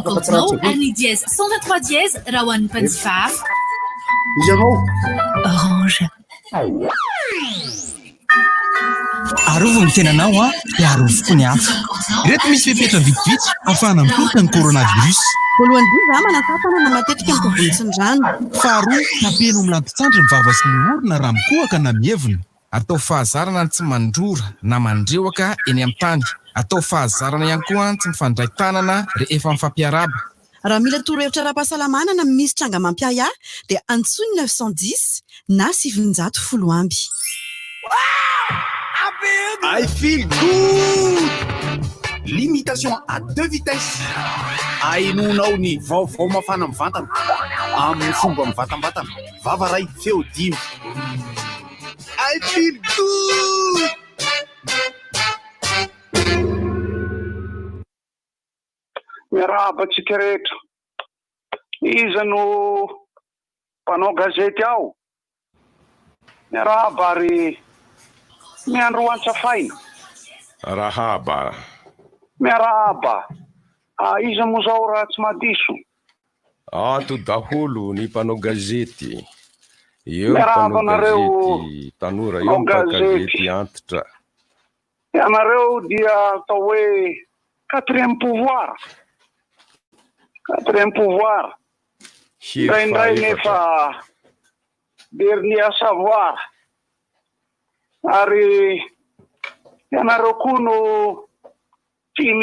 Kaontinao ary ny dièse 123 dièse raha ho an'ny mpanjifa hafa. Iza anao? Orange. Arovy ny tenanao an, dia arovy koa ny hafa. Ireto misy fepetra vitsivitsy ahafahana mitoroka ny coronavirus. Voalohany indrindra, manasa tanana matetika amin'ny savony sy ny rano. Faharoa, tapeno amin'ny lanton-tsandry ny vava sy ny orona raha mikohaka na mievina. Atao fahazarana ny tsy mandrora na mandrehoka eny amin'ny tany. Atao fahazarana ihany koa ny tsy mifandray tanana rehefa mifampiarahaba. Raha mila torohevitra ara-pahasalamana na misy tranga mampiahiahy dia antsoy ny 910 na 910 amby. I feel good! Limitation à deux vitesses Ahenoanao ny vaovao mafana mivantana amin'ny fomba mivantambatana. Vava ray, feo dimy. I feel good! Miarahaba antsika rehetra. Iza no mpanao gazety ao? Miarahaba ary miandroa antsafaina. Arahaba. Miarahaba. Ah, iza moa zao raha tsy mahadiso? Ato daholo ny mpanao gazety. Eo ny Miarahaba mpanao anareo gazety tanora, eo mpanao ny mpanao gazety. gazety antitra. Ianareo dia atao hoe quatrième pouvoir. Quatrième pouvoir. Hery Indraindray fahaefatra. nefa dernier à savoir. Ary ianareo koa no Tia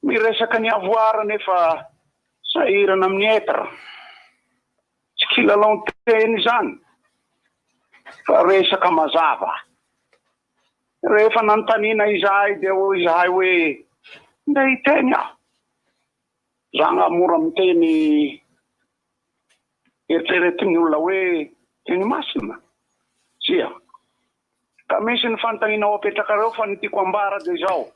miresaka ny avoir nefa sahirana amin'ny être. Tsy kilalaon-teny izany fa resaka mazava. Rehefa nanontaniana izahay dia hoy izahay hoe ndeha hiteny aho. Za nga mora miteny eritreretin'ny olona hoe teny masina? Tsia. Ka misy ny fanontaniana ho apetrakareo fa ny tiako ambara dia izao,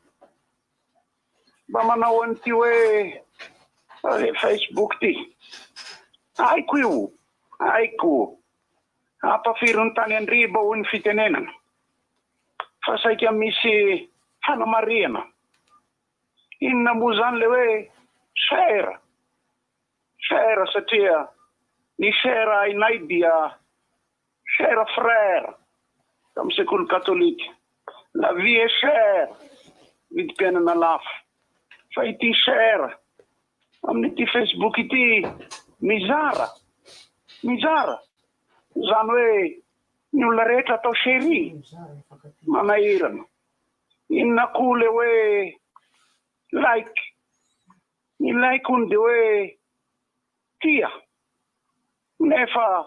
mba manao an'ity hoe Facebook ity, haiko io, haiko, ampafirin'ny tany an-driba hoy ny fitenenana, fa saika misy fanamarihana, inona moa izany ilay hoe share, share satria ny share hainay dia Cher frère, tamin'ny sekoly katolika, la vie est chère, vidim-piainana lafo. Fa ity cher amin'ity Facebook ity mizara, mizara, izany hoe ny olona rehetra atao chérie, manahirana. Inona koa le hoe like, ny like hono dia hoe tia. Nefa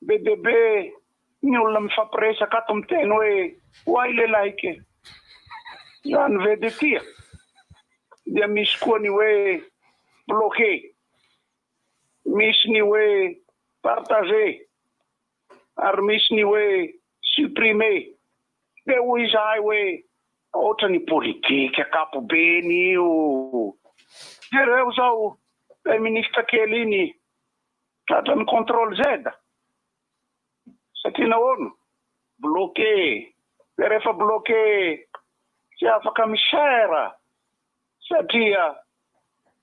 be dia be ny olona mifampiresaka ato miteny hoe oay le like e! Zany ve de tia? Dia misy koa ny hoe bloquer, misy ny hoe partager ary misy ny hoe supprimer. Dia hoy izahay hoe ohatran'ny politika ankapobeny io. Jereo zao ilay ministra kely iny Tratran'ny contrôle Z? Satria nahoana? Bloqué. Dia rehefa bloqué tsy afaka mi-share satria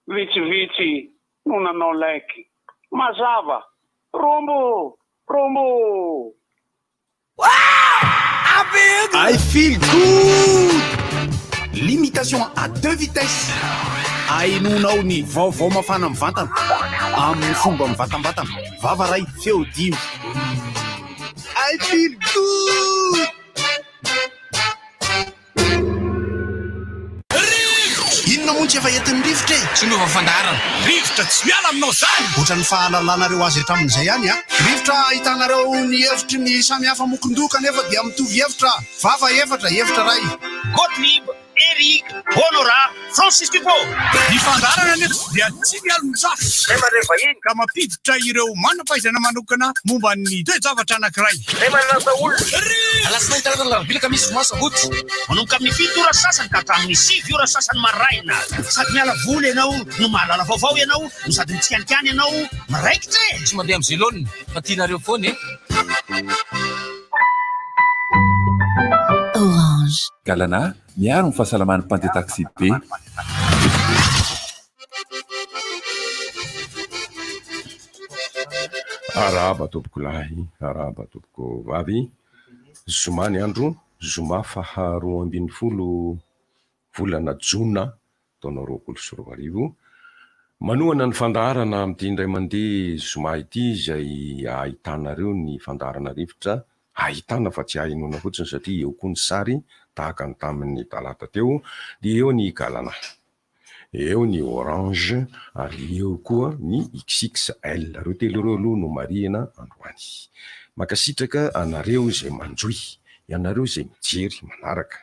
vitsivitsy no nanao like. Mazava. Rombo! Rombo! I feel good! Limitation à deux vitesses Ahenoanao ny vaovao mafana mivantana amin'ny fomba mivantambatana. Vava ray, feo dimy. I feel good! Inona moa no tsy efa entin'ny rivotra e? Tsy miova fandaharana. Rivotra tsy miala aminao zany! Ohatran'ny fahalalanareo azy hatramin'izay ihany an! Rivotra ahitanareo ny hevitry ny samy hafa mokon-doha kanefa dia mitovy hevitra, vava efatra, hevitra iray. Gottlieb, Eric, Honorat, Francis Dupont. Ny fandaharana anefa dia tsy mialon-jafy. Izay mandray vahiny. Ka mampiditra ireo manam-pahaizana manokana momba ny toe-javatra anankiray. Izay manasa olona. Alatsinainy, talata, alarobia, alakamisy, zoma, sabotsy. Manomboka amin'ny fito ora sasany ka hatramin'ny sivy ora sasany maraina. Sady miala voly ianao no mahalala vaovao ianao no sady mitsikanikany ianao miraikitra e! Tsy mandeha amin'ny zelone fa tianareo foana e! Orange. Galana, miaro ny fahasalaman'ny mpandeha taxi-be. Arahaba tompoko lahy, arahaba tompoko vavy. Zoma ny andro, zoma faha 12 volana jona taona 2020. Manohana ny fandaharana amin'ity indray mandeha zoma ity izay ahitanareo ny fandaharana rivotra, ahitana fa tsy ahenoana fotsiny satria eo koa ny sary tahaka ny tamin'ny talata teo, dia eo ny galana, eo ny orange ary eo koa ny XXL. Ireo telo ireo aloha no marihina androany. Mankasitraka anareo izay manjohy, ianareo izay mijery manaraka.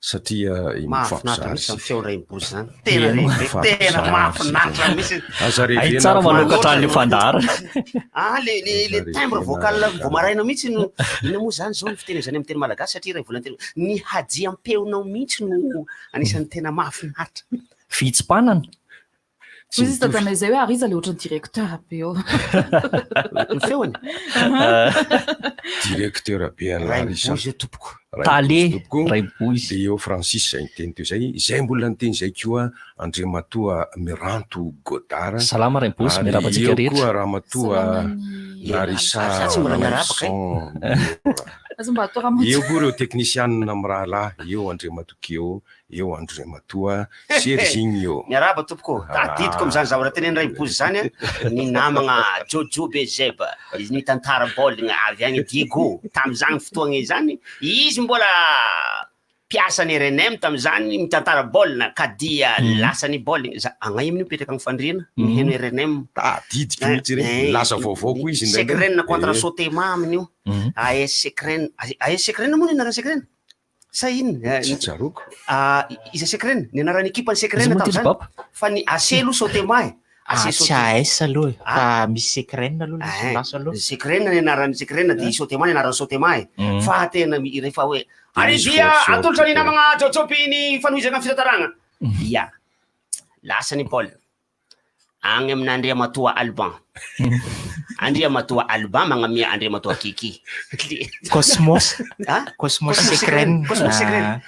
Satria Mahafinaritra mihitsy zany feo Rainibozy zany. Tena lehibe, tena mahafinaritra mihitsy. Aza Hay revena tsara fa- manokatra an'io fandaharana. Ah, le le le timbre vocal vao maraina mihitsy no inona moa zany zao ny fiteny zany amin'ny teny malagasy satria iray volana teny ny hajiam-peonao mihitsy no anisan'ny tena mahafinaritra. Fihitsim-panana. Hoy izy dadanay izay hoe ary iza le ohatran'ny directeur be eo. Ny feony? Directeur be an'i Larissa. Rainibozy tompoko. Tale, Rainibozy. Dia eo Francis izay niteny teo izay, izay mbola niteny izay koa Andriamatoa Miranto Godard. Salama Rainibozy, Ary miarahaba antsika eo rehetra. koa Ramatoa Larissa Za tsy mbola niarahaba kay. Ramaroson. Aza mba atao ramatoa. Eo koa ireo teknisianina mirahalahy, eo Andriamatoa Keo, Eo Andriamatoa Serginho. Miarahaba tompoko ô! Tadidiko amin'izany zavatra tenenin'i Rainibozy izany an, ny namagna Jojo Bezeb, izy nitantara baoligna avy agny Diego tamin'izany fotoagna izany, izy mbola mpiasan'ny rnm tamin'izany mitantara baolina ka dia lasa ny baoligna, za agnay amin'io mipetraka agny Fandriana miheno rnm. Tadidiko mihitsy ireny, nilaza vaovao koa izy indraindray. Secren contre Sotema amin'io, AS Secren, AS Secren moa ny anaran'i Secren? Sa inona? Tsy tsaroako. Ah, iza Secren? Ny anaran'ny ekipan'ny Secren Iza moa ty tamin'izany. Baba? Fa ny AC aloha Sotema e. AC Ah, tsy Sotema. AS aloha e, fa misy Secren aloha Ah, lasa lasa aloha. Secren ny anaran'ny Secren dia Sotema ny anaran'ny Sotema e. Fa tena mi- rehefa hoe ary misy dia voatsotra atolotra ny koa. namagna Jaojaopy ny fanohizana ny fitantaragna. Ya. Lasa ny baolina. Agny amin'Andriamatoa Alban. Andriamatoa Alban magnamia Andriamatoa Kiki. Cosmos. Ah? Cosmos Secren. Cosmos Secren.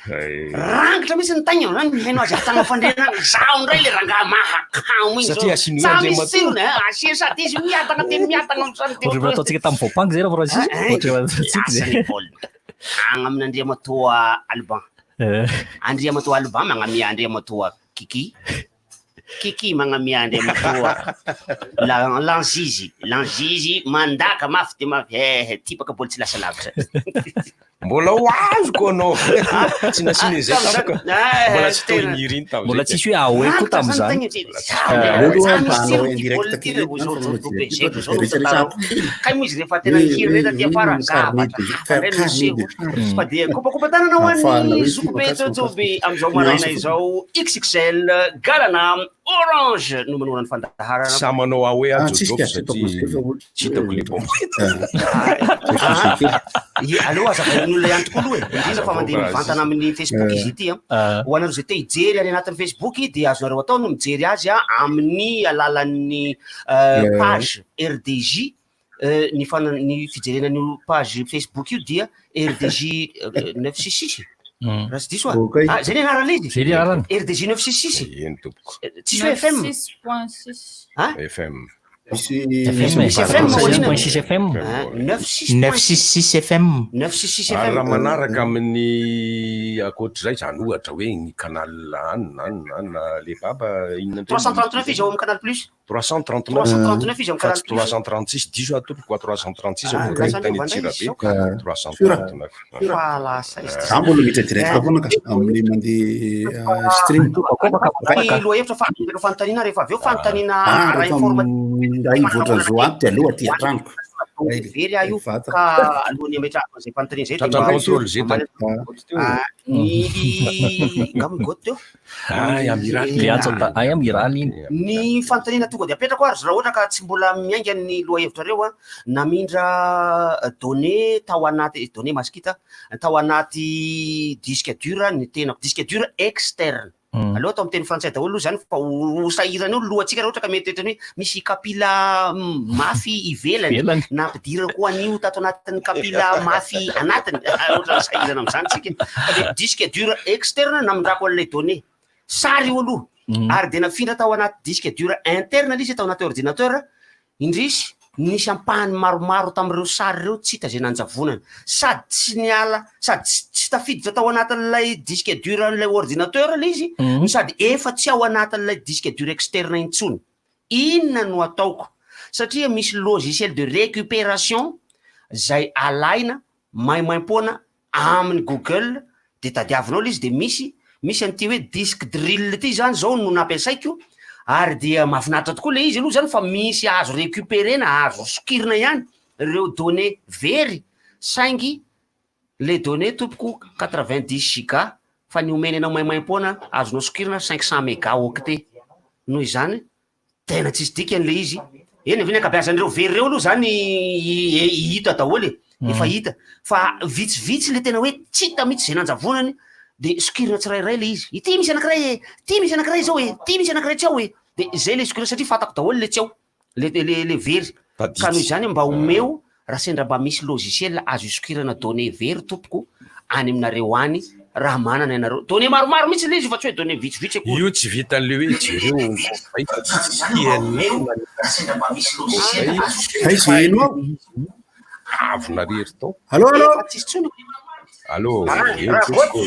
Rangitra mihitsy ny taigna, zany mihaino azy avy tagny fandriana agny. Zaho ndray le rangahy mahakamo igny zao. Satria asiany hoe Sa misy Andriamatoa. tsirony, eh, asia sady izy miadagna teny miadagna am'zany de Ohatran'ny nataontsika tamin'ny voapangy zay raha Francis. Ah, eh. Ohatran'ny nataontsika Lasa zay. ny baolina. Agny amin'Andriamatoa Alban. Andriamatoa Alban magnamia Andriamatoa Kiki. Kiki magnamia Andriamatoa la lanzizy lanzizy mandaka mafy de mafy eh tipaka bôly tsy lasa lavitra. Mbola ho azoko anao. Tsy nasiana izay tampoka. Mbola tsy tao i Niriny tamin'izay. Mbola tsisy hoe aoe koa tamin'izany. Kay moa izy rehefa tena nihiry rey taty afara zavatra hafa ndray no niseho fa dia kopakopa-tanana ho an'ny zokibe Jojoby amin'izao maraina izao XXL Galana Orange no manohana ny fandaharana. Samy manao aoe aho Ah, tsisy Jojoby ka, tsy hitako satria izay fa olo- tsy hitako le bomba. Ie, aleo hazavain'ny olona ihany tokoa aloha e, indrindra fa mandeha mivantana amin'ny Facebook izy ity an. Ho anareo izay te hijery any anatin'ny Facebook dia azonareo atao ny mijery azy amin'ny alalan'ny page RDJ, ny fana- ny fijerena an'io page Facebook io dia RDJ 966 raha tsy diso aho. Okay. Ah, zay ny anarana izy? Zay ny anarany. RDJ 966. Eny tompoko. Tsisy hoe FM. 6.6. Ah? FM. Misy FM, Misy FM ao aoriana. 6.6 FM. Ah, 96. 966 FM. 966 Ary FM. raha manaraka amin'ny ankoatr'izay izany ohatra hoe ny canal any na any na any na le baba inona indray 339 izy ao amin'ny Canal Plus. 339 339 izy ao amin'ny fa Canal tsy Plus. 336 diso aho tompoko fa 336 Ah, avoaka lasa tany niova indray Antsirabe izy zao. 339. Fa lasa izy. Za mbola miditra direct foana ka amin'ny mandeha stream. Ny lohahevitra fa ireo fanontaniana rehefa avy eo fanontaniana Ah, ara rehefa informatique. minday mivoatra zo ato dia aloha aty an-tranoko. Very aho io Vata. ka alohan'ny hametrahako an'izay fanontaniana izay dia Tratran'ny mba contrôle Z mamaly- Ah, ny ngamba ny goty teo. Ay, amiraly. Le antso ta- ay amiraly iny. Ny fanontaniana tonga dia apetrako ary raha ohatra ka tsy mbola miainga ny lohahevitrareo a, namindra données tao anaty données masikita tao anaty disque dur ny tenako, disque dur externe. Aleo atao amin'ny teny frantsay daholo aloha izany fa ho sahirana eo ny lohantsika raha ohatra ka mety ohatran'ny hoe misy kapila mafy ivelany Ivelany. nampidirako an'io tato anatin'ny kapila mafy anatiny, ohatran'ny sahirana amin'izany tsika. Fa dia disque dur externe namindrako an'ilay données. Sary io aloha. Ary dia nafindra tao anaty disque dur interne ilay izy tao anaty ordinateur. Indrisy. Nisy ampahany maromaro tamin'ireo sary ireo tsy hita izay nanjavonana. Sady tsy niala, sady tsy tsy tafiditra tao anatin'ilay disque dur an'ilay ordinateur ilay izy, no sady efa tsy ao anatin'ilay disque dur externe intsony. Inona no ataoko? Satria misy logiciel de récupération izay alaina maimaimpoana amin'ny Google de tadiavinao ilay izy de misy misy an'ity hoe disque drill ity zany zao no nampiasaiko ary dia mahafinaritra tokoa ilay izy aloha zany fa misy azo récupérer-na, azo sokirina ihany ireo données very saingy le données tompoko 90 giga fa ny omeny anao maimaimpoana azonao sokirina 500 méga octet noho izany Tena tsisy dikany le izy. Eny ve ny ankabeazan'ireo very ireo aloha zany hita daholo e. Efa hita. Fa vitsivitsy le tena hoe tsy hita mihitsy izay nanjavonany de sokirina tsirairay le izy. Ity misy anankiray e, ity misy anankiray izao e, ity misy anankiray tsy ao e. De izay le sokirina satria fantako daholo le tsy ao, le le le very. Ka noho izany mba omeo Raha sendra mba misy logiciel azo isokirana données very tompoko any aminareo any raha manana ianareo. Données maromaro mihitsy ilay izy fa tsy hoe données vitsivitsy akory. Io tsy vitan'le hoe jereo ny compte fa tsy tianao na ny Aiza heno ao? Avona rery tao. Allo allo. Efa tsisy tsony. Allo, Ah, eo raha tompoko.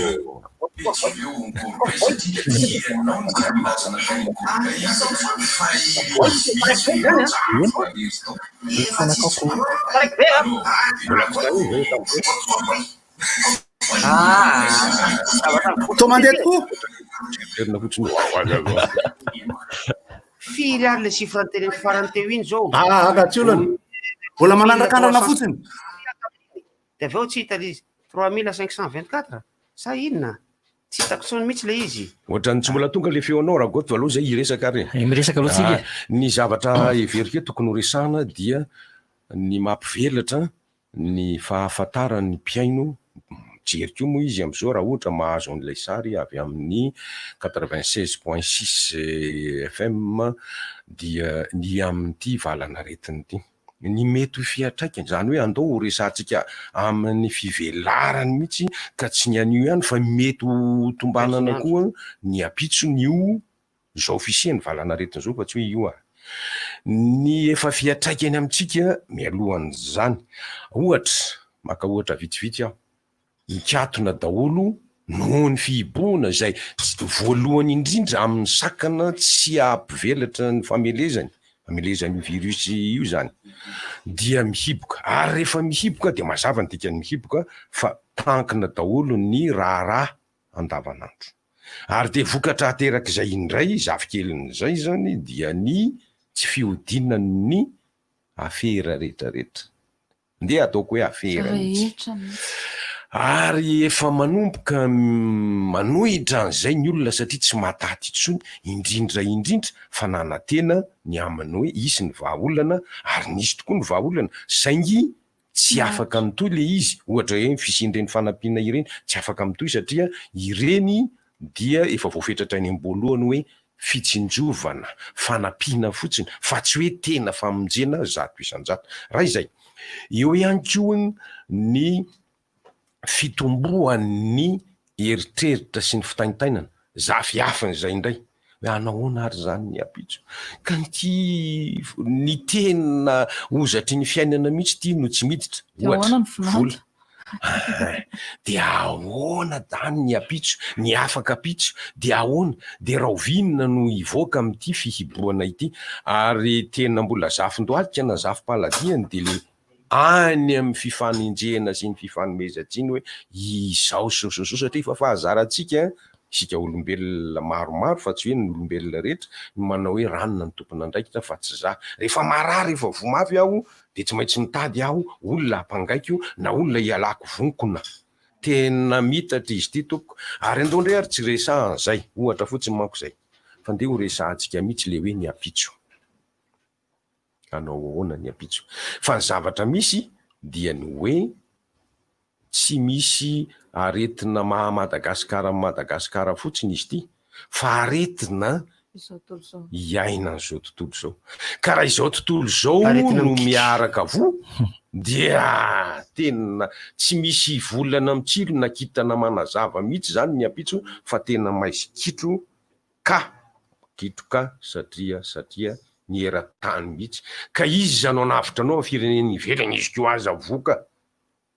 Toa mandeha tokoa. Firy ary le chiffre noteneniko farany teo iny zao? Ah, ah, tsy olana. Mbola manandrakandrana fotsiny. De avy eo tsy hita le izy. 3524 sa inona? Tsy hitako intsony mihitsy le izy. Ohatran'ny tsy mbola tonga le feonao Ragoto aleo zay hiresaka ary e. Miresaka aloha tsika e. Ny zavatra heveriko hoe tokony ho resahana dia ny mampivelatra ny fahafantaran'ny mpihaino, mijery koa moa izy amin'izao raha ohatra mahazo an'ilay sary avy amin'ny 96 point 6 FM dia ny amin'ity valan'aretina ity. Ny mety ho fiantraikany, izany hoe andao ho resahantsika amin'ny fivelarany mihitsy ka tsy ny anio ihany fa mety ho tombanana koa ny ampitson'io izao fisian'ny valanaretina izao fa tsy hoe io ary. Ny efa fiantraikany amintsika mialohan'izany. Ohatra, maka ohatra vitsivitsy aho. Mikatona daholo noho ny fihibohana izay voalohany indrindra amin'ny sakana tsy hampivelatra ny famelezany, famelezan'io virus io izany, dia mihiboka. Ary rehefa mihiboka dia mazava ny dikan'ny mihiboka fa tankina daholo ny raharaha andavanandro. Ary dia vokatra aterak'izay indray, zafikelin'izay izany, dia ny tsy fihodinan'ny afera rehetrarehetra. Ndeha ataoko hoe afera mihitsy. Ary efa manomboka manohitra an'izay ny olona satria tsy mahataty intsony, indrindra indrindra fa nanantena ny amin'ny hoe hisy ny vahaolana, ary nisy tokoa ny vahaolana, saingy tsy afaka mitohy ilay izy, ohatra hoe ny fisian'ireny fanampiana ireny, tsy afaka mitohy satria ireny dia efa voafetra hatrany am-boalohany hoe fitsinjovana, fanampiana fotsiny fa tsy hoe tena famonjena 100%. Raha izay, eo ihany koa ny fitomboan'ny eritreritra sy ny fitaintainana, zafiafin'izay indray, hoe hanahoana ary izany ny ampitso? Ka ity ny tena hozatry ny fiainana mihitsy ity no tsy miditra, ohatra, vola. Dia ahoana dany ny ampitso, ny afaka ampitso, dia ahoana, dia rahoviana no hivoaka amin'ity fihibohana ity? Ary tena mbola zafin-dohalika na zafim-paladiany dia le any amin'ny fifanenjehana sy ny fifanomezan-tsiny hoe izao sy izao sy izao satria efa fahazarantsika isika olombelona maromaro fa tsy hoe ny olombelona rehetra no manao hoe ranona ny tompon'andraikitra fa tsy za. Rehefa marary rehefa voa mafy aho dia tsy maintsy mitady aho olona hampangaiko na olona hialako vonkona. Tena mitatra izy ity tompoko. Ary andao indray ary tsy resahana izay, ohatra fotsiny manko izay, fa ndeha ho resahantsika mihitsy ilay hoe ny ampitso. Hanao ahoana ny ampitso? Fa ny zavatra misy dia ny hoe Tsy misy aretina maha Madagascar an'i Madagascar fotsiny izy ity fa aretina iainan'izao tontolo izao. Ka raha izao tontolo izao Aretina no mikiky. miaraka voa dia tena tsy misy volana mitsilo na kintana manazava mihitsy izany ny ampitso fa tena maizin-kitro ka, kitro ka satria satria. ny eran-tany mihitsy. Ka iza no hanavotra anao amin'ny firenena ivelany izy koa aza voka.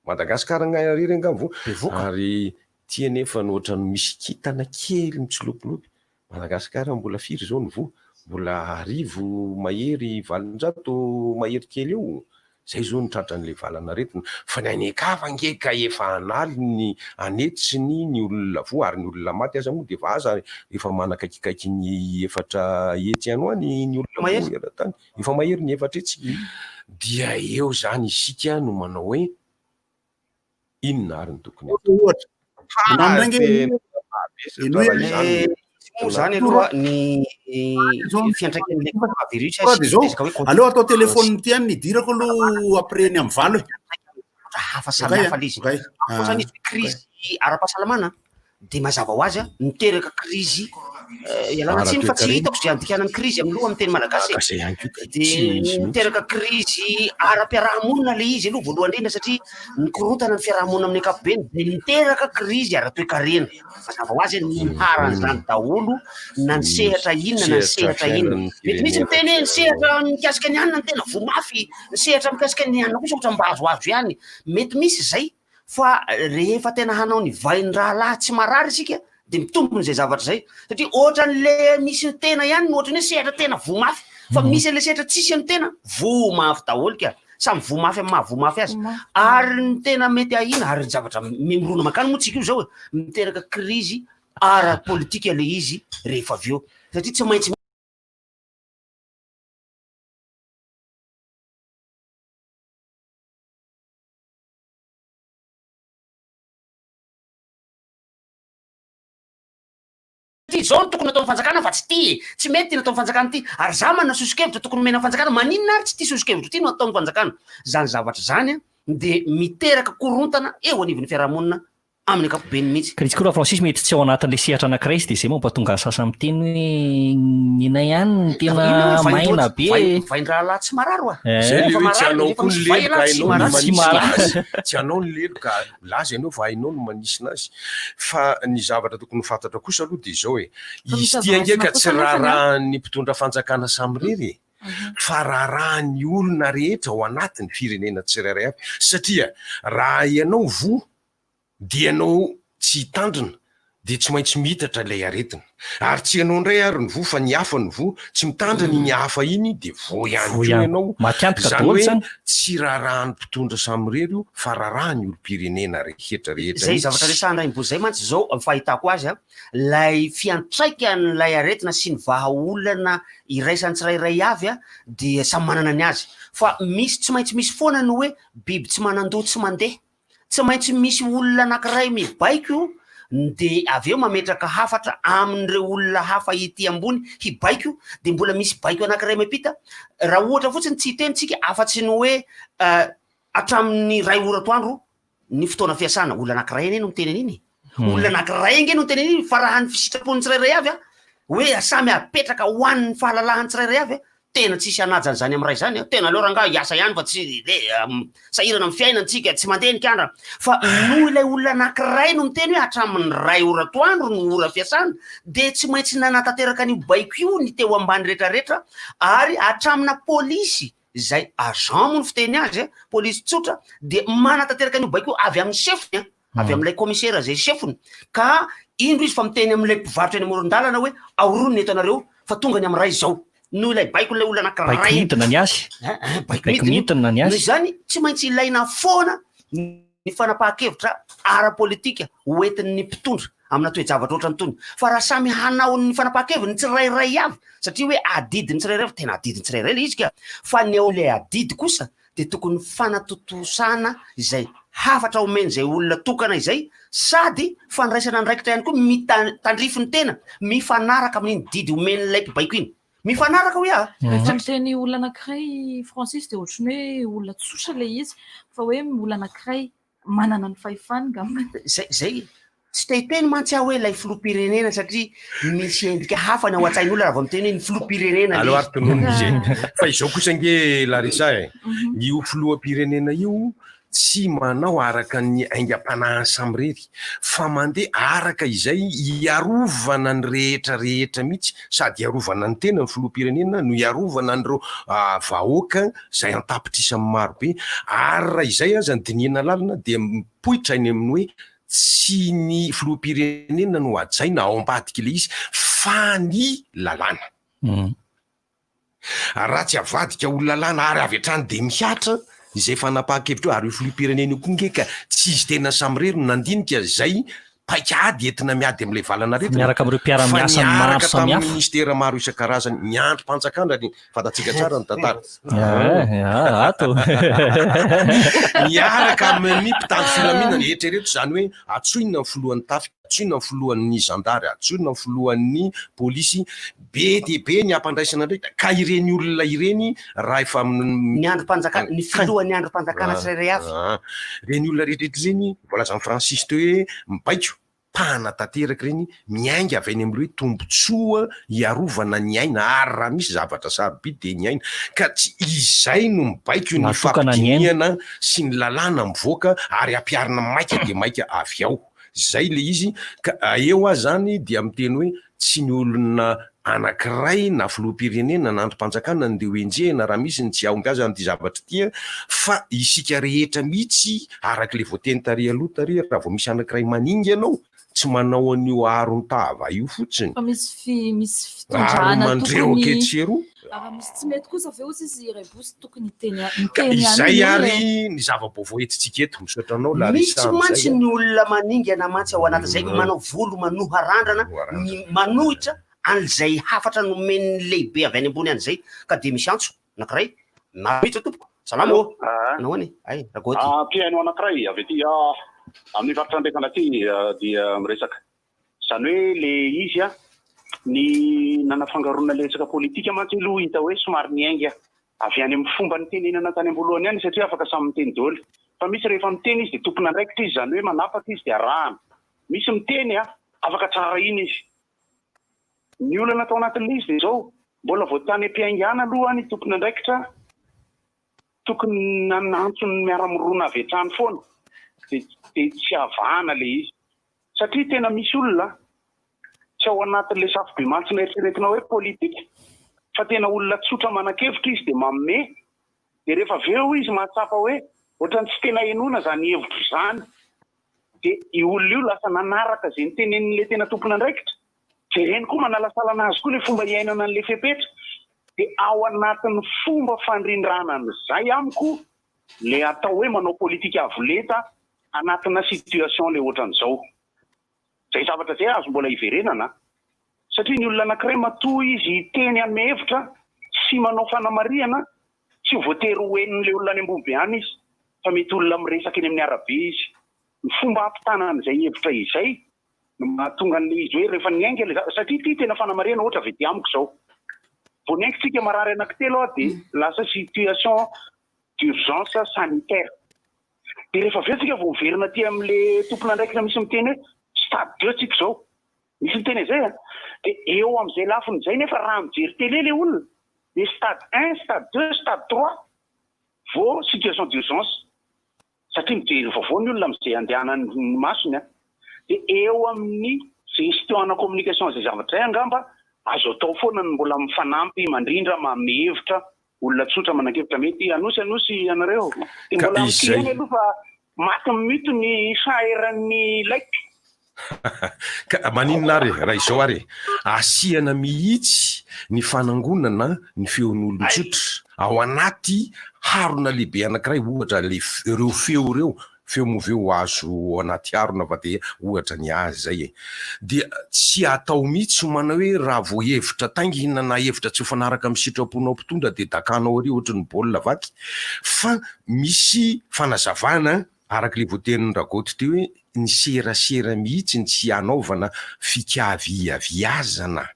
Madagascar nga irery angaha voa? Ary ty anefa no ohatran'ny misy kintana kely mitsilopilopy. Madagascar mbola firy izao ny voa? Mbola 1000 mahery 800 mahery kely eo. Zay izao no tratran'ilay valan'aretina. Fa ny any an-kafa ange ka efa an'aliny, an'hetsiny ny olona voa ary ny olona maty aza moa dia efa aza efa manakaikikaiky ny 400 any ho any ny olona voa eran-tany. Efa mahery ny 400. Dia eo izany isika no manao hoe inona ary no tokony hatao? Ohatra. Ha, tena mavesatra raha izany. Moa zany aloha ny fiantraikan'ilay coronavirus Fa dia sy izao, resaka hoe aleo atao téléphone ity any nidirako aloha après ny amin'ny 8 e. hafa samy hafa ilay izy. Ankoatra ny hoe krizy ara-pahasalamana dia mazava ho azy miteraka krizy ialana tsiny fa tsy hitako izay andikana ny krizy amin'ny loha amin'ny teny malagasy e. Dia miteraka krizy ara-piarahamonina ilay izy aloha voalohany indrindra satria mikorontana ny fiarahamonina amin'ny ankapobeny dia miteraka krizy ara-toekarena. Mazava ho azy ny niharan'izany daholo na ny sehatra inona na ny sehatra inona. Mety misy miteny hoe ny sehatra mikasika ny hanina no tena voa mafy, ny sehatra mikasika ny hanina kosa ohatran'ny mba azoazo ihany. Mety misy izay fa rehefa tena hanao ny vain-drahalahy tsy marary isika dia mitombina izay zavatra izay. Satria ohatran'le misy ny tena ihany no ohatran'ny hoe sehatra tena voa mafy fa misy an'ilay sehatra tsisy an'ny tena, voa mafy daholo ka. Samy voa mafy amin'ny maha voa mafy azy. Ary ny tena mety ahiana, ary ny zavatra mirona mankany moa tsika io izao e, miteraka krizy ara-politika ilay izy rehefa avy eo. Satria tsy maintsy. Satria izao no tokony ataon'ny fanjakana fa tsy ity e! Tsy mety ity nataon'ny fanjakana ity. Ary za manana soso-kevitra tokony omena ny fanjakana, maninona ary tsy ity soso-kevitra ity no ataon'ny fanjakana? Izany zavatra izany dia miteraka korontana eo anivon'ny fiarahamonina amin'ny ankapobeny mihitsy. Ka izy koa Ra-Francis mety tsy ao anatin'ilay sehatra anankiray izy dia izay mampatonga ny sasany miteny hoe ny anay ihany no tena maina be e! Vain-drahalahy tsy marary hoa! Eh. Zay le hoe tsy anao koa ny lelo ka hainao ny manisina azy. Tsy anao ny lelo ka Milaza ianao fa hainao ny manisina azy. Fa ny zavatra tokony ho fantatra kosa aloha dia izao e, izy ity ange ka tsy raharahan'ny mpitondra fanjakana samirery e, fa raharahan'ny olona rehetra ao anatin'ny firenena tsirairay avy. Satria raha ianao voa dia ianao tsy hitandrina dia tsy maintsy miitatra ilay aretina. Ary tsy ianao indray ary no voa fa ny hafa no voa, tsy mitandrina iny hafa iny dia voa ihany Voa koa ihany. ianao. Maty antoka Izany daholo hoe izany. tsy raharahan'ny mpitondra samirery io fa raharahan'ny olom-pirenena rehetra rehetra Izay zavatra mihitsy. resahan-dRainibozy izay mantsy izao ny fahitako azy an, ilay fiantraikan'ilay aretina sy ny vahaolana iraisan'ny tsirairay avy an, dia samy manana ny azy. Fa misy tsy maintsy misy foana ny hoe biby tsy manan-doha tsy mandeha. Tsy maintsy misy olona anankiray mibaiko dia avy eo mametraka hafatra amin'ireo olona hafa ety ambony hibaiko dia mbola misy baiko anankiray miampita. Raha ohatra fotsiny tsy hiteny tsika afa-tsy ny hoe hatramin'ny iray ora atoandro ny fotoana fiasana. Olona anankiray anie no miteny an'iny e. Olona anankiray ange no miteny an'iny fa raha ny fisitrapon'ny tsirairay avy hoe samy apetraka ho an'ny fahalalahan'ny tsirairay avy Tena tsisy hanaja an'izany amin'ny ray izany an! Tena aleo rangahy hiasa ihany fa tsy le sahirana amin'ny fiainana tsika, tsy mandeha ny kandra. Fa noho ilay olona anankiray no miteny hoe hatramin'ny iray ora atoandro no ora fiasana dia tsy maintsy nanatanteraka an'io baiko io ny teo ambany retraretra ary hatramina polisy izay agent moa ny fiteny azy an, polisy tsotra dia manatanteraka an'io baiko io avy amin'ny sefony an! avy amin'ilay commissaire izay sefony ka indro izy fa miteny amin'ilay mpivarotra eny amoron-dalana hoe aorony ny entanareo fa tonga ny amin'ny iray izao noho ilay baikon'ilay olona anankiray. Baiko midina ny azy. Eh, eh, baiko Baiko midina io. midina ny azy. Noho izany tsy maintsy ilaina foana ny fanapahan-kevitra ara-politika hoentin'ny mpitondra amina toe-javatra ohatran'itony. Fa raha samy hanao ny fanapahan-keviny ny tsirairay avy, satria hoe adidin'ny tsirairay avy, tena adidin'ny tsirairay ilay izy ka, fa ny ao ilay adidy kosa dia tokony fanatontosana izay hafatra omen'izay olona tokana izay sady fandraisana andraikitra ihany koa mitandrify ny tena mifanaraka amin'iny didy omen'ilay mpibaiko iny. Mifanaraka hoy aho. Rehefa miteny olona anankiray Francis dia ohatran'ny hoe olona tsotra ilay izy fa hoe olona anankiray manana ny fahefany ngamba. Zay, zay. Tsy te hiteny mantsy aho hoe ilay filoham-pirenena satria misy endrika hafa ny ao an-tsain'olona raha vao miteny hoe ny filoham-pirenena Aleo ilay ary tononina izy e. Fa izao kosa ange Larissa e, io filoham-pirenena io. tsy manao araka ny aingam-panahiny samirery fa mandeha araka izay hiarovana ny rehetra rehetra mihitsy sady hiarovana ny tena ny filoham-pirenena no hiarovana an'ireo vahoaka izay an-tapitrisany maro be ary raha izay aza no dinihina lalina dia mipoitra eny amin'ny hoe tsy ny filoham-pirenena no hajaina ao ambadik'ilay izy fa ny lalàna. Ary raha tsy avadika ho lalàna ary avy hatrany dia mihatra izay fanapahan-kevitra io ary io filoham-pirenena io koa nge ka tsy izy tena samirery no nandinika izay paik'ady entina miady amin'ilay valan'aretina Miaraka amin'ireo mpiara-miasa fa maro niaraka tamin'ny samihafa. ministera maro isan-karazany, ny andrim-panjakana ry fantatsika tsara ny tantara. Ah, ato. Miaraka amin'ny mpitandro filaminana, eritrereto izany hoe antsoina ny filohan'ny tafika, antsoina ny filohan'ny zandary, antsoina ny filohan'ny polisy, Be dia be ny hampandraisana andraikitra ka ireny olona ireny raha efa Ny andrim-panjakana, ny filohan'ny andrim-panjakana tsirairay avy. Ireny olona rehetra ireny, voalazan'i Francis teo hoe mibaiko, mpahana tanteraka ireny, miainga avy any amin'ilay hoe tombontsoa hiarovana ny aina ary raha misy zavatra sarobidy dia ny aina. Ka tsy izay no mibaiko ny Natokana ny aina. fampidinihana sy ny lalàna mivoaka ary ampiharina maika dia maika avy ao. Izay ilay izy ka eo aho izany dia miteny hoe tsy ny olona anankiray na filoham-pirenena na andrim-panjakana no ndeha ho enjehina raha misy ny tsy hahombiazana amin'ity zavatra ity fa isika rehetra mihitsy araka ilay voateny tary aloha tary raha vao misy anankiray maninga ianao tsy manao an'io aron-tava io fotsiny Fa misy fi, misy ary fitondrana mandrehoka tokony etsy sy eroa. Raha misy tsy mety kosa ve ozy izy Rebosy tokony hiteny Ka miteny ihany izay ny olona ary e. ny zava-baovao entintsika eto. Misaotra anao Larissa Misy amin'izay mantsy a. ny olona maningana mantsy ao anatin'izay manao volo manoha randrana ny manohitra an'izay hafatra nomen'ny lehibe avy any ambony any izay ka dia misy antso anankiray manohitra tompoko. Salama ô! Nahoana e? Hay, Ragoty. Mpihaino anankiray avy aty amin'ny faritra Andrefana aty dia miresaka. Izany hoe le izy an, ny nanafangaroana le resaka politika mantsy aloha hita hoe somary niainga avy any amin'ny fomba nitenenana tany am-boalohany ihany satria afaka samy miteny daholo. Fa misy rehefa miteny izy dia tompon'andraikitra izy, izany hoe manapaka izy dia arahana. Misy miteny an, afaka tsaraina izy. Ny olana tao anatin'ilay izy dia izao, mbola vao tany am-piaingàna aloha ny tompon'andraikitra tokony nanantso ny miara-mirona avy hatrany foana dia dia tsy avahana ilay izy. Satria tena misy olona tsy ao anatin'ilay safobemantsina eritreretina hoe politika fa tena olona tsotra manan-kevitra izy dia manome dia rehefa avy eo izy mahatsapa hoe ohatran'ny tsy tena henoina izany hevitro izany dia io olona io lasa nanaraka izay notenenin'ilay tena tompon'andraikitra. Jereny koa manalasalana azy koa ilay fomba iainana an'ilay fepetra dia ao anatin'ny fomba fandrindrana an'izay amiko ilay atao hoe manao politika avo lenta anatina situation ilay ohatran'izao. Izay zavatra izay azo mbola hiverenana satria ny olona anankiray matoa izy hiteny hanome hevitra sy manao fanamarihana tsy ho voatery ho henon'ilay olona any ambony be any izy fa mety olona miresaka eny amin'ny arabe izy. Ny fomba hampitana an'izay hevitra izay no mahatonga an'ilay izy hoe rehefa niainga ilay zavatra satria ity tena fanamarihana ohatra avy aty amiko izao. Vao niainga tsika marary anankitelo aho dia lasa situation d'urgence sanitaire. Dia rehefa avy eo tsika vao miverina aty amin'ilay tompon'andraikitra misy miteny hoe stade deux tsika izao. Misy miteny an'izay an! Dia eo amin'izay lafiny izay nefa raha mijery télé ilay olona dia stade un, stade deux, stade trois vao situation d'urgence. Satria mijery vaovao ny olona amin'izay andehanan'ny masony an! Dia eo amin'ny gestion ana communication izay zavatra izay angamba azo atao foana ny mbola mifanampy mandrindra manome hevitra Olona tsotra manan-kevitra mety hanosy hanosy ianareo. Dia Ka mbola amin'ity izay. ihany aloha fa maty mute ny chat eran'ny like. Ka maninona ary e, raha izao ary e, asiana mihitsy ny fanangonana ny feon'olon-tsotra ao anaty harona lehibe anankiray, ohatra le ireo feo ireo, feo moa ve ho azo ao anaty harona fa dia ohatra ny azy izay e. Dia tsy atao mihitsy manao hoe raha vao hevitra taingina na hevitra tsy mifanaraka amin'ny sitraponao mpitondra dia dakanao ary ohatry ny baolina vaky fa misy fanazavana araka ilay voatenin'i Ragoty teo hoe ny serasera mihitsy ny tsy hanaovana fikaviaviazana.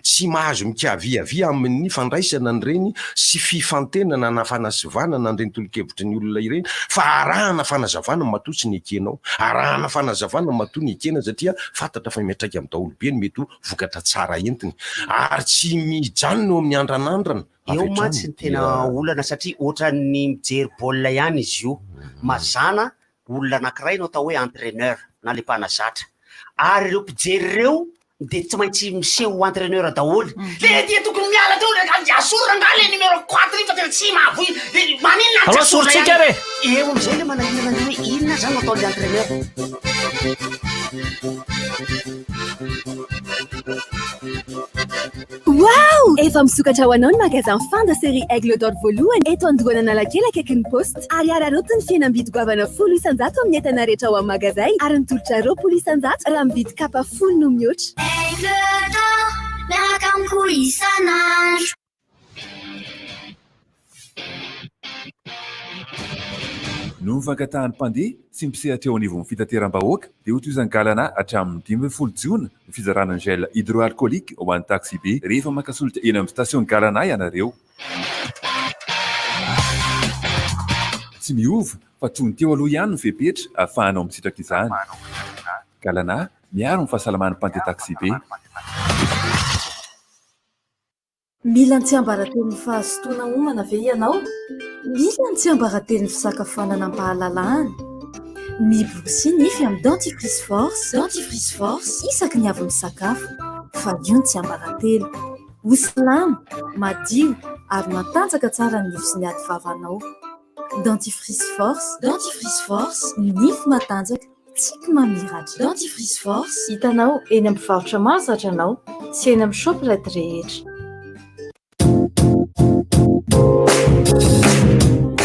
Tsy mahazo mikaviavia amin'ny fandraisana an'ireny sy fifantenana na fanasivanana an'ireny tolo-kevitry ny olona ireny fa arahana fanazavana matoa tsy nekenao. Arahana fanazavana matoa nekena satria fantatra fa miantraika amin'ny daholobe ny mety ho vokatra tsara entiny. Ary tsy mijanona eo amin'ny andranandrana avy Eo hatrany mantsy ny tena dia. olana satria ohatran'ny mijery baolina ihany izy io. Mazàna olona anankiray no atao hoe entraîneur na le mpanazatra. Ary ireo mpijery ireo dia tsy maintsy miseho ho entraîneur daholo. Le dia tokony miala teo le asory rangahy le numéro 4 iny fa tena tsy mahavoy. Maninona Alao tsy asorina asorintsika ihany? re! Eo amizay le manahirana hoe inona zany no ataon'le entraîneur. Waouh! Efa misokatra ho anao ny magasin Fin de série Aigle d'Or voalohany eto Andohan'Analakely akaikin'ny Poste. Ary araraoty ny fihenam-bidy goavana 10% amin'ny entana rehetra ao amin'ny magazay ary ny tolotra 20% raha mividy kapa 10 no mihoatra. Aigle d'Or, miaraka amiko isan'andro. Noho ny fankatahan'ny mpandeha sy ny mpisehatra eo anivon'ny fitateram-bahoaka dia hotohizan'ny Galana hatramin'ny 15 jona ny fizarana ny gel hydroalcoolique ho an'ny taxibe rehefa maka solika eny amin'ny station Galana ianareo. Tsy miova fa toy ny teo aloha ihany ny fepetra ahafahanao misitraka izany. Galana, miaro ny fahasalaman'ny mpandeha taxibe. Mila ny tsiambaratelon'ny fahazotoana homana ve ianao? Mila ny tsiambaratelon'ny fisakafoanana am-pahalalahana? Miborosy nify amin'ny dentifrice force, dentifrice force, isaky ny avy misakafo. Valio ny tsiambaratelo. Ho salama, madio ary matanjaka tsara ny nify sy ny ati-vavanao. Dentifrice force, dentifrice force, nify matanjaka, tsiky mamiratra. Dentifrice force, hitanao eny amin'ny mpivarotra mahazatra anao sy eny amin'ny shoprite rehetra.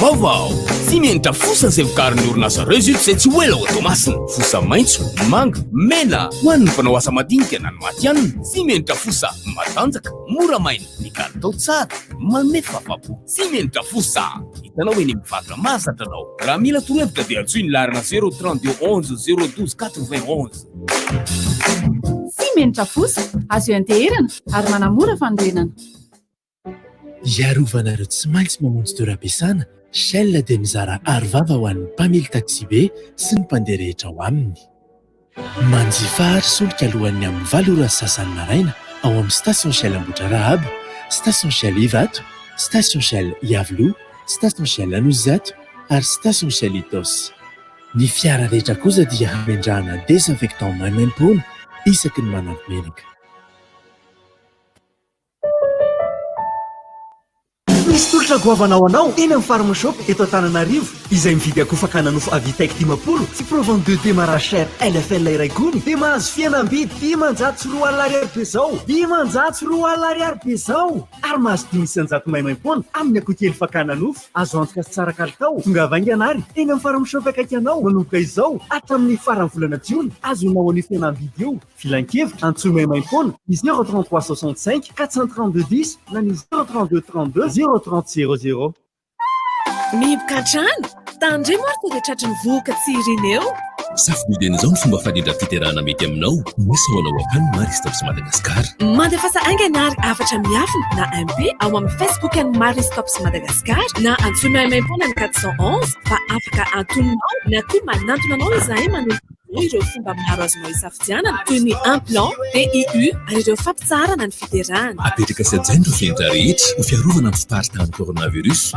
Vaovao! Simenitra fosa izay vokarin'ny orinasa Result izay tsy ho ela ao Toamasina. Fosa maitso, manga, mena. Ho an'ny mpanao asa madinika na ny matihanina. Simenitra fosa, matanjaka, mora maina. Ny kalitao tsara, manome fahafapo. Simenitra fosa! Hitanao eny amin'ny mpivarotra mahazatra anao. Raha mila torohevitra dia antsoy ny laharana 0 32 11 0 12 91. Simenitra fosa, azo ianteherana ary manamora fanorenana. Hiarovana ireo tsy maintsy mamonjy toeram-piasana, Shell dia mizara arovava ho an'ny mpamily taksibe sy ny mpandeha rehetra ao aminy. Manjifa ary solika alohan'ny amin'ny valo ora sy sasany maraina ao amin'ny Station Shell Ambohidrarahaba, Station Shell Ivato, Station Shell Iavoloha, Station Shell Anosizato ary Station Shell Itaosy. Ny fiara rehetra kosa dia hamendrahana désinfectant maimaimpoana isaky ny manampy menaka. Misy tolotra goavana ho anao eny amin'ny Farm Shop eto Antananarivo. Izay mividy akoho fakana nofo Avitec 50 sy Provan 2 démarrage chair LFL iray gony dia mahazo fihenam-bidy 2500 ariary be izao! 2500 ariary be izao! Ary mahazo 5% maimaimpoana amin'ny akoho kely fakana nofo. Azo antoka sy tsara kalitao. Tongava haingana ary eny amin'ny Farm Shop akaiky anao manomboka izao hatramin'ny faran'ny volana jiona. Azonao an'io fihenam-bidy io. Filankevitra, antsoy maimaimpoana ny 0 33 65 432 10 na ny 0 32 32 0 30 00. Mihiboka an-trano? Tandremo ary sao dia tratry ny vohoka tsy irina eo. Safidio dieny izao ny fomba fandrindram-piterahana mety aminao. Miasa ho anao hatrany ny Marie Stopes Madagascar. Mandefasa haingana ary hafatra miafina na MP ao amin'ny Facebook an'ny Marie Stopes Madagascar na antsoy maimaimpoana ny 411 fa afaka antoninao na koa manantona anao izahay manolotra ireo fomba maro azonao isafidianana toy ny implant, PIU ary ireo fampitsaharana ny fiterahana. Apetraka sy hajaina ireo fenitra rehetra ho fiarovana ny fiparitahan'ny coronavirus.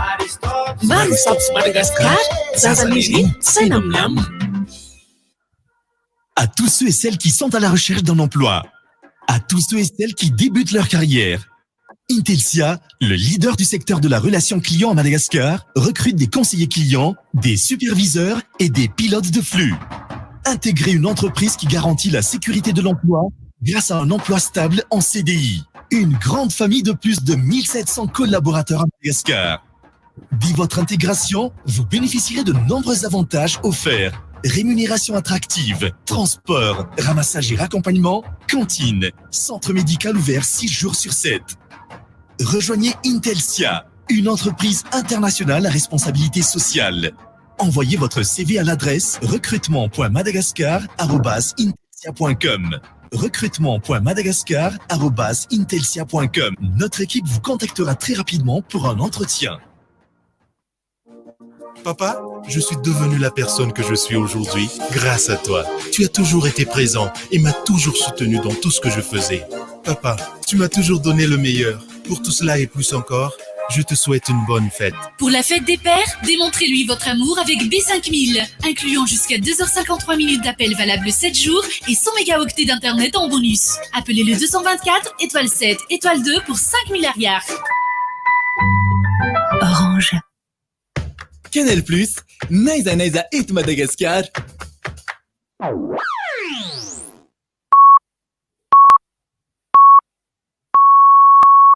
Marie Stopes Madagascar, zaza nirina, saina milamina. À tous ceux et celles qui sont à la recherche d'un emploi, à tous ceux et celles qui débutent leur carrière, Intelcia, le leader du secteur de la relation client à Madagascar, recrute des conseillers clients, des superviseurs et des pilotes de flux. Intégrez une entreprise qui garantit la sécurité de l'emploi grâce à un emploi stable en CDI. Une grande famille de plus de 1700 collaborateurs à Madagascar. Dès votre intégration, vous bénéficierez de nombreux avantages offerts. Rémunération attractive, transport, ramassage et raccompagnement, cantine, centre médical ouvert 6 jours sur 7. Rejoignez Intelcia, une entreprise internationale à responsabilité sociale. Envoyez votre CV à l'adresse recrutement.madagascar@intelcia.com. Recrutement.madagascar@intelcia.com. Notre équipe vous contactera très rapidement pour un entretien. Papa, je suis devenu la personne que je suis aujourd'hui grâce à toi. Tu as toujours été présent et m'as toujours soutenu dans tout ce que je faisais. Papa, tu m'as toujours donné le meilleur. Pour tout cela et plus encore, je te souhaite une bonne fête. Pour la fête des pères, démontrez-lui votre amour avec B5000, incluant jusqu'à 2h53 minutes d'appel valable 7 jours et 100 mégaoctets d'internet en bonus. Appelez le 224 étoile 7 étoile 2 pour 5000 arrières. Orange. Canal Plus, n'aiza n'aiza eto Madagasikara.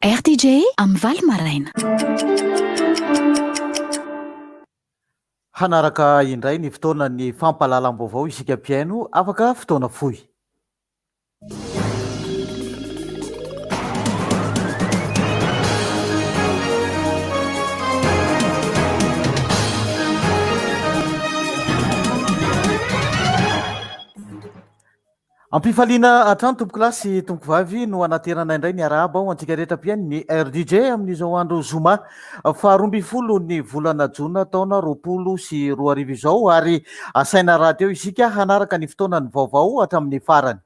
RTJ amin'ny valo maraina. Hanaraka indray ny fotoanan'ny fampahalalam-baovao isika mpihaino afaka fotoana fohy. Ampifaliana hatrany tompokolahy sy tompokovavy no anaterana indray ny arahaba ho antsika rehetra mpihaino ny RDJ amin'izao andro zoma faharoa ambin'ny folo ny volana jona taona 2020 izao ary asaina rahateo isika hanaraka ny fotoanan'ny vaovao hatramin'ny farany.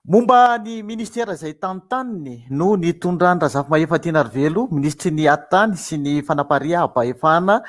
Momba ny minisitera izay tantaniny no nitondran-dRazafimahefa Tianarivelo, minisitry ny Atitany sy ny Fanapariaham-pahefana,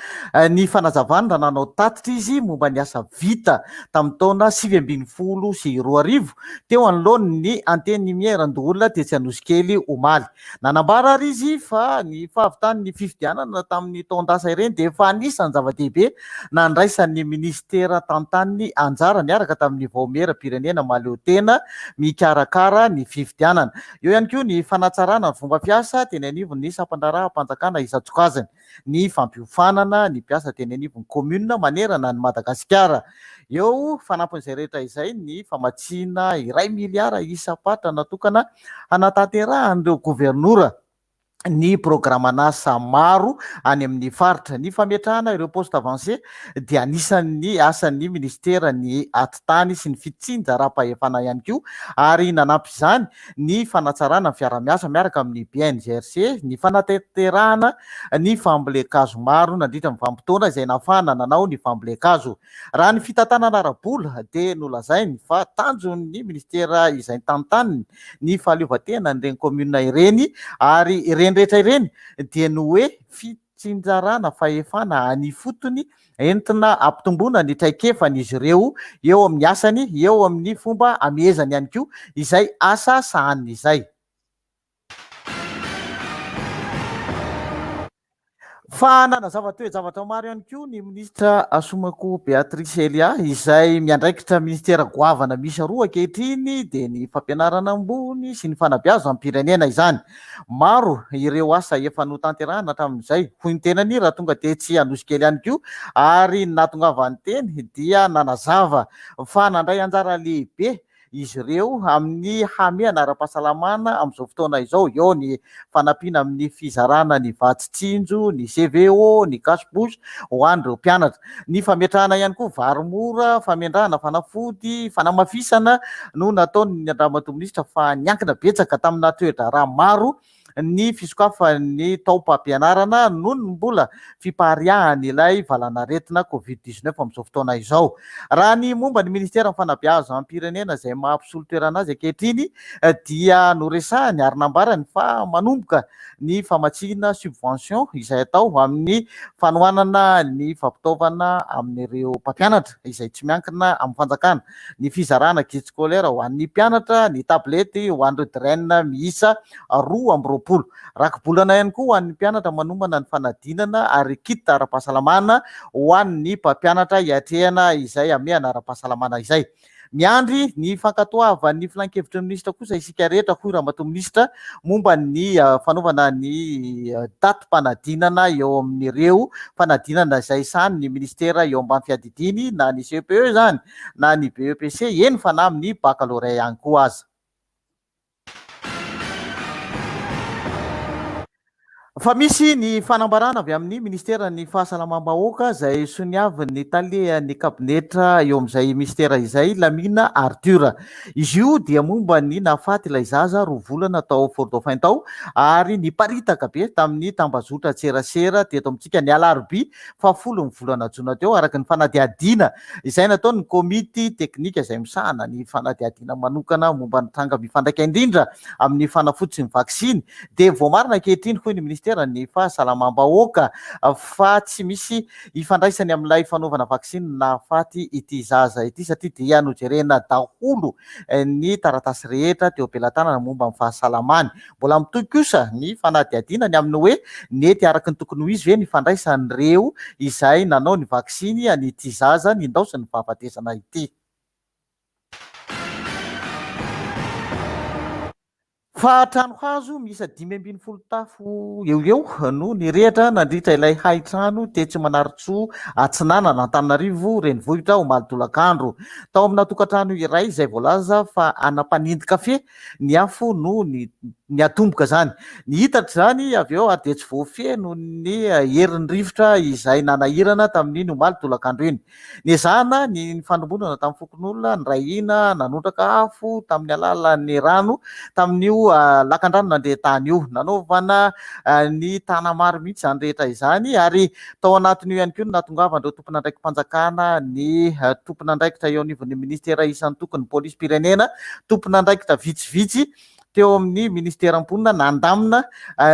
ny fanazavany raha nanao tatitra izy momba ny asa vita tamin'ny taona 2019 teo anoloan'ny Antenimierandoholona tetsy Anosikely omaly. Nanambara ary izy fa ny fahavitan'ny fifidianana tamin'ny taon-dasa ireny dia efa anisan'ny zava-dehibe nandraisan'ny minisitera tantaniny anjara niaraka tamin'ny vaomieram-pirenena mahaleotena mikarakara ny fifidianana. Eo ihany koa ny fanatsarana ny fomba fiasa teny anivon'ny sampandraharaham-panjakana isan-tsokajiny, ny fampiofanana ny mpiasa teny anivon'ny kaominina manerana an'i Madagasikara. Eo fanampin'izay rehetra izay ny famatsiana iray miliara isam-paritra natokana hanatanterahan'ireo governora ny programan'asa maro any amin'ny faritra. Ny fametrahana ireo poste avancé dia anisan'ny asan'ny minisiteran'ny Atitany sy ny fitsinjaram-pahefana ihany koa ary nanampy izany ny fanatsarana ny fiarahamiasa miaraka amin'ny BNGRC, ny fanatanterahana ny fambolen-kazo maro nandritra ny vanim-potoana izay nahafahana nanao ny fambolen-kazo. Raha ny fitantanana ara-bola dia nolazainy fa tanjon'ny minisitera izay tantaniny ny fahaleovantenan'ireny kaominina ireny ary ireny rehetra ireny dia ny hoe fitsinjarana fahefana any ifotony entina hampitomboana ny traikefan'izy ireo eo amin'ny asany, eo amin'ny fomba amehezany ihany koa izay asa sahaniny izay. Fa nanazava toe-javatra maro ihany koa ny minisitra Assoumacou Béatrice Elia izay miandraikitra minisitera goavana miisa roa ankehitriny dia ny fampianarana ambony sy ny fanabeazam-pirenena izany. Maro ireo asa efa notanterahina hatramin'izay, hoy ny tenany raha tonga tetsy Anosikely ihany koa ary ny nahatongavany teny dia nanazava fa nandray anjara lehibe izy ireo amin'ny hamehana ara-pahasalamana amin'izao fotoana izao. Eo ny fanampiana amin'ny fizarana ny vatsy tsinjo, ny CVO, ny cash bourse ho an'ireo mpianatra. Ny fametrahana ihany koa vary mora, famendrahana fanafody, fanamafisana no nataon'ny Andriamatoa Minisitra fa niankina betsaka tamina toe-draharaha maro ny fisokafan'ny taom-pampianarana noho ny mbola fipariahan'ilay valanaretina Covid 19 amin'izao fotoana izao. Raha ny momba ny ministeran'ny fanabeazam-pirenena izay maha mpisolo toerana azy ankehitriny dia noresahiny ary nambarany fa manomboka ny famatsiana subvention izay atao amin'ny fanohanana ny fampitaovana amin'ireo mpampianatra izay tsy miankina amin'ny fanjakana ny fizarana kit scolaire ho an'ny mpianatra, ny tablette ho an'ireo DREN miisa 22. Rakibolana ihany koa ho an'ny mpianatra manomana ny fanadinana ary kit ara-pahasalamana ho an'ny mpampianatra hiatrehana izay hamehana ara-pahasalamana izay. Miandry ny fankatoavan'ny filankevitry ny minisitra kosa isika rehetra, hoy Ramatoa Minisitra, momba ny fanaovana ny datim-panadinana eo amin'ireo fanadinana izay sahanin'ny minisitera eo ambany fiadidiany na ny CEPE izany na ny BEPC, eny fa na amin'ny baccalauréat ihany koa aza. Fa misy ny fanambarana avy amin'ny Ministeran'ny Fahasalamam-bahoaka izay soniavin'ny talehan'ny kabinetra eo amin'izay minisitera izay, Lamina Arthur. Izy io dia momba ny nahafaty ilay zaza roa volana tao Fort Dauphin tao ary niparitaka be tamin'ny tambazotran-tserasera teto amintsika ny alarobia fahafolon'ny volana jona teo araka ny fanadihadiana izay nataon'ny komity teknika izay misahana ny fanadihadiana manokana momba ny tranga mifandraika indrindra amin'ny fanafody sy ny vaksiny dia voamarina ankehitriny hoy ny minisiteran'ny fahasalamam-bahoaka fa tsy misy ifandraisany amin'ilay fanaovana vaksiny nahafaty ity zaza ity satria dia nojerena daholo ny taratasy rehetra teo am-pelatanana momba ny fahasalamany. Mbola mitohy kosa ny fanadihadiana ny amin'ny hoe nety araka ny tokony ho izy ve ny fandraisan'ireo izay nanao ny vaksiny an'ity zaza nindaosin'ny fahafatesana ity. Fa trano hazo miisa 15 tafo eo ho eo no nirehitra nandritra ilay hain-trano tetsy Manarintsoa Atsinanana, Antananarivo Renivohitra omaly tolakandro. Tao amina tokantrano iray izay voalaza fa ana mpanindy kafe ny afo no niatomboka izany. Nihitatra izany avy eo ary dia tsy voafehy noho ny herin'ny rivotra izay nanahirana tamin'iny omaly tolakandro iny. Nezahana ny nifandrombonana tamin'ny fokonolona, niray hina, nanondraka afo tamin'ny alalan'ny rano tamin'io lakandrano nandeha tany io. Nanaovana ny tanamaro mihitsy izany rehetra izany ary tao anatin'io ihany koa no nahatongavan'ireo tompon'andraiki-panjakana, ny tompon'andraikitra eo anivon'ny minisitera isan-tokony, polisim-pirenena, tompon'andraikitra vitsivitsy teo amin'ny minisiteran'ny mponina nandamina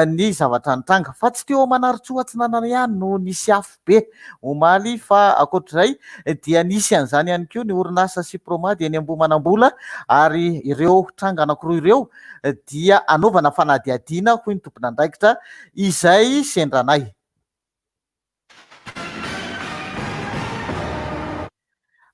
ny zavatra nitranga. Fa tsy teo Manarintsoa Atsinanana ihany no nisy afo be omaly fa ankoatr'izay dia nisy an'izany ihany koa ny orinasa Sipromad eny Ambohimanambola ary ireo tranga anankiroa ireo dia anaovana fanadihadiana hoy ny tompon'andraikitra izay sendra anay.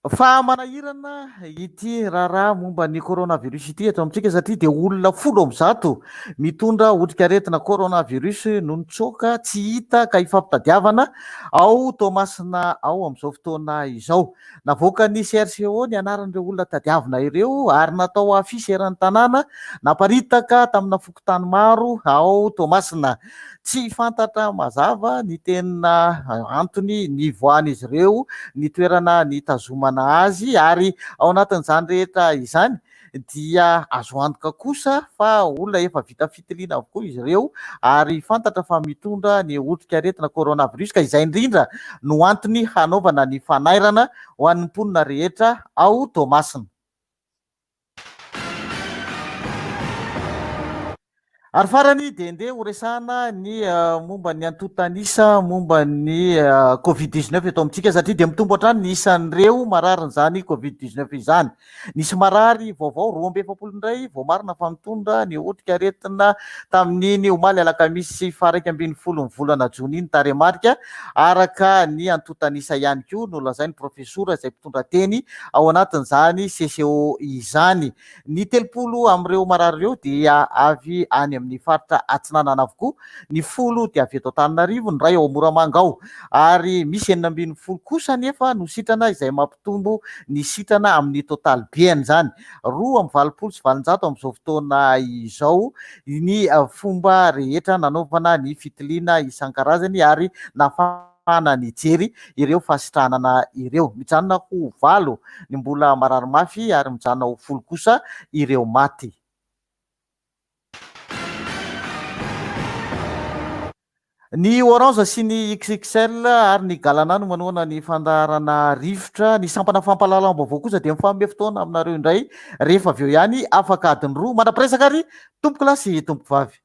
Fa manahirana ity raharaha momba ny coronavirus ity eto amintsika satria dia olona 110 mitondra otrikaretina coronavirus no nitsoaka tsy hita ka ifampitadiavana ao Toamasina ao amin'izao fotoana izao. Navoakan'ny CRCO ny anaran'ireo olona tadiavina ireo ary natao afisy eran'ny tanàna, naparitaka tamina fokontany maro ao Toamasina. Tsy fantatra mazava ny tena antony nivoahan'izy ireo, ny toerana nitazomana azy ary ao anatin'izany rehetra izany dia azo antoka kosa fa olona efa vita fitiliana avokoa izy ireo ary fantatra fa mitondra ny otrikaretina coronavirus ka izay indrindra no antony hanaovana ny fanairana ho an'ny mponina rehetra ao Toamasina. Ary farany dia ndeha ho resahana ny momba ny antontan'isa momba ny Covid 19 eto amintsika satria dia mitombo hatrany ny isan'ireo mararin'izany Covid 19 izany. Nisy marary vaovao 42 indray voamarina fa mitondra ny otrikaretina tamin'iny omaly alakamisy faha 11 ny volana jona iny tarehimarika araka ny antontan'isa ihany koa nolazain'ny profesora izay mpitondra teny ao anatin'izany CCO izany. Ny 30 amin'ireo marary ireo dia avy any amin'ny faritra Atsinanana avokoa, ny folo dia avy eto Antananarivo, ny iray ao Moramanga ao, ary misy 16 kosa anefa no sitrana izay mampitombo ny sitrana amin'ny totalibeny izany, 882 amin'izao fotoana izao ny fomba rehetra nanaovana ny fitiliana isan-karazany ary nahafahana nahafahana nijery ireo fahasitranana ireo. Mijanona ho valo ny mbola marary mafy ary mijanona ho folo kosa ireo maty. Ny Orange sy ny XXL ary ny Galana no manohana ny fandaharana Rivotra. Ny sampana fampahalalam-baovao kosa dia mifanome fotoana aminareo indray rehefa avy eo ihany afaka adiny roa. Mandra-piresaka ary tompokolahy sy tompokovavy.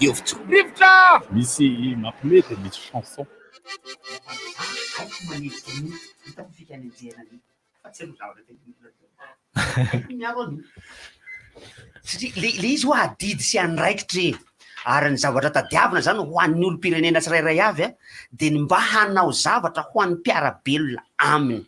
Rivotra! Misy mampime dia misy chanson. Fa tsy haiko zavatra tenenina teo. Haiko miaro an'io. Satria le le izy hoa adidy sy andraikitra e. Ary ny zavatra tadiavina zany ho an'ny olom-pirenena tsirairay avy a, de ny mba hanao zavatra ho an'ny mpiara-belona aminy.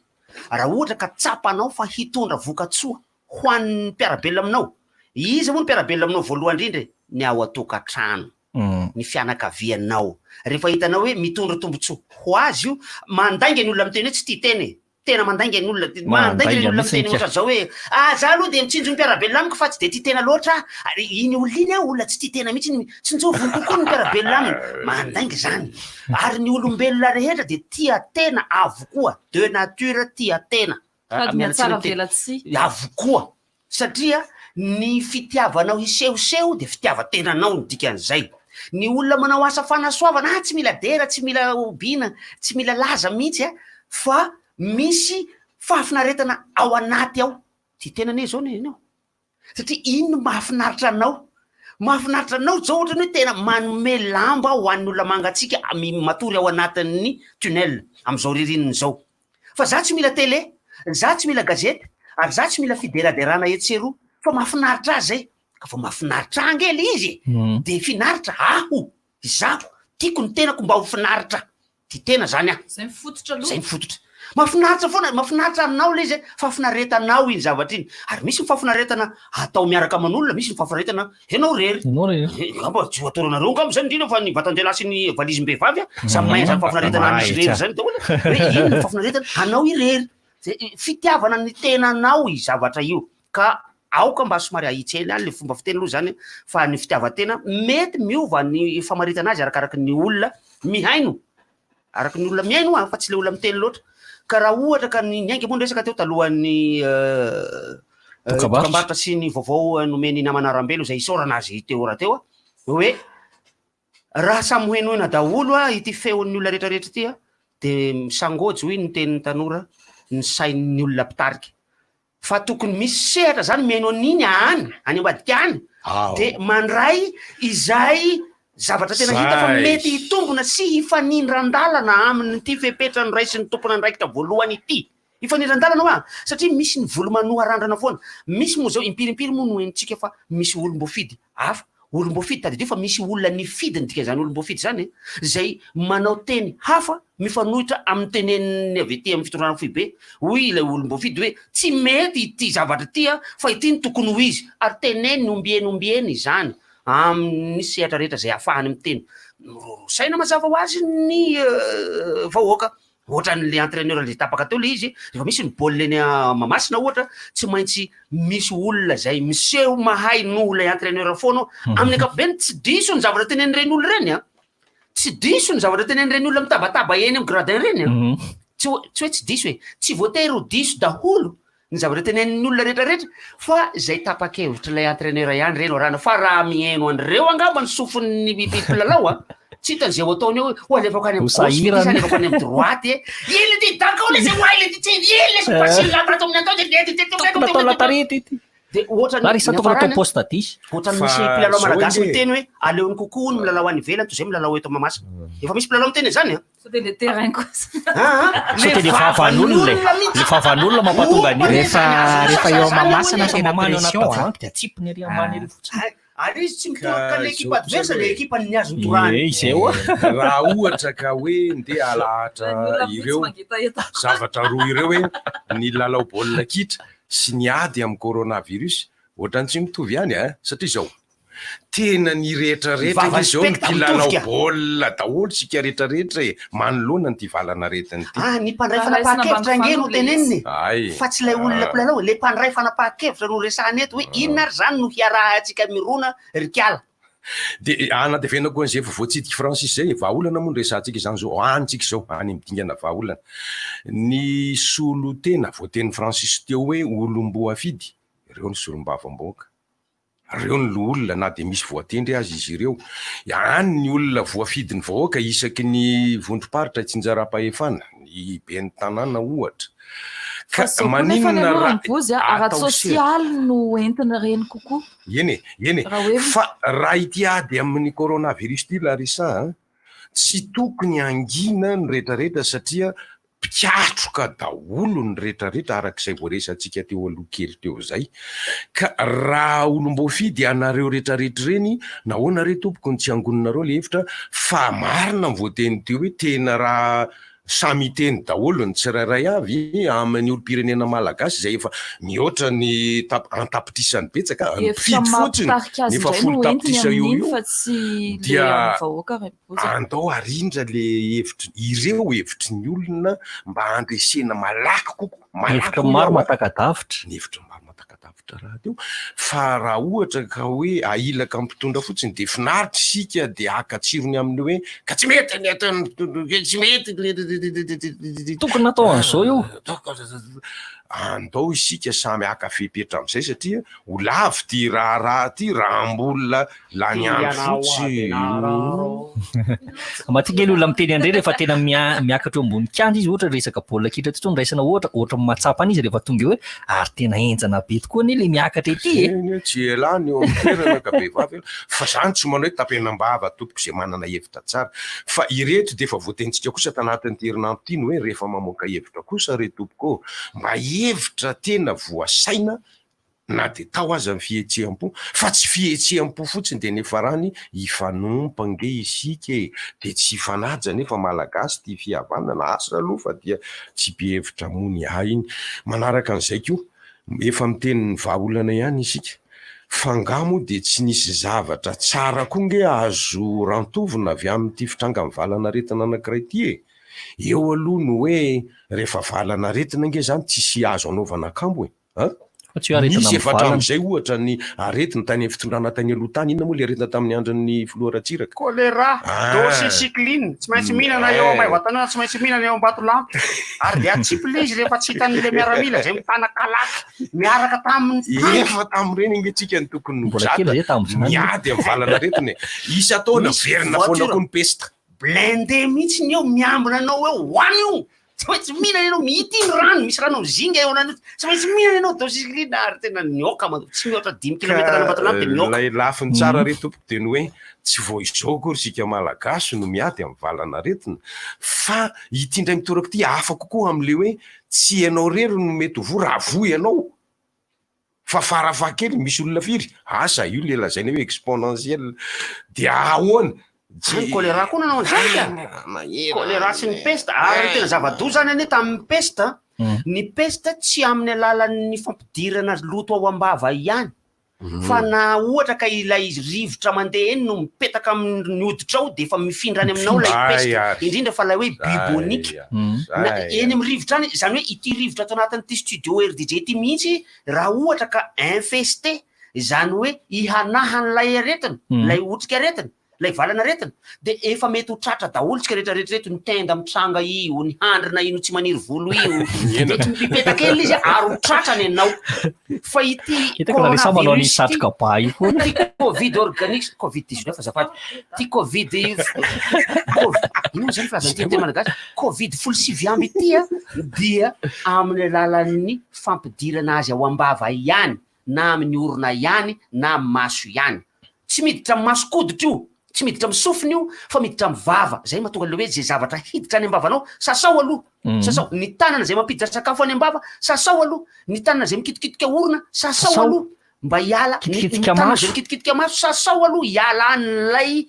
Raha ohatra ka tsapanao fa hitondra vokatsoa ho an'ny mpiara-belona aminao, iza moa ny mpiara-belona aminao voalohany indrindra e? Ny ao an-tokantrano. Ny fianakavianao. Rehefa hitanao hoe mitondra tombontsoa ho azy io, mandainga ny olona miteny hoe tsy tia tena e. Tena mandainga ny olona, mandainga ny olona miteny ohatran'izao hoe ah za aloha dia mitsinjo ny mpiara-belona amiko fa tsy dia tia tena loatra aho. Ary iny olona iny an, olona tsy tia tena mihitsy iny, tsinjoviny kokoa ny mpiara-belona aminy. Mandainga izany. Ary ny olombelona rehetra dia tia tena avokoa, de nature tia tena. Sady mihatsara velatsihy. Avokoa. Satria ny fitiavanao hisehoseho dia fitiavan-tenanao no dikan'izay. Ny olona manao asa fanasoavana, ah tsy mila dera, tsy mila hobiana, tsy mila laza mihitsy a, fa misy fahafinaretana ao anaty ao. Tia tena anie izao anie ianao. Satria iny no mahafinaritra anao. Mahafinaritra anao izao ohatran'ny hoe tena manome lamba ho an'ny olona mangatsiaka matory ao anatin'ny tunnel amin'izao ririnina izao. Fa za tsy mila télé, za tsy mila gazety, ary za tsy mila fideraderana etsy sy eroa, fa mahafinaritra ahy zay. Ka vao mahafinaritra ahy ange le izy e, de finaritra aho, izaho, tiako ny tenako mba ho finaritra, tia tena zany aho. Zay mifototra aloha. Zay mifototra. Mahafinaritra foana, mahafinaritra anao le izy e, fahafinaretanao iny zavatra iny. Ary misy ny fahafinaretana atao miaraka aman'olona, misy ny fahafinaretana Ianao irery. Ianao irery. Angamba tsy ho ataonareo angamba izany indrindra fa ny vatan-dehilahy sy ny valizim-behivavy a, samy mahay izany fahafinaretana an'izy irery izany daholo. Hoe inona ny fahafinaretana anao irery. Zay fitiavana ny tenanao io zavatra io. Ka aoka mba somary ahitsy hely ihany le fomba fiteny aloha izany fa ny fitiavan-tena mety miova ny famaritana azy arakaraky ny olona mihaino. Araka ny olona mihaino hoa fa tsy le olona miteny loatra. Ka raha ohatra ka ny niainga moa ny resaka teo talohan'ny dokambarotra sy ny vaovao nomen'i namana Rambelo izay isaorana azy teo rahateo hoe raha samy ho henoina daholo hoa ity feon'ny olona rehetrarehetra ity dia misangojo hoy ny tenin'ny tanora ny sain'ny olona mpitarika. Fa tokony misy sehatra zany mihaino an'iny any, any ambadika any, de mandray izay zavatra tena hita fa mety hitombina sy hifanindran-dalana amin'ity fepetra noraisin'ny tompon'andraikitra voalohany ity. Hifanindran-dalana hoa, satria misy ny volo manoha randrana foana. Misy moa zao, impirimpiry moa no henontsika fa misy olom-boafidy hafa Olom-boafidy, tadidio fa misy olona nifidy ny dikan'izany olom-boafidy izany e, izay manao teny hafa mifanohitra amin'ny tenenin'ny avy ety amin'ny fitondrana foibe. Hoy ilay olom-boafidy hoe tsy mety ity zavatra ity a, fa ity no tokony ho izy. Ary teneniny ombieny ombieny izany amin'ny sehatra rehetra izay ahafahany miteny. Miroroa saina mazava ho azy ny vahoaka. Ohatran'le entraineur le tapaka teo le izy, rehefa misy ny baolina eny Mahamasina ohatra, tsy maintsy misy olona zay miseho mahay noho ilay entraineur foana ao. Amin'ny ankapobeny tsy diso ny zavatra tenenin'ireny olona ireny an! Tsy diso ny zavatra tenenin'ireny olona mitabataba eny amin'ny gradin ireny an! Tsy hoe tsy hoe tsy diso e! Tsy voatery ho diso daholo ny zavatra tenenin'ny olona rehetra rehetra fa izay tapa-kevitr'ilay entraineur ihany re no arahana fa raha mihaino an'ireo angamba ny sofin'ny mpilalao a tsy hitany izay ho ataony eo hoe ho alefako any amin'ny gauche ve ty sa alefako any amin'ny droite e iny ity dakao le zay ho ahy le ty tsy iny le facile la tato amin'ny atao de Tokony atao latarety ity. de ohatran'ny Ary isa tokony atao poste diso. Ohatran'ny misy mpilalao malagasy miteny hoe aleony kokoa hono milalao any ivelany toy izay milalao eto Mahamasina. Efa misy mpilalao miteny an'izany an. Sao dia le terrain kosa. Sao dia le vavan'olona e. Le vavan'olona mampatonga an'io. Rehefa rehefa eo Mahamasina tena pression a. Dia atsipiny ery ambany ery fotsiny. Ary izy tsy mitoroka le ekipa adverse le ekipa ny azony torahany. Ie, izay oa. Raha ohatra ka hoe ndeha alahatra ireo zavatra roa ireo hoe ny lalao baolina kitra sy ny ady amin'ny coronavirus, ohatran'ny tsy mitovy ihany a! Satria izao, tena ny rehetrarehetra ange izao ny mpilalao baolina daholo isika rehetrarehetra e, manoloana an'ity valan'aretina ity. Ah, ny mpandray fanapahan-kevitra ange no tenenina e, fa tsy ilay olona mpilalao e, ilay mpandray fanapahan-kevitra no resahana eto hoe inona ary izany no hiarahantsika mirona ry kiala. Dia anatevenako an'izay efa voatsidik'i Francis izay e, vahaolana moa no resahantsika izany izao, any tsika izao, any amin'ny dingana vahaolana. Ny solontena, voatenin'i Francis teo hoe olom-boafidy, ireo ny solombavambahoaka, ireo ny loholona na dia misy voatendry aza izy ireo. Any ny olona voafidin'ny vahoaka isaky ny vondrom-paritra itsinjaram-pahefana, ny ben'ny tanàna ohatra. Ka maninona raha atao sehatra? Ara-tsosialy no entina ireny kokoa. Eny e, eny e. Fa raha ity ady amin'ny coronavirus ity Larissa a, tsy tokony hangina ny retraretra satria mpikatroka daholo ny retraretra araka izay voaresantsika teo aloha kely teo izay. Ka raha olom-boafidy ianareo retraretra ireny, nahoana re tompoko no tsy angoninareo le hevitra fa marina ny voateny teo hoe tena raha. Samy hiteny daholo ny tsirairay avy amin'ny olom-pirenena malagasy izay efa mihoatra ny tap- an-tapitrisany betsaka, ny Hevitra mpifidy fotsiny mampitarika azy efa indray folo no entiny tapitrisa eo amin'iny eo fa tsy le dia amin'ny vahoaka Rainiboza. andao arindra le hevitry ireo hevitry ny olona mba handresena malaky kokoa, malaky Hevitra hoy maro aho a. mahataka-davitra. Ny hevitra maro mahataka-davitra rahateo fa raha ohatra ka hoe ahilaka amin'ny mpitondra fotsiny dia finaritra isika dia haka tsirony amin'ny hoe ka tsy mety ny ataon'ny mpitondra, tsy mety le Tokony natao an'izao io. Andao isika samy haka fepetra amin'izay satria ho lavo ity raharaha ity raha mbola lany andro fotsiny. Matetika ny olona miteny an'ireny rehefa tena miakatra eo ambony kianja izy, ohatra resaka baolina kitra ity no raisina ohatra, ohatra mahatsapa an'izy rehefa tonga eo hoe ary tena henjana be tokoa anie ilay miakatra ety e. Eny, tsy elah ny eo amin'ny toerana ka vehivavy aloha. Fa zany tsy manao hoe tapenam-bava tompoko izay manana hevitra tsara. Fa ireto dia efa voatenintsika kosa tanatin'ity herinandro ity ny hoe rehefa mamoaka hevitra kosa re tompoko ô, mba hevitra tena voasaina na dia tao aza ny fihetseham-po, fa tsy fihetseham-po fotsiny dia niafarany hifanompa ange isika e, dia tsy hifanaja nefa malagasy tia fihavanana, asa aloha fa dia tsy be hevitra moa ny ahy iny. Manaraka an'izay koa, efa miteny ny vahaolana ihany isika, fa angaha moa dia tsy nisy zavatra tsara koa nge azo rantovina avy amin'ity fitrangan'ny valan'aretina anankiray ity e? Eo aloha ny hoe rehefa valan'aretina ange izany tsisy azo anaovana akambo e! An? Fa tsy hoe aretina Nisy efa mivalana. hatramin'izay ohatra ny aretina tany amin'ny fitondrana tany aloha tany, inona moa ilay aretina tamin'ny andron'ny filoha Ratsiraka? Choléra, Ah. doxycycline, tsy maintsy mihinana eo Maevatanàna, tsy maintsy mihinana eo Ambatolampy, ary dia atsipy ilay izy rehefa tsy hitan'ilay miaramila izay mitana kalaky miaraka tamin'ny tanky. Efa tamin'ireny ange tsika no tokony Mbola kely nozatra zay tamin'izany. miady amin'ny valan'aretina e. Isan-taona Misy miverina foana voiture koa ny pesta. blindé mihitsy ny eo miambina anao eo, ho any io! Tsy maintsy mihinana ianao, ity ny rano, misy rano mizinga eo ananio, tsy maintsy mihinana ianao doxycycline ary tena nihoaka manko, tsy mihoatra dimy kilomètre an'Ambatolampy dia mihoaka. Ilay lafiny tsara re tompoko dia ny hoe tsy vao izao akory isika Malagasy no miady amin'ny valan'aretina fa ity indray mitoraka ity hafa kokoa amin'ilay hoe tsy ianao irery no mety ho voa raha voa ianao. Fa farafahakeliny misy olona firy? Asa, io le lazaina hoe exponentiel. Dia ahoana? Tsy ny choléra koa nanao an'izany ka. Choléra sy ny peste. Ary ny tena zava-doza any anie tamin'ny peste, ny peste tsy amin'ny alalan'ny fampidirana loto ao am-bava ihany. Fa na ohatra ka ilay rivotra mandeha eny no mipetaka amin'ny hoditrao dia efa mifindra any aminao ilay peste. Indrindra fa ilay hoe bubonique. Na eny amin'ny rivotra any, izany hoe ity rivotra ato anatin'ity studio RDJ ity mihitsy raha ohatra ka infesté, izany hoe ihanahan'ilay aretina, ilay otrikaretina, ilay valan'aretina dia efa mety ho tratra daholo tsika rehetra rehetra reto, ny tenda mitranga io, ny handrina ino tsy maniry volo io, mety mipetaka ela izy ary ho tratra ny anao. Fa ity Hitako la resa manao ny coronavirus ity, satroka ba io foana. ity covid organique, covid 19 azafady, ity covid, covid, inona zany filazana ity amin'ny teny malagasy, covid 19 ity a, dia amin'ny alalan'ny fampidirana azy ao am-bava ihany na amin'ny orona ihany na amin'ny maso ihany. Tsy miditra amin'ny mason-koditra io, tsy miditra amin'ny sofina io fa miditra amin'ny vava. Zay mahatonga an'ilay hoe zay zavatra hiditra any am-bavanao, sasao aloha, sasao. Ny tanana zay mampiditra sakafo any am-bava, sasao aloha. Ny tanana zay mikitikitika orona, sasao Sasao. aloha mba hiala. Ny ny Kitikitika tanana zay maso. mikitikitika maso, sasao aloha hiala an'ilay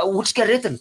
otrikaretina.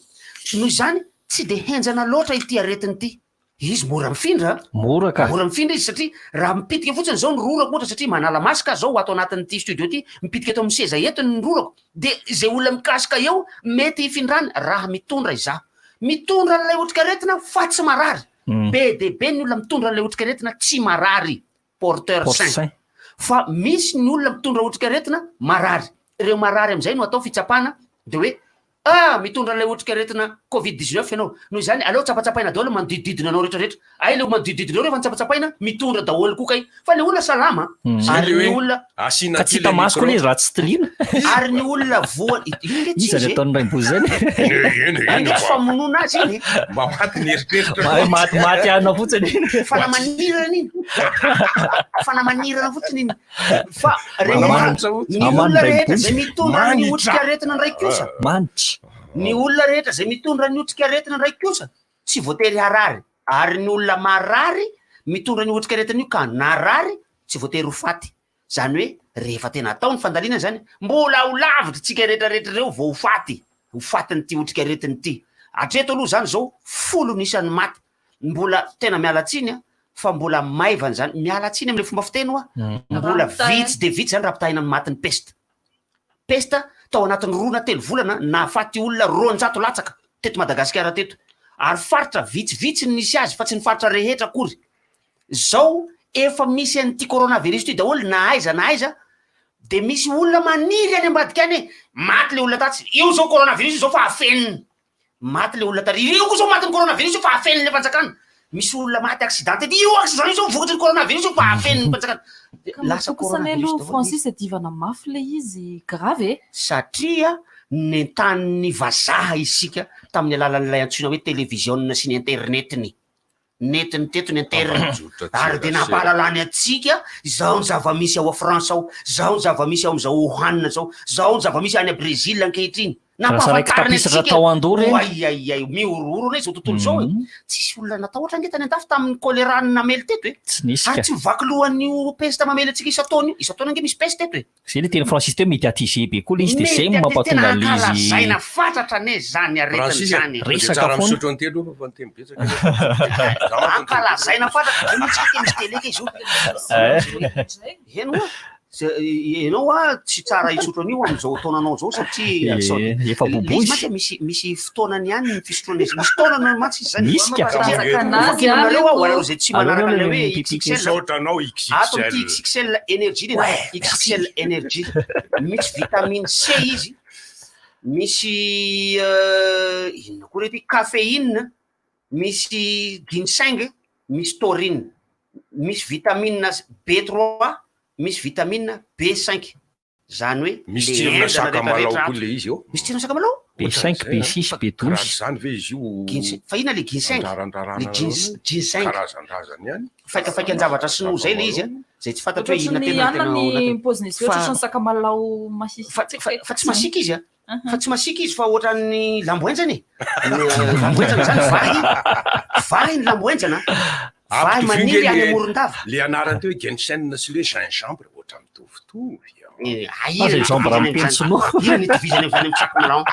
Noho izany, tsy dia henjana loatra ity aretina ity. Izy mora mifindra a! Mora ka! Mora mifindra izy satria raha mipitika fotsiny izao ny rorako ohatra satria manala masque aho izao ato anatin'ity studio ity, mipitika eto amin'ny seza eto ny rorako dia izay olona mikasika eo mety hifindrany raha mitondra izaho. Mitondra an'ilay otrikaretina fa tsy marary. Be dia be ny olona mitondra an'ilay otrikaretina tsy marary, porteur sain. Fa misy ny olona mitondra otrikaretina marary. Ireo marary amin'izay no atao fitsapana dia hoe Ah! Mitondra an'ilay otrikaretina covid 19 ianao. Noho izany, aleo tsapatsapaina daholo ny manodidididina anao rehetra rehetra. Hay ilay manodidididina eo rehefa nitsapatsapaina, mitondra daholo koa kay. Fa ilay olona salama an! Zay Ary le ny hoe olona. asiana Ka tsy kely hita maso koa micro. ilay izy raha tsy tiliana. Ary ny olona voa, iny nge tsy Iza izy ny e! ataon'ny raim-bozy zany? Eny eny Iny eny nge tsy mba famonoana azy iny e! mba maty ny eritreritra. Mahay matimaty anona fotsiny iny. Fanamanirana iny. Fanamanirana fotsiny iny. Fa rehefa Manitra fotsiny. ny Aman olona rehetra Baiboly. izay mitondra ny Manitra. otrikaretina indray kosa, Manitra. ny olona rehetra izay mitondra ny otrikaretina indray kosa tsy voatery harary, ary ny olona marary mitondra ny otrikaretina io ka narary tsy voatery ho faty. Izany hoe rehefa tena atao ny fandalinana izany, mbola ho lavitra tsika rehetra rehetra ireo vao ho faty, ho fatin'ity otrikaretina ity. Hatreto aloha izany izao folo ny isan'ny maty. Mbola tena miala tsiny a, fa mbola maivana izany, miala tsiny amin'ilay fomba fiteny hoa, mbola vitsy dia vitsy izany raha ampitahaina amin'ny matin'ny pesta. Pesta tao anatin'ny roa na telo volana nahafaty olona 200 latsaka teto Madagasikara teto. Ary faritra vitsivitsy no nisy azy fa tsy ny faritra rehetra akory. Zao efa misy an'ity coronavirus ity daholo na aiza na aiza de misy olona maniry any ambadika any hoe maty le olona tatsy, io zao coronavirus io zao fa afenina. Maty le olona tary, io koa zao matin'ny coronavirus io fa afenin'le fanjakana. Misy olona maty accident teto, io accident io zao vokatry ny coronavirus io fa afenin'ny fanjakana. Ka Lasa matoa kosa anie coronavirus aloha daholo. Francis adivana mafy le izy, grave e! Satria nentanin'ny vazaha isika tamin'ny alalan'ilay antsoina hoe televiziona sy ny internet-ny. Nentiny teto ny interne ary dia nampahalalany antsika izao ny zava-misy ao France ao, izao ny zava-misy ao amin'izao Wuhan izao, izao ny zava-misy any Brésil ankehitriny. Lasa Nampahafantariny raiki-tapisatra antsika tao Andorra iny. Oay ay ay, mihorohoro anie izao tontolo izao e. Tsisy olona natahotra ange tany an-dafy tamin'ny choléra namely teto e. Tsy nisy Ary ka. tsy mivaky lohan'io peste mamely antsika isan-taona io. Isan-taona ange misy peste eto e. Zay le teny Francis teo mediatisé be koa le izy de zay no Mediatisé, mampatonga tena an'le izy. ankalazaina fatratra anie zany aretina Francis e, zany e. dia Resaka tsara foana. misotro an'ity aloha fa niteny betsaka ianao. Za manko niteny Ankalazaina betsaka. fatratra, io mihitsy ity misy télé kay zao. Eh. Heno hoa, ze- ianao hoa tsy tsara hisotro an'io amin'izao taonanao zao satria Eh, sao de- efa le izy bobozy. mantsy misy misy fotoanany ihany ny fisotroana izy. Misy taonany mantsy izy zany. Misy ka. Satria Mampatanjaka anazy hovakiana aminareo aho, ho ary anareo izay tsy Aleo manaraka aloha an'ilay le hoe mipipiky. XXL. Misaotra anao Ato amin'ity XXL. XXL Energy dia XXL Energy. Misy vitamine C izy, misy inona koa re ty, caféine, misy ginseng, misy taurine, misy vitamine B3, misy vitamine B5. Zany hoe Misy le tsirona henjana sakamalaho rehetrarehetra koa ato. le izy eo. Misy tsirona sakamalaho? B5, B6, B12. Raha izany ve izy io Ginseng. Fa inona le ginseng? andrarandrarana Le gins- ginseng. karazan-drazany ihany. Faikafaikan-javatra sinoa zay le izy a, zay tsy fantatro hoe Ohatry inona ny tena anona tena ao ny anatiny. paozin'izy io, Fa- ohatry ny sakamalaho masiaka. Fa, fa, fa tsy masiaka izy a. Fa tsy masiaka izy fa ohatran'ny lambo henjana e. Ny, Lambo henjana zany vahy. Vahy ny lambo henjana. Vahy Ampitovio maniry nge any le- Morondava. Le anarany teo hoe ginseng sy le gingembre ohatra mitovitovy. Eh, Ah, ah, inona gingembre ny amin'ny itovizany sinoa. Inona ny itovizany amin'izany amin'ny sakamalaho?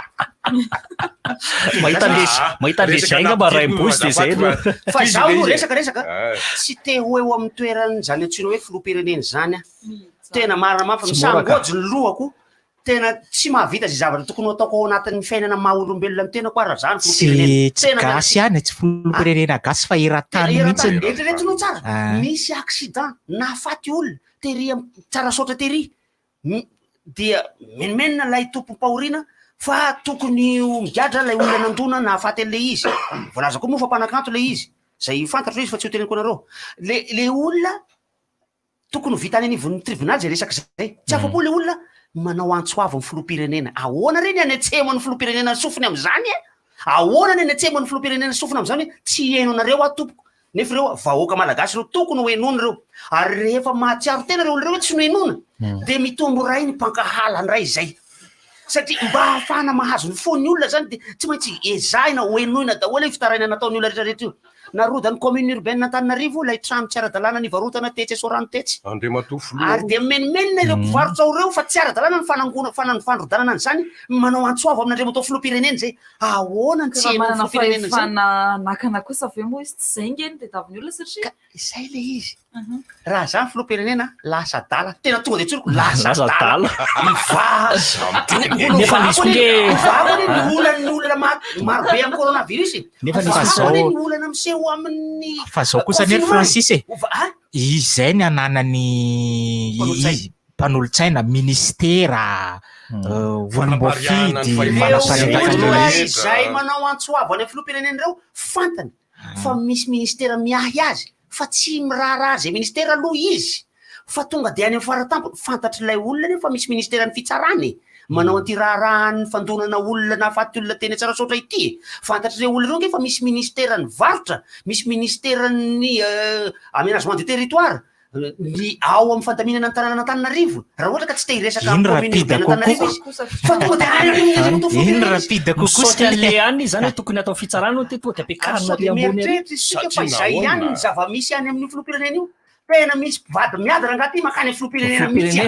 Mahita le mahita le Resaka zay angamba nampidiniko raim-bozy de zay azafady no. fa- Fa Tohizo zaho le aloha izy e. resaka resaka Ah. tsy te ho eo amin'ny toeran'izany antsoina hoe filoham-pirenena izany aho. Tena marina mafy, Tsy mora ka. misangojo ny lohako. Tena tsy mahavita izay zavatra tokony ho ataoko ao anatin'ny fiainana maha olombelona ny tenako aho raha za ny Tsy filoham-pirenena. tsy Tena miala gasy tsiny. ihany, tsy filoham-pirenena gasy fa eran-tany mihitsy. Eran-tany, eritreretinao tsara. Ah. Misy accident nahafaty olona tery am- Tsarasaotra tery. Dia menomenona ilay tompom-pahoriana fa tokony ho migadra ilay olona nandona nahafaty an'ilay izy. Voalaza koa moa fa mpanakanto ilay izy. Izay fantatro izy fa tsy ho teneniko anareo. Le le olona tokony ho vita any anivon'ny tribonaly izay resaka izay. Tsy afa-po ilay olona manao antso avo amin'ny filoham-pirenena. Ahoana re ny hanetsehan'ny filoham-pirenena ny sofiny amin'izany e? Ahoana ny hanetsehan'ny filoham-pirenena ny sofiny amin'izany hoe tsy hihaino anareo aho tompoko. Nefa ireo vahoaka malagasy ireo tokony ho henoina ireo. Ary rehefa mahatsiaro tena ireo olona ireo hoe tsy nohenoina dia mitombo iray ny mpankahala indray izay. Satria mba hahafahana mahazo ny fon'ny olona izany dia tsy maintsy ezahina ho henoina daholo io fitarainana nataon'ny olona rehetrarehetra io. Narodan'ny commune urbaine Antananarivo ilay trano tsy ara-dalàna nivarotana tetsy Soarano tetsy. Andriamatoa Filoha. Ary dia mimenomenona ireo mpivarotra ao ireo fa tsy ara-dalàna ny fanangona, fanan- fandrodanana an'izany. Manao antso avo amin'Andriamatoa Filoham-pirenena izay. Ahoana ny Ka tsy raha henoin'ny manana Filoham-pirenena izany? fahefana nakana kosa ve moa izy tsy izay nge no tadiavin'ny olona satria. Izay ilay izy. Raha za ny filoham-pirenena, lasa adala. Tena tonga dia tsoriko, lasa Lasa adala. adala. Mivaha. Nefa nisy koa nge- Mivaha anie ny olan'ny olona marobe amin'ny coronavirus e. Nefa ny Mivaha fa anie zao- ny olana miseho amin'ny Fa zao kosa anie confinement e. Francis e. Hova- ah? Izay ny ananany Mpanolotsaina. mpanolotsaina, ministera, Fanapariahana ny olom-boafidy, fahefana manaparitaka sy ny an'ilay Olona izy. izay manao antso avo any amin'ny filoham-pirenena ireo, fantany fa misy ministera miahy azy, fa tsy miraharaha izay ministera aloha izy, fa tonga dia any amin'ny faratampony, fantatr'ilay olona anefa fa misy ministeran'ny fitsarana e, manao an'ity raharahan'ny fandonana olona nahafaty olona teny Tsarasaotra ity e, fantatr'ireo olona ireo ange fa misy ministeran'ny varotra, misy ministeran'ny aménagement du territoire, ny ao amin'ny fandaminana ny tanànan'Antananarivo, raha ohatra ka tsy te hiresaka Iny amin'ny commune rapide urbaine Antananarivo kokoa. izy, fa tonga dia any amin'ny Iny filoham-pirenena izy. rapide kokoa Misaotra sy an'le any izany hoe tokony atao fitsarana hono ty tonga dia Ary ampiakarina sao aty dia ambony ary. mieritreritra isika fa Satria izay ihany nahoana? ny zava-misy any amin'io filoham-pirenena io. Tena misy mpivady miady rangahy ty mankany amin'ny filoham-pirenena mihitsy a.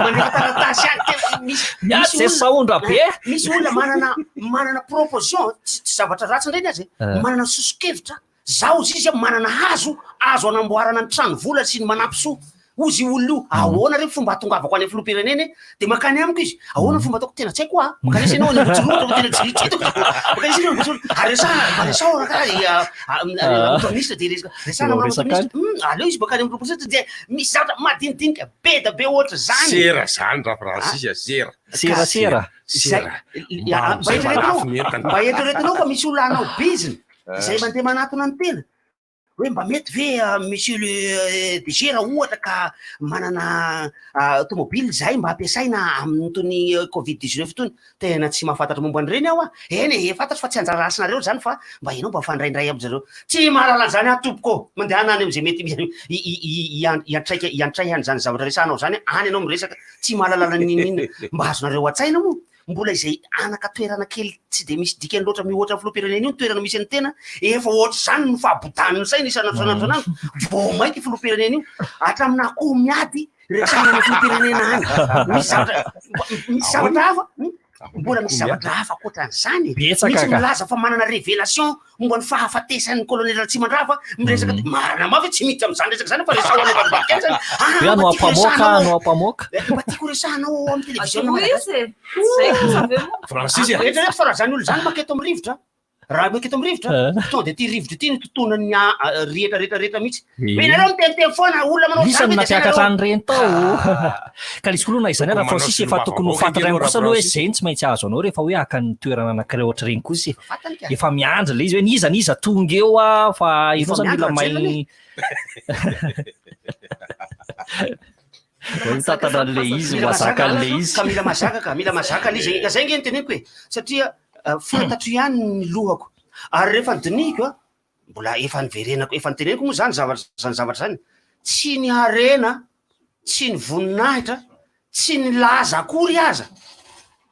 Mandefa taratasy any, tena misy Miady misy zay olona sahondra be. misy olona manana manana proposition, tsy tsy zavatra ratsy indray ny azy e, Eh. manana soso-kevitra. Zaho hozy izy manana hazo azo anamboarana ny trano vola sy ny manampy soa. Hozy io olona io, ahoana re ny fomba ahatongavako any amin'ny filoham-pirenena e? Dia mankany amiko izy, ahoana ny fomba ataoko? Tena tsy haiko hoa. Mankanesa ianao any Ambohitsirohitra fa tena tsy tsy hitako. Mankanesa ianao any Ambohitsirohitra. Ary resahana, mba resaho rangahy ramatoa minisitra dia resaka, resahana amin'ny ramatoa minisitra. Hum, aleo izy mankany amin'ny filoham-pirenena dia misy zavatra madinidinika be dia be ohatr'izany. Sera zany Rafrancis a, sera. Sera sera. Sera. Mba eritreretinao, mba eritreretinao fa misy olona hanao bizina izay mandeha manatona ny tena. Hoe mba mety ve monsieur le DG raha ohatra ka manana tomobile izahay mba ampiasaina amin'itony covid 19 itony? Tena tsy mahafantatra momba an'ireny aho a! Eny e, fantatro fa tsy anjara asanareo izany fa mba ianao mba mifandraindray amin-dry zareo. Tsy mahalala an'izany aho tompoko ô! Mandehana any amin'izay mety hiantraika hiantraihan'izany zavatra resahanao izany, any ianao miresaka, tsy mahalala n'inon'inona. Mba azonareo an-tsaina moa? Mbola izay anaka toerana kely tsy dia misy dikany loatra mihoatra ny filoham-pirenena io ny toerana misy an'ny tena, efa ohatr'izany ny fahabodan'ny saina isan'andro isan'andro isan'andro, vao mainka io filoham-pirenena io, hatramin'ny akoho miady resahana any filoham-pirenena any, misy zavatra misy zavatra hafa, mbola misy zavatra hafa ankoatran'izany e, Betsaka misy ka. milaza fa manana révélation momba ny fahafatesan'ny colonel Ratsimandrava, miresaka mm. marina mafy tsy miditra amin'izany resaka izany fa resaho any ambadimbadika any zany. Ah, Hoe anao ampamoaka, anao ampamoaka. Eh, mba tiako resahanao ao amin'ny télévision Malagasy. E. Francis e. Eritrereto fa raha zany olona zany maketo amin'ny rivotra, raha maketo amin'ny rivotra, eh. tonga dia ity rivotra ity no totonan'ny ah, rehetra rehetra rehetra mihitsy. Hoe nareo miteniteny foana olona manao Isan'ny zany ve dia nampiakatra sainareo. an'ireny tao. Ka le izy koa aloha na izany ara Manao Francis efa tokony ho solombavambahoaka fantatra ihany ange kosa aloha hoe Francis. zay no tsy maintsy azo anao rehefa hoe haka ny toerana anankiray ohatr'ireny kosa e. Fantany ka. Efa miandry le izy hoe n'iza n'iza tonga eo ah fa Efa ianao zany miandry mila Rajoelina mahay mitantana an'le izy, Mila mahazaka mazaka an'le izy. Ka mila mazaka ka, mila mazaka le izy. Ka zay nge no teneniko e. Satria fantatro ihany ny lohako. Ary rehefa nodinihiko a, Mbola efa niverenako, efa noteneniko moa zany zavatra zany zavatra zany, tsy ny harena, tsy ny voninahitra, tsy ny laza akory aza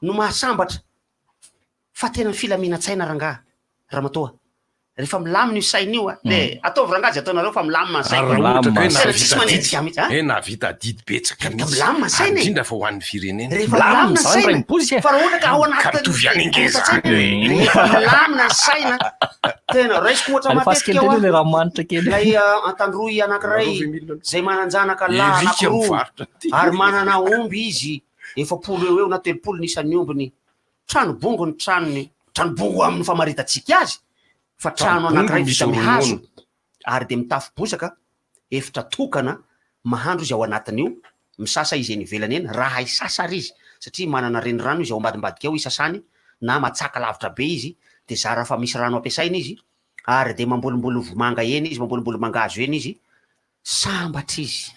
no mahasambatra fa tena ny filaminan-tsaina rangaha, ramatoa. Rehefa milamina io saina io a, de ataovy rangaha zay ataonareo fa milamina ny saiko. Ary raha ohatra ka hoe Saina tsisy nahavita manenjika adidy, mihitsy, a? hoe nahavita adidy betsaka mihitsy, Milamina ny ary saina e. indrindra fa ho an'ny firenena. Rehefa milamina ny saina, fa raha ohatra ka ao Ka anatin'ny mitovy ihany ange izany e. rehefa milamina ny saina, tena raisiko ohatra Alefaso matetika kely aho teny a, le ranomanitra kely. ilay Antandroy anankiray izay manan-janaka lahy Eric anankiroa mivarotra aty. ary manana omby izy, 40 eo ho eo na 30 ny isan'ny ombiny, trano bongo ny tranony, trano bongo amin'ny famaritantsika azy, fa trano Trano anankiray bongo vita misy amin'ny hazo ronono. ary dia mitafo bozaka, efitra tokana, mahandro izy ao anatin'io, misasa izy eny ivelany eny, raha hisasa ary izy, satria manana renirano izy ao ambadimbadika ao hisasany, na matsaka lavitra be izy, dia zara fa misy rano ampiasaina izy, ary dia mambolimboly vomanga eny izy, mambolimboly mangahazo eny izy, sambatra izy,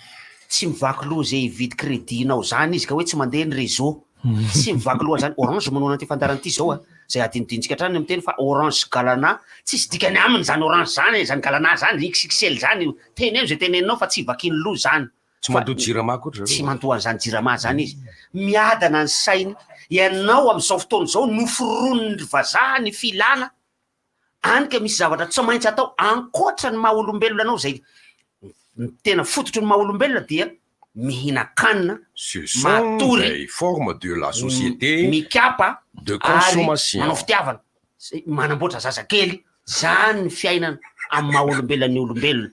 tsy mivaky loha izay hividy crédit-nao izany izy ka hoe tsy mandeha ny réseau, tsy mivaky loha an'izany, orange manohana an'ity fandaharana ity izao a, izay adinodinontsika hatrany ny miteny fa orange sy galana, tsisy dikany aminy izany orange izany e, izany galana izany, XXL izany, teneno izay teneninao fa tsy vakiany loha izany. Tsy mandoa jirama akory zareo. Tsy mandoa an'izany jirama izany izy. Miadana ny sainy, ianao amin'izao fotoana izao noforonin'ny vazaha ny filana Any ka misy zavatra tsy maintsy atao ankoatra ny maha olombelona anao izay ny tena fototry ny maha olombelona dia mihinan-kanina, Ce sont matory, des formes de la société mikapa de ary consommation. manao fitiavana, zay manamboatra zazakely, zany ny fiainana amin'ny maha olombelona ny olombelona.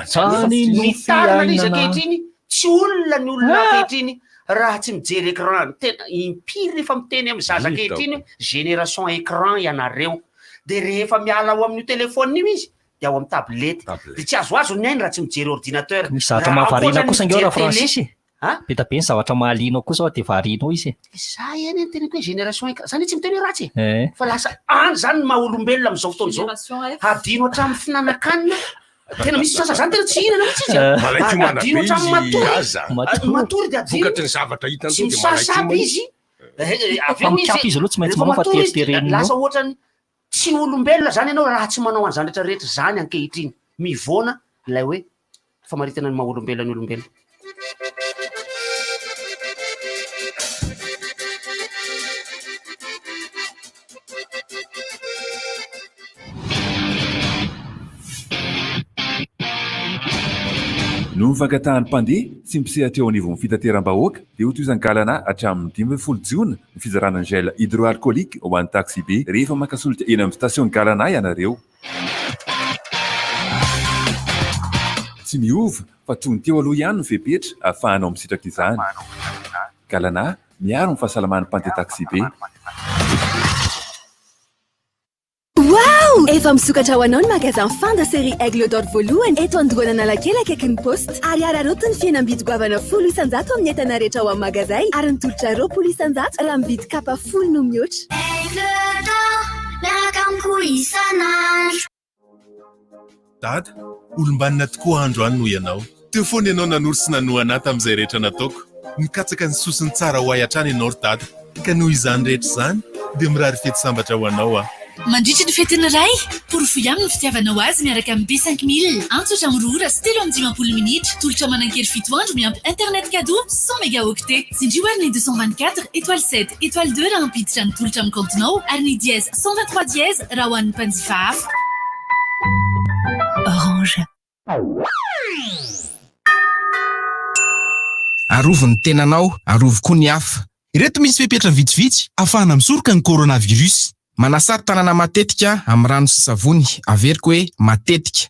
Zany no Mitarina ilay izy fiainana. ankehitriny, tsy olona ny olona ankehitriny raha tsy mijery écran. Tena impiry rehefa miteny amin'ny zaza ankehitriny hoe génération écran ianareo. Dia rehefa miala ao amin'io téléphone io izy dia ao amin'ny tablette. Dia tsy azoazony ny ainy raha tsy mijery ordinateur. Misy zavatra Raha mahavariana ankoatra ny kosa ange ao mijery télé. Rafrancis e. A? Be dia be ny zavatra mahaliana ao kosa fa dia variana ao izy e. Za ihany no teneniko hoe génération écran. Zany hoe tsy miteny hoe ratsy e. Eh. Fa lasa any zany ny maha olombelona amin'izao fotoana izao. Génération F. Hadino hatramin'ny fihinanankanina. Tena misy sasa zany tena tsy hihinana mihitsy izy a. Malaiko Hadino homana be hatramin'ny izy matory. aza. Matory dia hadino. Vokatry ny zavatra hitany Tsy teo dia malaiko misasa aby homana. izy. Eh, avy Fa eo mikapy izy aloha tsy maintsy rehefa manao fa matory izy dia teritereniny lasa eo. ohatrany tsy olombelona zany ianao raha tsy manao an'izany rehetra rehetra zany ankehitriny. Mivoana ilay hoe famaritana ny maha olombelona ny olombelona. Noho ny fangatahan'ny mpandeha sy ny mpisehatra eo anivon'ny fitateram-bahoaka dia hotohizan'ny Galana hatramin'ny 15 jiona ny fizarana ny gel hydroalcoolique ho an'ny taxibe rehefa maka solika eny amin'ny station Galana ianareo. Tsy miova fa toy ny teo aloha ihany ny fepetra ahafahanao misitraka izany. Galana, miaro ny fahasalaman'ny mpandeha taksibe. Waouh! Efa misokatra ho anao ny magasin Fanda série Aigle d'Or voalohany eto Andohan'Analakely akaikin'ny Poste. Ary araraoty ny fihenam-bidy goavana 10% amin'ny entana rehetra ao amin'ny magazay ary ny tolotra 20% raha mividy kapa 10 no mihoatra. Aigle d'Or, miaraka amiko isan'andro. Dada, olom-banona tokoa andro any noho ianao. Teo foana ianao nanoro sy nanohana ahy tamin'izay rehetra nataoko. Nikatsaka ny soa sy ny tsara ho ahy hatrany ianao ry Dada. Ka noho izany rehetra izany dia mirary fety sambatra ho anao aho. Mandritra ny fetin'ny Ray, porofoy aminy ny fitiavanao azy miaraka amin'ny B 5000. Antso hatramin'ny 2 ora sy 53 minitra. Tolotra manan-kery fito andro miampy internet cadeau 100 mégaoctets. Tsindrio ary ny 224 étoile 7 étoile 2 raha hampiditra ny tolotra amin'ny kaontinao ary ny dièse 123 dièse raha ho an'ny mpanjifa hafa. Orange. Arovy ny tenanao, arovy koa ny hafa. Ireto misy fepetra vitsivitsy ahafahana misoroka ny coronavirus. Manasà tanana matetika amin'ny rano sy savony, averiko hoe matetika.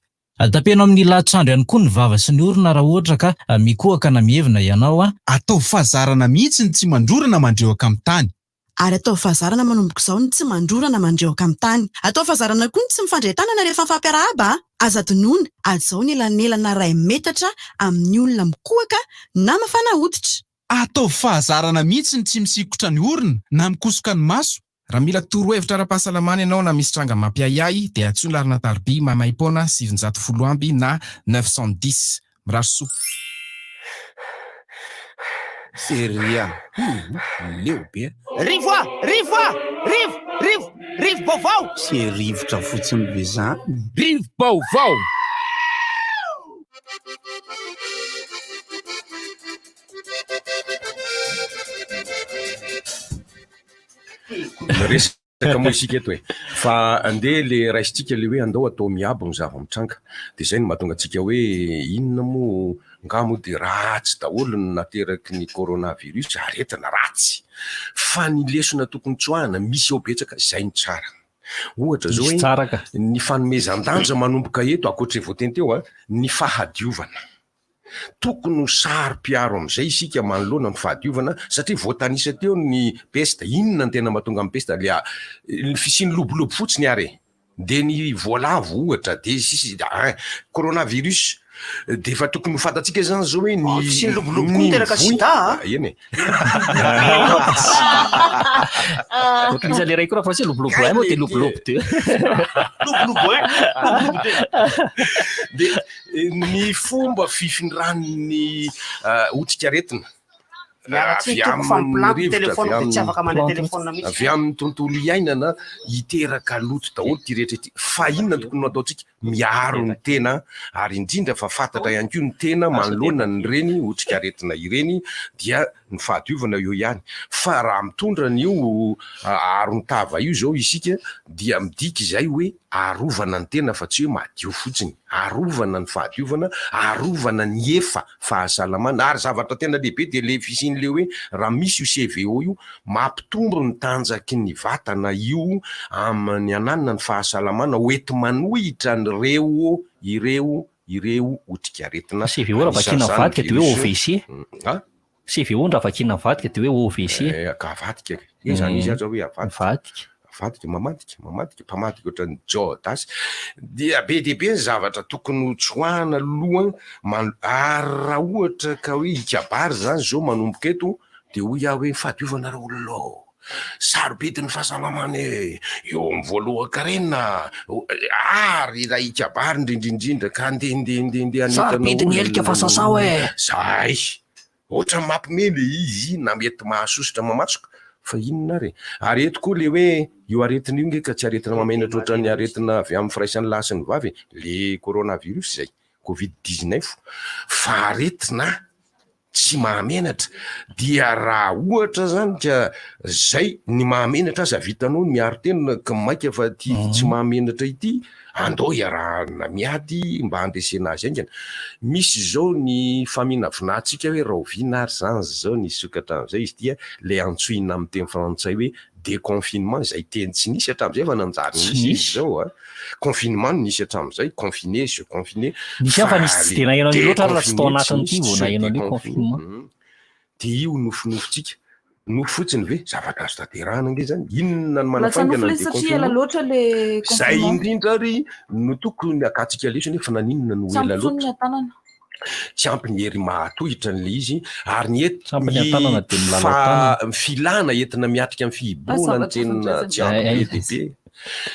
Tapeno amin'ny lahatsandry ihany koa ny vava sy ny orona raha ohatra ka mikohaka na mihevina ianao. Ataovy fahazarana mihitsy ny tsy mandrora na mandrehoka amin'ny tany. Ary ataovy fahazarana manomboka izao ny tsy mandrora na mandrehoka amin'ny tany. Ataovy fahazarana koa ny tsy mifandray tanana rehefa mifampiarahaba a! Aza adinoina, hajao ny elanelana iray metatra amin'ny olona mikohaka na mafana hoditra. Ataovy fahazarana mihitsy ny tsy misikotra ny orona na mikosoka ny maso. Raha mila torohevitra ara-pahasalamana ianao na misy tranga mampiahiahy dia antsoy ny laharana tarobia maimaimpoana 910 amby na 910. Mirary soa. Seria hum leo be a. Rivo a! Rivo a! Rivo! Rivo! Rivo-baovao! Tsy rivotra fotsiny ve zany? Rivo-baovao! Miresaka moa isika eto e. Fa andeha le raisintsika le hoe andao atao miabo ny zava-mitranga. Dia izay no mahatonga antsika hoe inona moa, nga moa dia ratsy daholo ny nateraky ny coronavirus, aretina ratsy. Fa ny lesona tokony tsoahana, misy ao betsaka, izay no tsara. Ohatra izao hoe ny fanomezan-danja manomboka eto, ankoatr'izay voateny teo, ny fahadiovana. Tokony ho saro-piaro amin'izay isika manoloana ny fahadiovana satria voatanisa teo ny pesta. Inona no tena mahatonga ny pesta? Ilay ny fisian'ny lobolobo fotsiny ary e! Dia ny voalavo ohatra, dia sisa ein! Coronavirus, dia efa tokony ho fantatsika izany izao hoe ny Fisian'ny lobolobo koa miteraka sida a! Eny e! Ohatran'ny iza le ray koa raha français lobolobo un moa dia lobolobo deux. Lobolobo un, lobolobo deux. Dia ny fomba fifindran'ny otrikaretina Miala tsiny avy tompoko fa amin'ny mipilanto rivotra, avy telephone dia tsy afaka mandray amin'ny telephone mihitsy. avy amin'ny tontolo iainana hiteraka loto daholo ity rehetra ity. Fa inona no tokony ho ataontsika? Miaro ny tena ary indrindra fa fantatra ihany koa ny tena manoloana an'ireny otrikaretina ireny dia ny fahadiovana eo ihany. Fa raha mitondra an'io aron-tava io izao isika dia midika izay hoe arovana ny tena fa tsy hoe madio fotsiny. Arovana ny fahadiovana, arovana ny efa fahasalamana ary zavatra tena lehibe dia ilay fisian'ilay hoe raha misy io CVO io Mampitombo ny tanjaky ny vatana io amin'ny ananana ny fahasalamana ho enti-manohitra an'ireo ireo ireo otrikaretina CVO raha vakiana anisan'izany avadika dia hoe virus OVC. A? CVO raha vakiana avadika dia hoe OVC. Eh, ka avadika e. Iza izy aza hoe avadika. Avadika, mamadika, mamadika, mpamadika ohatran'i Jodasy. Dia be dia be ny zavatra tokony ho tsoahana aloha man- ary raha ohatra ka hoe hikabary izany izao manomboka eto Dia hoy aho hoe, Fahadiovana ry olona ô! Sarobidy ny fahasalamana e! Eo amin'ny voalohan-karena, ary raha hikabary indrindra indrindra ka andeha ndeha ndeha ndeha hanentana Sarobidy ny helika fa sasao e! Zay! Ohatran'ny mampime le izy na mety mahasosotra mamatsoka fa inona ary e! Ary eto koa le hoe io aretina io nge ka tsy aretina mahamenatra ohatran'ny aretina avy amin'ny firaisan'ny lahy sy ny vavy e! Le coronavirus izay, covid 19, fa aretina tsy mahamenatra dia raha ohatra zany ka zay ny mahamenatra aza vitanao ny miaro tena ka maika fa ty tsy mahamenatra ity. Andao iarahana miady mba handresena azy haingana. Misy izao ny faminavinantsika hoe rahoviana ary izany izao ny hisokatra amin'izay izy ity ilay antsoina amin'ny teny frantsay hoe déconfinement izay teny tsy nisy hatramin'izay fa nanjary Tsy nisy izy nisy. izao a. Confinement no nisy hatramin'izay, confiné, se confiner. Nisy ihany fa nisy tsy dia naheno an'io loatra ary raha tsy tao Déconfiné tsy anatin'ity nisy, vao se naheno an'io déconfiner. confinement. Dia io nofinofintsika. Nofy fotsiny ve? Zavatra azo tanterahana ange izany. Inona no Lasa manafaingana nofy ny ilay satria ela déconfinement? loatra le Izay confinement. indrindra ary no tokony hakantsika lesona hoe fa naninona no Tsy ela ampy intsony loatra. ny an-tanana. Tsy ampy ny hery mahatohitra an'ilay izy ary ny et- Tsy ampy ny ny an-tanana dia milalao fa- tanana. ny filana entina miatrika ny fihibohana no Zavatra tena fandraisana. tsy ampy Ay, ay. be dia be.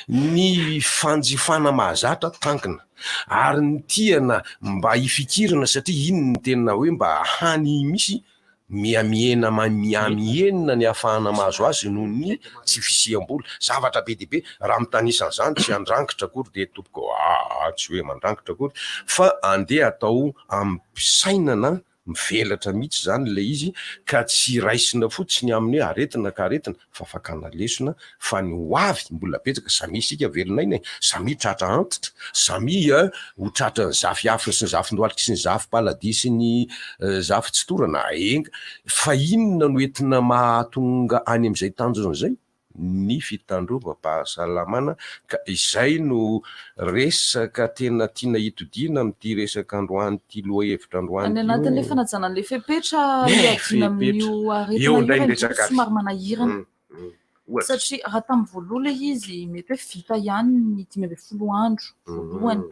Ny fanjifana mahazatra tankina ary ny tiana mba hifikirana satria iny no tena hoe mba hany misy mihamihena mihamihena ny ahafahana mahazo azy noho ny tsy fisiam-bola. Zavatra be dia be, raha mitanisa an'izany tsy handrangitra akory dia tompoko aa tsy hoe mandrangitra akory fa andeha atao amim-pisainana mivelatra mihitsy izany ilay izy ka tsy raisina fotsiny amin'ny hoe aretina ka aretina fa fakana lesona fa ny ho avy mbola betsaka, samia isika velon'aina e, samia tratra antitra, samia ho tratran'ny zafy afo sy ny zafindohaliky sy ny zafy paladia sy ny zafy tsy torana, enga, fa inona no entina mahatonga any amin'izay tanjona izay? ny fitandrovam-pahasalamana ka izay no resaka tena tiana hitodiana amin'ity resaka androany ity lohahevitra androany Any ity anatin'ilay hoe fanajana an'ilay fepetra Eh, hiadiana fepetra. amin'io aretina Eo io indray ny raha resaka azy. somary manahirana. Mm, mm. Ohatra. Satria raha tamin'ny voalohany ilay izy mety hoe vita ihany ny 15 andro voalohany.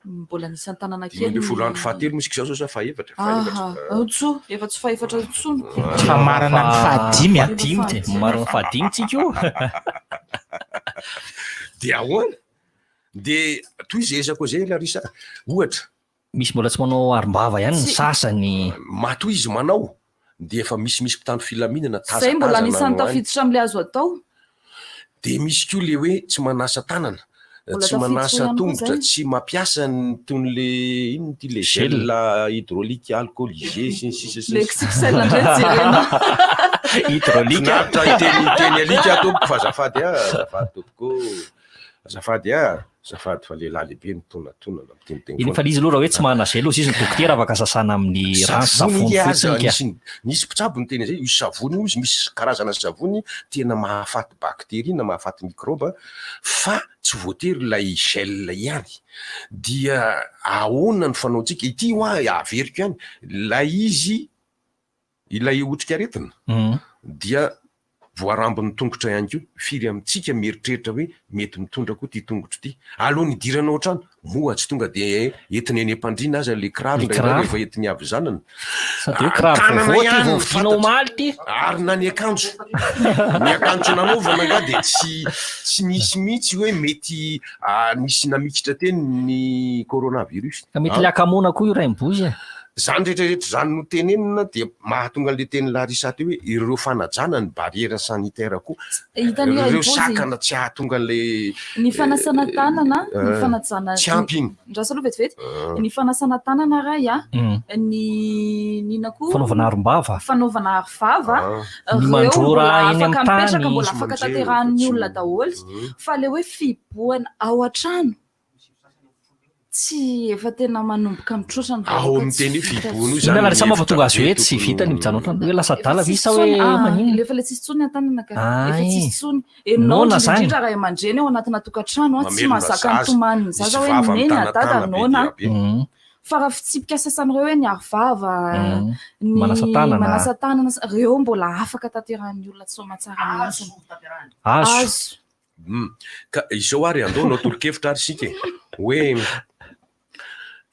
Mbola nisy an-tanana kely. 15 andro fahatelo moa isika izao zao sa fahefatra? Fahefatra. Aha, tso, efa tsy fahefatra intsony. Fa marina ny fahadimy a. Fahadimy ty, marina ny fahadimy tsika io. Dia ahoana? Dia toy izay ezaka izay Larissa, ohatra. Misy mbola tsy manao arom-bava ihany ny sasany. Matoa izy manao dia efa misimisy mpitandro filaminana Izay mbola tazatazana anisan'ny any ho any. tafiditra amin'ilay azo atao. Dia misy koa ilay hoe tsy manasa tanana, Mbola tsy tafiditra manasa ihany koa tongotra, izay. tsy mampiasa ny tony le inona ity le Gel. gel hydraulique alcoolisé sy ny sisa sy Le ny sisa. XXL indray jerena. Hydraulique. Finaritra hiteny hiteny alika aho tompoko fa azafady ah, azafady tompoko ô. Azafady ah, azafady fa lehilahy lehibe mitonatonana miteniteny Iny foana. fa le izy aloha raha hoe tsy manana gel ozy izy ny dokotera afaka sasana amin'ny rano sy Savony savony inge aza fotsiny ka. nisy nisy mpitsabo niteny an'izay, io savony io izy misy karazana savony tena mahafaty bactérie na mahafaty microbe fa tsy voatery ilay gel ihany. Dia ahoana ny fanaontsika? Ity hoa averiko ihany, ilay izy Ilay otrikaretina dia voarambin'ny tongotra ihany koa. Firy amintsika mieritreritra hoe mety mitondra koa ity tongotro ity. Alohan'ny hidirana ao an-trano, moa tsy tonga dia entina eny am-pandriana aza ilay kiraro Ilay indraindray kiraro. rehefa entin'ny havizanana. Sady hoe kiraro Tanana vaovao ity ihany vao no vidiana fantatra. omaly ity. Ary na ny akanjo. Ny akanjo nanaovana angaha dia tsy tsy nisy mihitsy hoe mety nisy namikitra teny ny coronavirus. Ka mety ilay hakamoana koa io rainibozy e. Izany rehetra rehetra izany notenenina dia mahatonga an'ilay tenin'i Larissa teo hoe ireo fanajana ny barrière sanitaire koa, Hitan'i ireo Raibozy. sakana tsy hahatonga an'ilay Ny fanasana tanana, ny fanajana tsy ampy iny. Ndraso aloha vetivety. Ny fanasana tanana ray a, ny ny inona koa? Fanaovana arom-bava. Fanaovana arovava. Ny Ireo mandrora mbola eny afaka amin'ny mipetraka, tany. mbola afaka tanterahan'ny olona daholo. Fa ilay hoe fihibohana ao an-trano. Tsy efa tena manomboka mitroatra ny Ao vahoaka amin'ny tsy teny hoe vita fihibohana io intsony. izany Inona Larissa ny moa fa tonga hevitra azo hoe be tsy tokony vita ny mijanona an-trano hoe lasa Efa adala ve tsisy sa hoe intsony, ah, maninona? efa ilay tsisy intsony an-tanana ka. Ah, Efa tsisy eh. intsony. Enao Noana indrindra zany. indrindra ray aman-dreny ao anatina tokantrano ah, tsy Mamelona mahazaka ny zaza, tomanin'ny misy zaza hoe vava neny ah, dada mitanatana be noana. dia be. Fa raha fitsipika sasany ireo hoe ny arovava, ny Manasa tanana. manasa tanana, ireo mbola afaka tanterahan'ny olona tsy soamantsara mihitsy. Azo. Azo. Hum. Ka izao ary andao hanao tolo-kevitra ary isika e. Hoe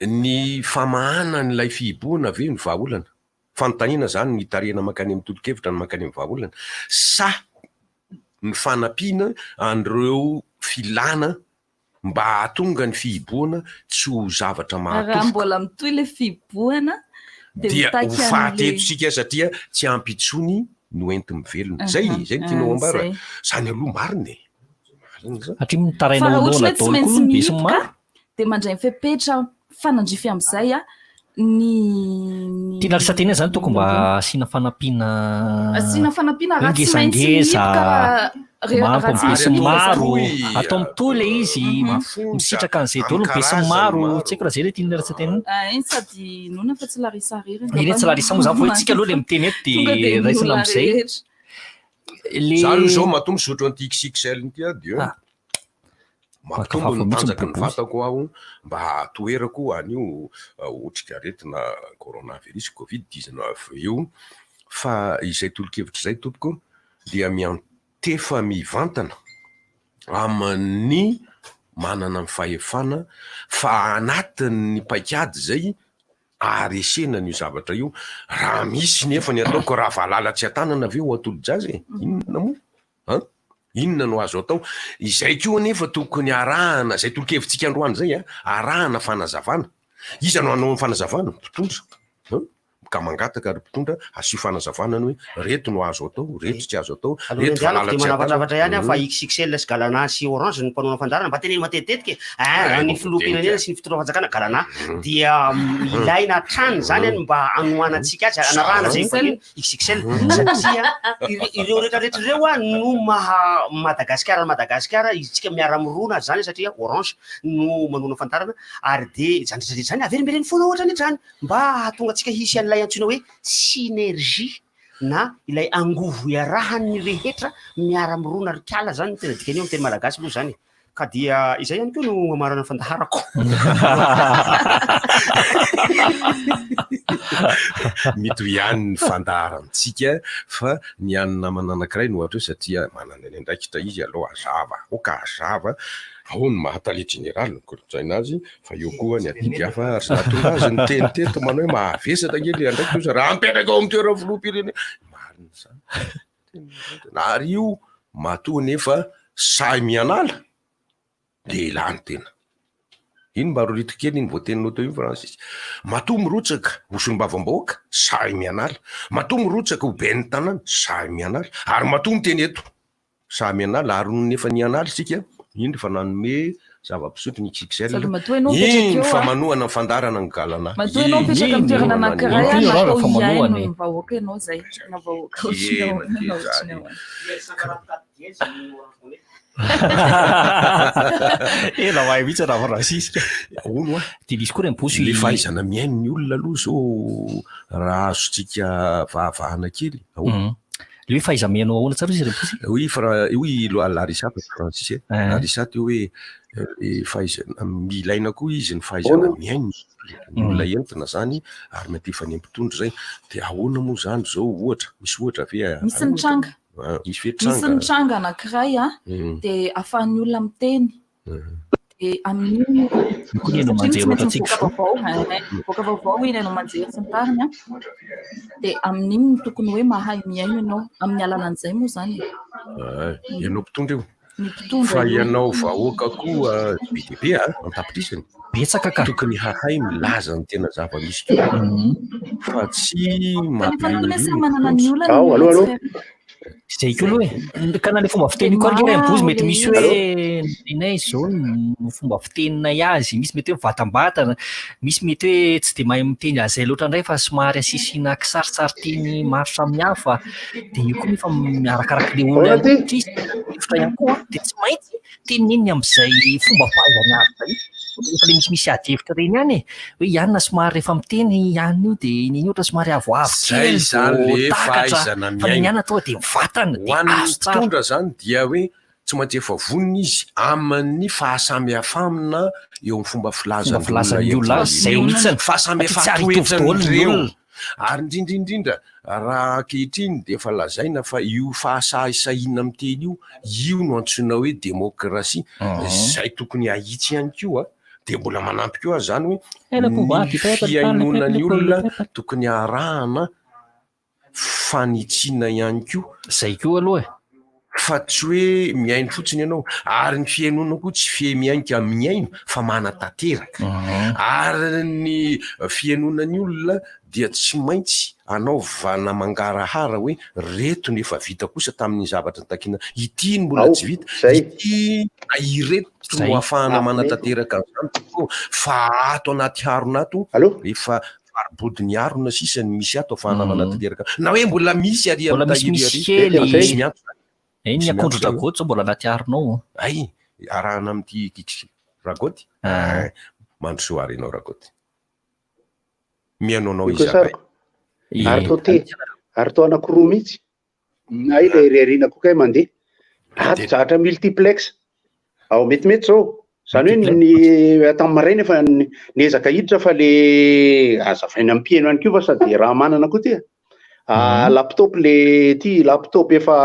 ny famahana an'ilay fihibohana ve no vahaolana? Fanontaniana izany ny hitarihana mankany amin'ny tolo-kevitra no mankany amin'ny vahaolana. Sa ny fanampiana an'ireo filàna mba hahatonga ny fihibohana tsy ho zavatra Raha mahatofoka? mbola mitohy ilay fihibohana dia Dia ho mitaky faty an'ilay eto isika satria tsy ampy intsony no enti-mivelona. Zay, Aha, zay no tianao ambara. zay. Zany aloha marina e. Marina zany. Satria mitaraina Fa raha ho ohatra noana hoe tsy daholo koa maintsy ny be sy ny mihiboka maro. dia mandray ny fepetra mifanandrify amin'izay a. Ny Tiana Larissa tena zany tokony mba asiana fanampiana Asiana fanampiana raha tsy maintsy ngezangeza, mihiboka re- raha mampy tsy maintsy be sy mihiboka maro, zany. atao mitohy ilay izy, misitraka an'izay daholo ny be sy ny maro, tsy haiko raha zay ilay tian'i Larissa tenenina. Ah, iny sady inoana fa tsy Larissa irery Iny tsy Larissa moa zany fa hoe tsika aloha ilay miteny eto Tonga dia dia raisina ny olona amin'izay. rehetra. Le Za aloha zao matoa misotro an'ity XXL ity aho dia mampitombo ny tanjaky ny vatako aho mba hahatoherako an'io otrikaretina coronavirus covid 19 io fa izay tolo-kevitra izay tompoko dia miantefa mivantana amin'ny manana ny fahefana fa anatin'ny paikady izay aharesena an'io zavatra io, raha misy nefa ny ataoko raha valala tsy an-tanana ve ho atolo-jaza e? Inona moa an? Inona no azo atao? Izay koa anefa tokony arahana, izay tolo-kevitsika androany izay an, arahana fanazavana. Iza no hanao ny fanazavana? Mpitondra an! Ka mangataka ry mpitondra, asio fanazavana ny hoe reto no azo atao, reto tsy azo atao, Alohan'ny reto andehanako valala dia tsy manavatsavatra ihany aho fa an-tanana. XXL sy Galana sy Orange no mpanao fandaharana, mba teneno matetitetika e! Ay, Ny mba filoham-pirenena voadinika. sy ny fitondram-panjakana Galana dia ilaina hatrany izany an mba hanohanantsika azy, hanarahana izay vahiny XXL satria ireo rehetra rehetra ireo an no maha Madagasikara an'i Madagasikara, isika miara-mirona izany satria Orange no manohana fandaharana ary dia izany rehetra rehetra izany averimbereno foana ohatrany hatrany mba hahatonga antsika hisy an'ilay antsoina hoe synergie na ilay angovo iarahan'ny rehetra miara-mirona ry kala zany no tena dikan'io amin'ny teny malagasy moa zany e. Ka dia izay ihany koa no hamarana ny fandaharako. Mitohy ihany ny fandaharantsika fa ny an'ny namana anankiray no hatreo satria manana ny andraikitra izy aloha hazava, aoka hazava ao ny maha tale jeneraly ny kolontsaina azy fa eo koa ny adidy hafa ary za tonga azy niteny teto manao hoe mahavesatra ange le andraikitra ozy raha mipetraka ao amin'ny toeran'ny filoham-pirenena marina izany ary io matoa nefa sahy mianala de lany tena iny mba rorito kely iny voateninao teo iny Francis matoa mirotsaka ho solombavambahoaka sahy mianala matoa mirotsaka ho ben'ny tanàna sahy mianala ary matoa miteny eto Samy hanala ary nony efa nihanala isika, iny fa nanome zava-pisotro ny XXL, Sady matoa ianao mipetraka iny eo fa a. manohana ny fandaharana ny galana, Matoa ianao iny mipetraka amin'ny toerana manohana ny anankiray a, olona. natao hihaino ny vahoaka ianao izay, na vahoaka ohatry ny ahoana na ohatry ny ahoana. Ela mahay mihitsy raha Francisque. Hono hoa. Dia misy koa ireny bosy. Le fahaizana mihaino ny olona aloha izao raha azontsika vahavahana kely, ahoana? Le hoe fahaiza-mihaino ahoana tsara izy Raposy? Hoy Fra- hoy i Lo- Larissa fa tsy Francis e. Eh. Larissa teo hoe eh, fahaizana ilaina koa izy ny fahaizana mihaino ny olona entina zany ary miantefa any mpitondra zay. Dia ahoana moa zany zao ohatra, misy ohatra ve? Misy ny tranga. Ah, misy ve Misy tranga? ny tranga anankiray a, dia ahafahan'ny olona miteny. Dia amin'iny Io koa ny haino satria aman-jery tsy maintsy ohatra antsika mivoaka vaovao, eh, mivoaka vaovao iny haino aman-jery sy ny tariny an. Dia amin'iny no tokony hoe mahay mihaino ianao, amin'ny alalan'izay moa izany e. Ah, ianao mpitondra io. Ny mpitondra Fa io. ianao vahoaka koa be dia be an, an-tapitrisany. Betsaka ka. Tokony hahay milaza ny tena zava-misy koa. Fa tsy Kanefa aloha mampirimorimo samy manana ny mpitondra. olany ny olona tsirairay. Zay koa aloha e. Ka na le fomba fiteny io koa ange ry Ambozy mety misy hoe nenay izao no fomba fiteninay azy, misy mety hoe mivatambatana, misy mety hoe tsy dia mahay miteny azay loatra indray fa somary asisiana kisarisary-teny maro samihafa, dia io koa nefa arakaraka ilay olona ihany koa satria izy hevitra ihany koa dia tsy maintsy teneniny amin'izay fomba fahaizany azy izay. Efa le misimisy ady hevitra ireny ihany e, hoe i anona somary rehefa miteny i anona io dia iny iny ohatra somary avoavo Zay kely izany vao le takatra, fahaizana fa ny miaina. anona tonga dia mivatana Ho dia an'ny azo tsara. mpitondra zany dia hoe tsy maintsy efa vonona izy amin'ny fahasamihafana eo amin'ny fomba Fomba filazan'ny olona filazan'ny olona entina azy, zay ireo. mihitsiny. Satria tsy ary hitovy daholo ny Fahasamihafan-toetran'ireo. olona. Ary indrindra indrindra raha ankehitriny dia efa lazaina fa io fahasahisahiana miteny io, io no antsoina hoe demokrasia, izay tokony hahitsy ihany koa, dia mbola manampy koa aza izany hoe ny fihainoana ny olona tokony harahana fanitsiana ihany koa. Izay koa aloha e. Fa tsy hoe mihaino fotsiny ianao, ary ny fihainoana koa tsy fe mihainka mihaino fa manatanteraka. Ary ny fihainoana ny olona dia tsy maintsy anaovana mangarahara hoe reto no efa vita kosa tamin'ny zavatra nitakiana, ity no mbola tsy vita, ity na ireto no ahafahana manatanteraka an'izany tompoko fa ato anaty harona ato efa. Faribody ny harona sisa ny misy ato afahana manatanteraka. Na hoe mbola misy ary Mbola amin'ny misy tahiry misy ary. kely. Misy miantso zany. Eny, Misy ny miantso akondro zay. Ragoty zao mbola anaty harona ao. Ay, arahana amin'ity kikis Ragoty. Ah, mandrosoa ary ianao Ragoty. Mihaino anao Io koa izahay. sariko. Ary toa te, ary toa anankiroa mihitsy. Ay ilay ery aoriana koa kay mandeha. Ato zahatra multiplex. Ao metimety zao. Izany hoe ny tamin'ny maraina efa niezaka hiditra fa le azavaina amin'ny mpihaino ihany koa fa sady raha manana koa ty. Ah, laptop le ty laptop efa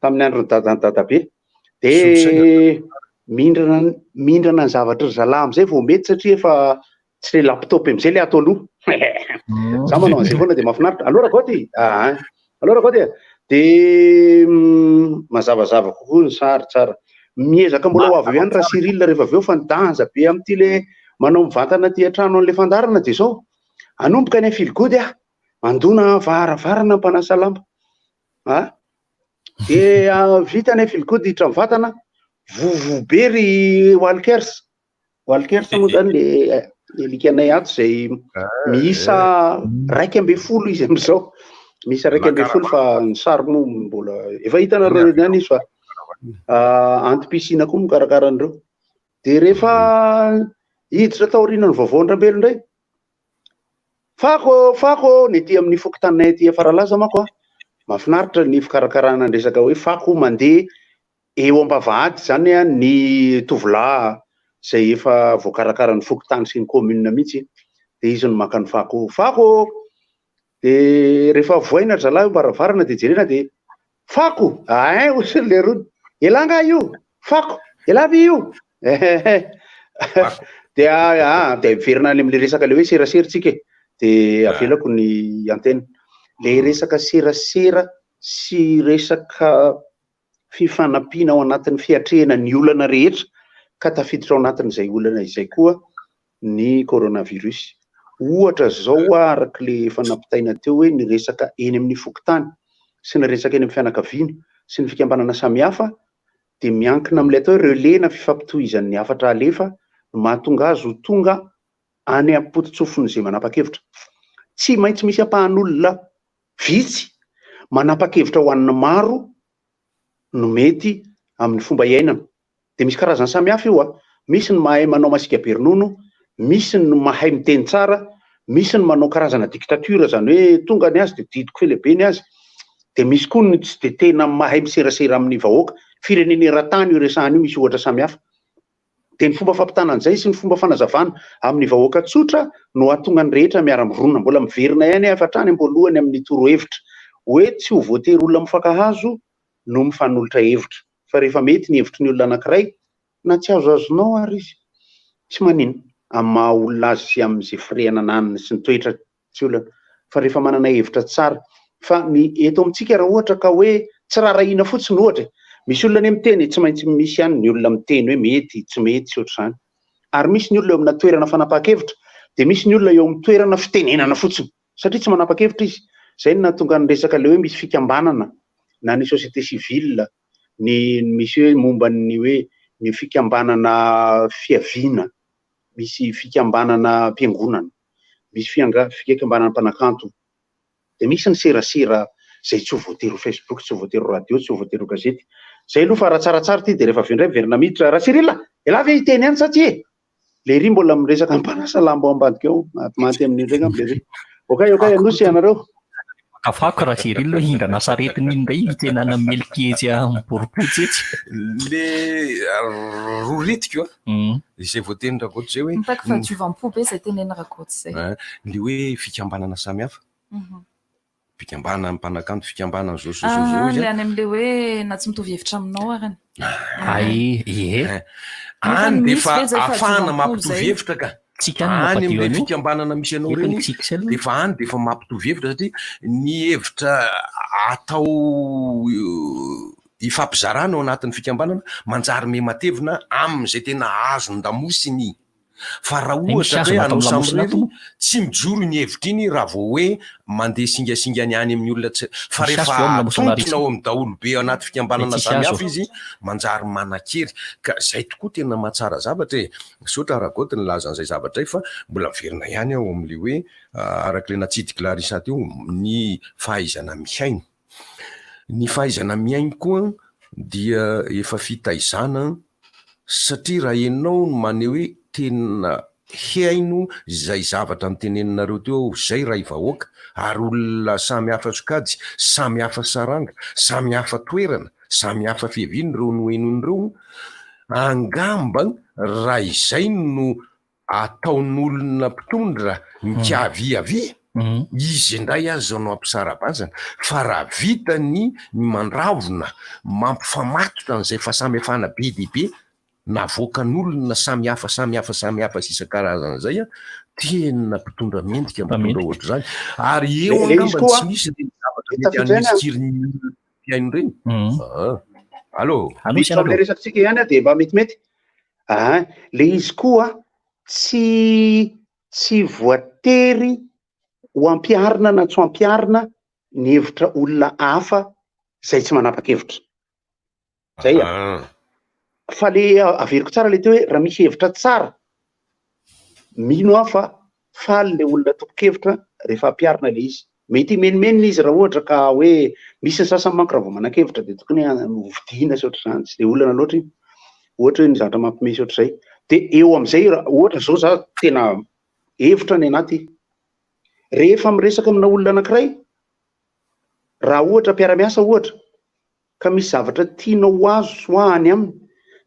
tamin'ny andron'ny dadan'i dadabe. De mindrana mindrana ny zavatra ry zalahy amin'izay vao mety satria efa tsy le laptop amizay le ato aloha. Za manao an'izay foana de mahafinaritra. Allo Ragoty? Ah, allo Ragoty a. De mazavazava kokoa ny sary tsara. Miezaka mbola ho avy eo ihany ra Cyril rehefa avy eo fa ny danja be amin'ity le manao mivantana aty an-trano an'le fandaharana de zao. Hanomboka any Afilgody aho. Mandona varavarana mpanasa lamba. Ah. De vita any Afilgody hiditra mivantana. Vovo be ry Walkers. Walkers moa zany le le alikanay ato izay miisa 11 izy amin'izao. Miisa 11 fa ny sary moa mbola efa hitanareo ihany izy fa antom-pisiana koa mikarakara an'ireo. Dia rehefa hiditra taorian'ny vaovao an-dRambelo indray, fako fako ny aty amin'ny fokontaninay aty Faralaza manko an, mahafinaritra ny fikarakarana ny resaka hoe fako mandeha Eo am-bavahady izany ny tovolahy izay efa voakarakaran'ny fokontany sy ny commune mihitsy dia izy no maka ny fako. Fako ô! Dia rehefa vohaina ry zalahy eo am-baravarana dia jerena dia fako! Ain hoy ny lerony. Elah angaha io? Fako! Elah ve io? Ehehe. Dia ah, dia miverina any amin'ilay resaka ilay hoe serasera tsika e. Dia avelako ny antenne. Ilay resaka serasera sy resaka fifanampiana ao anatin'ny fiatrehana ny olana rehetra ka tafiditra ao anatin'izay olana izay koa ny coronavirus. Ohatra izao araka ilay efa nampitaina teo hoe ny resaka eny amin'ny fokontany sy ny resaka eny amin'ny fianakaviana sy ny fikambanana samihafa dia miankina amin'ilay atao hoe relais na fifampitohizan'ny hafatra alefa no mahatonga azy ho tonga any am-pototsofin'izay manapa-kevitra. Tsy maintsy misy ampahan'olona vitsy manapa-kevitra ho an'ny maro no mety amin'ny fomba iainana. Dia misy karazany samihafa io a! Misy ny mahay manao masiaka be ronono, misy ny mahay miteny tsara, misy ny manao karazana dictature izany hoe tonga ny azy dia didiko fe lehibe ny azy. Dia misy koa ny tsy dia tena mahay miserasera amin'ny vahoaka. Firenena eran-tany io resahana io misy ohatra samihafa. Dia ny fomba fampitana an'izay sy ny fomba fanazavana amin'ny vahoaka tsotra no hahatonga ny rehetra miara-mirona. Mbola miverina ihany aho efa hatrany am-boalohany amin'ny torohevitra hoe tsy ho voatery olona mifankahazo no mifanolotra hevitra fa rehefa mety ny hevitry ny olona anankiray na tsy azoazonao ary izy tsy maninona amin'ny maha olona azy sy amin'izay firehana ananany sy ny toetrany. tsy olana fa rehefa manana hevitra tsara fa ny eto amintsika raha ohatra ka hoe tsy rarahiana fotsiny ohatra e, misy olona anie miteny e, tsy maintsy misy ihany ny olona miteny hoe mety, tsy mety sy ohatr'izany ary misy ny olona eo amina toerana fanapahan-kevitra dia misy ny olona eo amin'ny toerana fitenenana fotsiny satria tsy manapa-kevitra izy, izay no nahatonga ny resaka ilay hoe misy fikambanana na ny société civile ny misy hoe momba ny hoe ny fikambanana fiaviana, misy fikambanana mpiangonana misy fianga- fikambanana mpanakanto, dia misy ny serasera izay tsy ho voatery ho Facebook, tsy ho voatery ho radio, tsy ho voatery ho gazety. Izay aloha fa raha tsaratsara ity dia rehefa avy eo indray miverina miditra. Ra-Cyril, elah ve hiteny ihany sa tsia e? Lery mbola miresaka mpanasa lamba ao ambadika ao, matimaty amin'io indray angamba lery. Ok, ok, anosy ianareo. Afako raha Cyril hoe hindrana saretiny iny indray hitsenana milky etsy am-boribotsy etsy. Le roritiko a, izay voatenin Ragoto izay hoe. Mitaky fahadiovam-po be izay tenenin'i Ragoto izay. Le hoe fikambanana samihafa. Fikambanana mpanakanto, fikambanana zao sy zao zao izy. Le any amin'le hoe na tsy mitovy hevitra aminao arany. Ay, ie. Any dia efa ahafahana mampitovy hevitra ka. Tsika any Any mampadio amin'ilay an'io. fikambanana misy anao Eto ireny ny XXL. dia efa any dia efa mampitovy hevitra satria ny hevitra atao ifampizarana ao anatin'ny fikambanana manjary miha-matevina amin'izay tena azon-damosiny. Fa raha Misy ohatra hazo ka hoe natao hanao amin'ny lamosina samirery, ato moa. tsy mijoro iny hevitra iny raha vao hoe mandeha singasingany any amin'ny olona tsy, fa Misy rehefa hazo vao amin'ny lamosina atontona Larissa. ao amin'ny daholobe anaty Dia fikambanana tsisy samihafa hazo. izy, manjary manan-kery. Ka izay tokoa tena mahatsara zavatra e! Misaotra Ragoty nilaza an'izay zavatra izay fa mbola miverina ihany aho amin'ilay hoe araka ilay natsidik'i Larissa teo, ny fahaizana mihaino. Ny fahaizana mihaino koa dia efa fitaizana satria raha ianao no maneho hoe tena hihaino izay zavatra noteneninareo teo aho, izay ray vahoaka ary olona samy hafa sokajy, samy hafa saranga, samy hafa toerana, samy hafa fiaviana ireo nohenoina ireo, angamba raha izay no ataon'olona mpitondra mikaviavia, izy indray aza no hampisara-bazana, fa raha vita ny ny mandravona, mampifamatotra an'izay fahasamihafana be dia be navoakan'olona samy hafa samy hafa samy hafa sy isan-karazany izay an, tena mpitondra mendrika mitondra ohatr'izany, ary eo Le izy angamba koa tsy misy ireny zavatra mety tafiditra ihany hanisikiry ny olona mpihaino ireny. Ah. Allô? Miditra amin'ilay resakantsika ihany aho dia mba metimety. Aa, le izy koa tsy tsy voatery ho ampiharina na tsy ho ampiharina ny hevitra olona hafa izay tsy manapa-kevitra. Zay a. Fa le averiko tsara le teo hoe raha misy hevitra tsara, mino aho fa faly le olona tompon-kevitra rehefa ampiharina le izy. Mety himenomenona izy raha ohatra ka hoe misy ny sasany manko raha vao manan-kevitra dia tokony hovidiana sy ohatr'izany, tsy dia olana loatra iny. Ohatra hoe ny zavatra mampimehy sy ohatr'izay. Dia eo amin'izay raha ohatra izao za tena hevitra ny anaty, rehefa miresaka amina olona anankiray, raha ohatra mpiara-miasa ohatra, ka misy zavatra tianao ho azo soit any aminy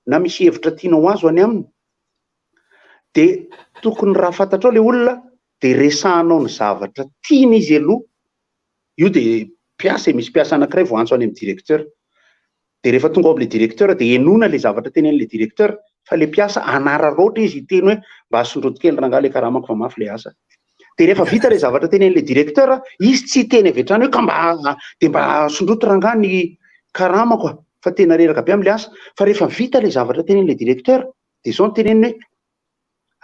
na misy hevitra tianao ho azo any aminy, dia tokony raha fantatrao ilay olona dia resahanao ny zavatra tiany izy aloha, io dia mpiasa e, misy mpiasa anankiray voaantso any amin'ny directeur, dia rehefa tonga ao amin'ilay directeur dia henoina ilay zavatra tenenin'ilay directeur fa ilay mpiasa hanararaotra izy hiteny hoe mba asondroty kely rangahy ilay karamako fa mafy ilay asa. Dia rehefa vita ilay zavatra tenenin'ilay directeur, izy tsy hiteny avy hatrany hoe ka mba dia mba asondroty rangahy ny karamako a, fa tena reraka be amin'ilay asa. Fa rehefa vita ilay zavatra tenenin'ilay directeur dia izao no teneniny hoe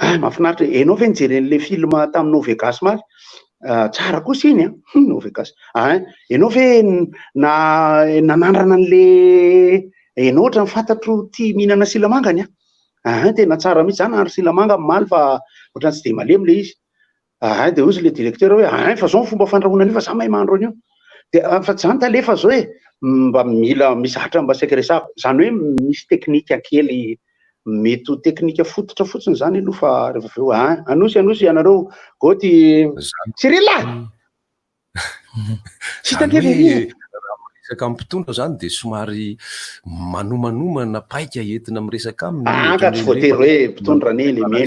Ah, mahafinaritra. Ianao ve nijery an'ilay film tamin'ny No Vegas omaly? Ah, tsara kosa iny an. Hum, No Vegas. Ah, ianao ve na nanandrana an'ilay ianao ohatran'ny fantatro tia mihinana silamangany an. Ah, tena tsara mihitsy. Za nahandro silamanga omaly fa ohatran'ny tsy dia malemy ilay izy. Ah, dia hoy ilay directeur hoe ah, fa zao ny fomba fandrahoana an'io fa za mahay mahandro an'io. Dia ah, fa tsy zany tale fa zao e, mba mila misy zavatra mba saika resahako. Zany hoe misy teknika kely, mety ho teknika fototra fotsiny zany aloha fa rehefa avy eo ah, anosy anosy ianareo Goty Cyril ah! Tsy hita Zany hoe hoe raha miresaka amin'ny mpitondra zany dia somary manomanomana paika entina miresaka aminy. Ah, ka tsy voatery hoe mpitondra anie le mino e.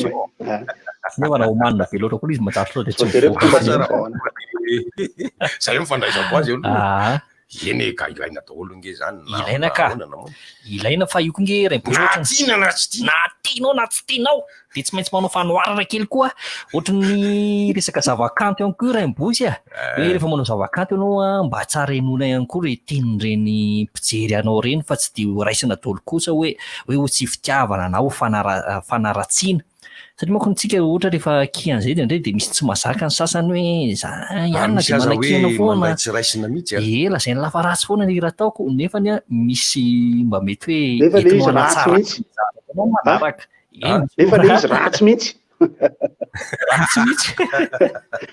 Nefa raha omanina be loatra koa izy manjary sao dia Tsy tsy voatery hoe mivoaka. mpitondra anie fa Zay no fandraisako azy aloha. Ah. Eny e, ka ilaina daholo nge zany na Ilaina ka. ahoana na ahoana. Ilaina fa io koa nge Rainbow Na ohatran'ny tiana na tsy tiana. Na tianao na tsy tianao dia tsy maintsy manao fanoharana kely koa. Ohatran'ny resaka zavakanto ihany koa Rainbozy a. Hoe rehefa manao zavakanto ianao a, mba tsara henoina ihany koa ireny tenin'ireny mpijery anao ireny fa tsy dia ho raisina daholo kosa hoe hoe ho tsy fitiavana na ho fanara- fanaratsiana. Satria manko ny tsika ohatra rehefa kian'izay dia indray dia misy tsy mazaka ny sasany hoe za Ary ihany misy dia aza hoe manakiana foana. mandray tsy raisina mihitsy a. Ee, lazainy lafa ratsy foana ny hira ataoko nefany a misy mba mety hoe Nefa le entinao izy ratsy hanatsara mihitsy. ny zavatra ataonao manaraka. Ah, Eny, nefa le izy ratsy mihitsy. Ratsy mihitsy.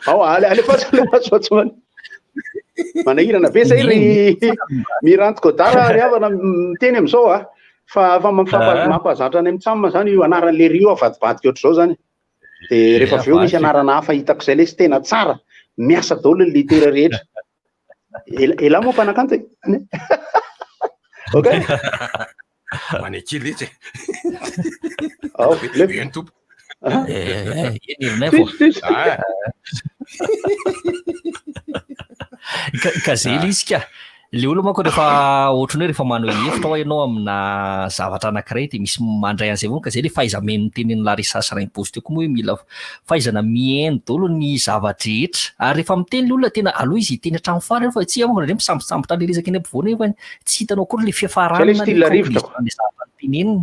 Ao, ale, alefaso, alefaso fa tsy man- manahirana be zay ry Miranty Godard ry havana miteny amin'izao a. Fa fa Ah. mampahazatra any amin'ny tsam zany io anaran'le ry io avadibadika ohatr'izao zany. Dia rehefa avy eo misy anarana hafa hitako izay lesy tena tsara. Miasa daholo ny litera rehetra. Ela ela moa mpanakanto e. Ok. Manekely letsy e. Ao, Eny tompo. Eh, eny herinay vao. Ah. Ka- Ka zay ilay izy ka. Ilay olona manko rehefa ohatran'ny hoe rehefa maneho hevitra hoa ianao amina zavatra anankiray dia misy mandray an'izay foana ka zay ilay fahaiza-mihaino notenenin'i Larissa sy Rainibozy teo koa moa hoe mila fahaizana mihaino daholo ny zava-drehetra. Ary rehefa miteny ilay olona tena aleo izy hiteny hatramin'ny farany fa tsy manko indraindray misambosambotra an'ilay resaka eny ampovoany nefa tsy hitanao akory ilay Zay fiafarany ilay na style ilay rivotra ko. conclusion-n'ilay zavatra noteneniny.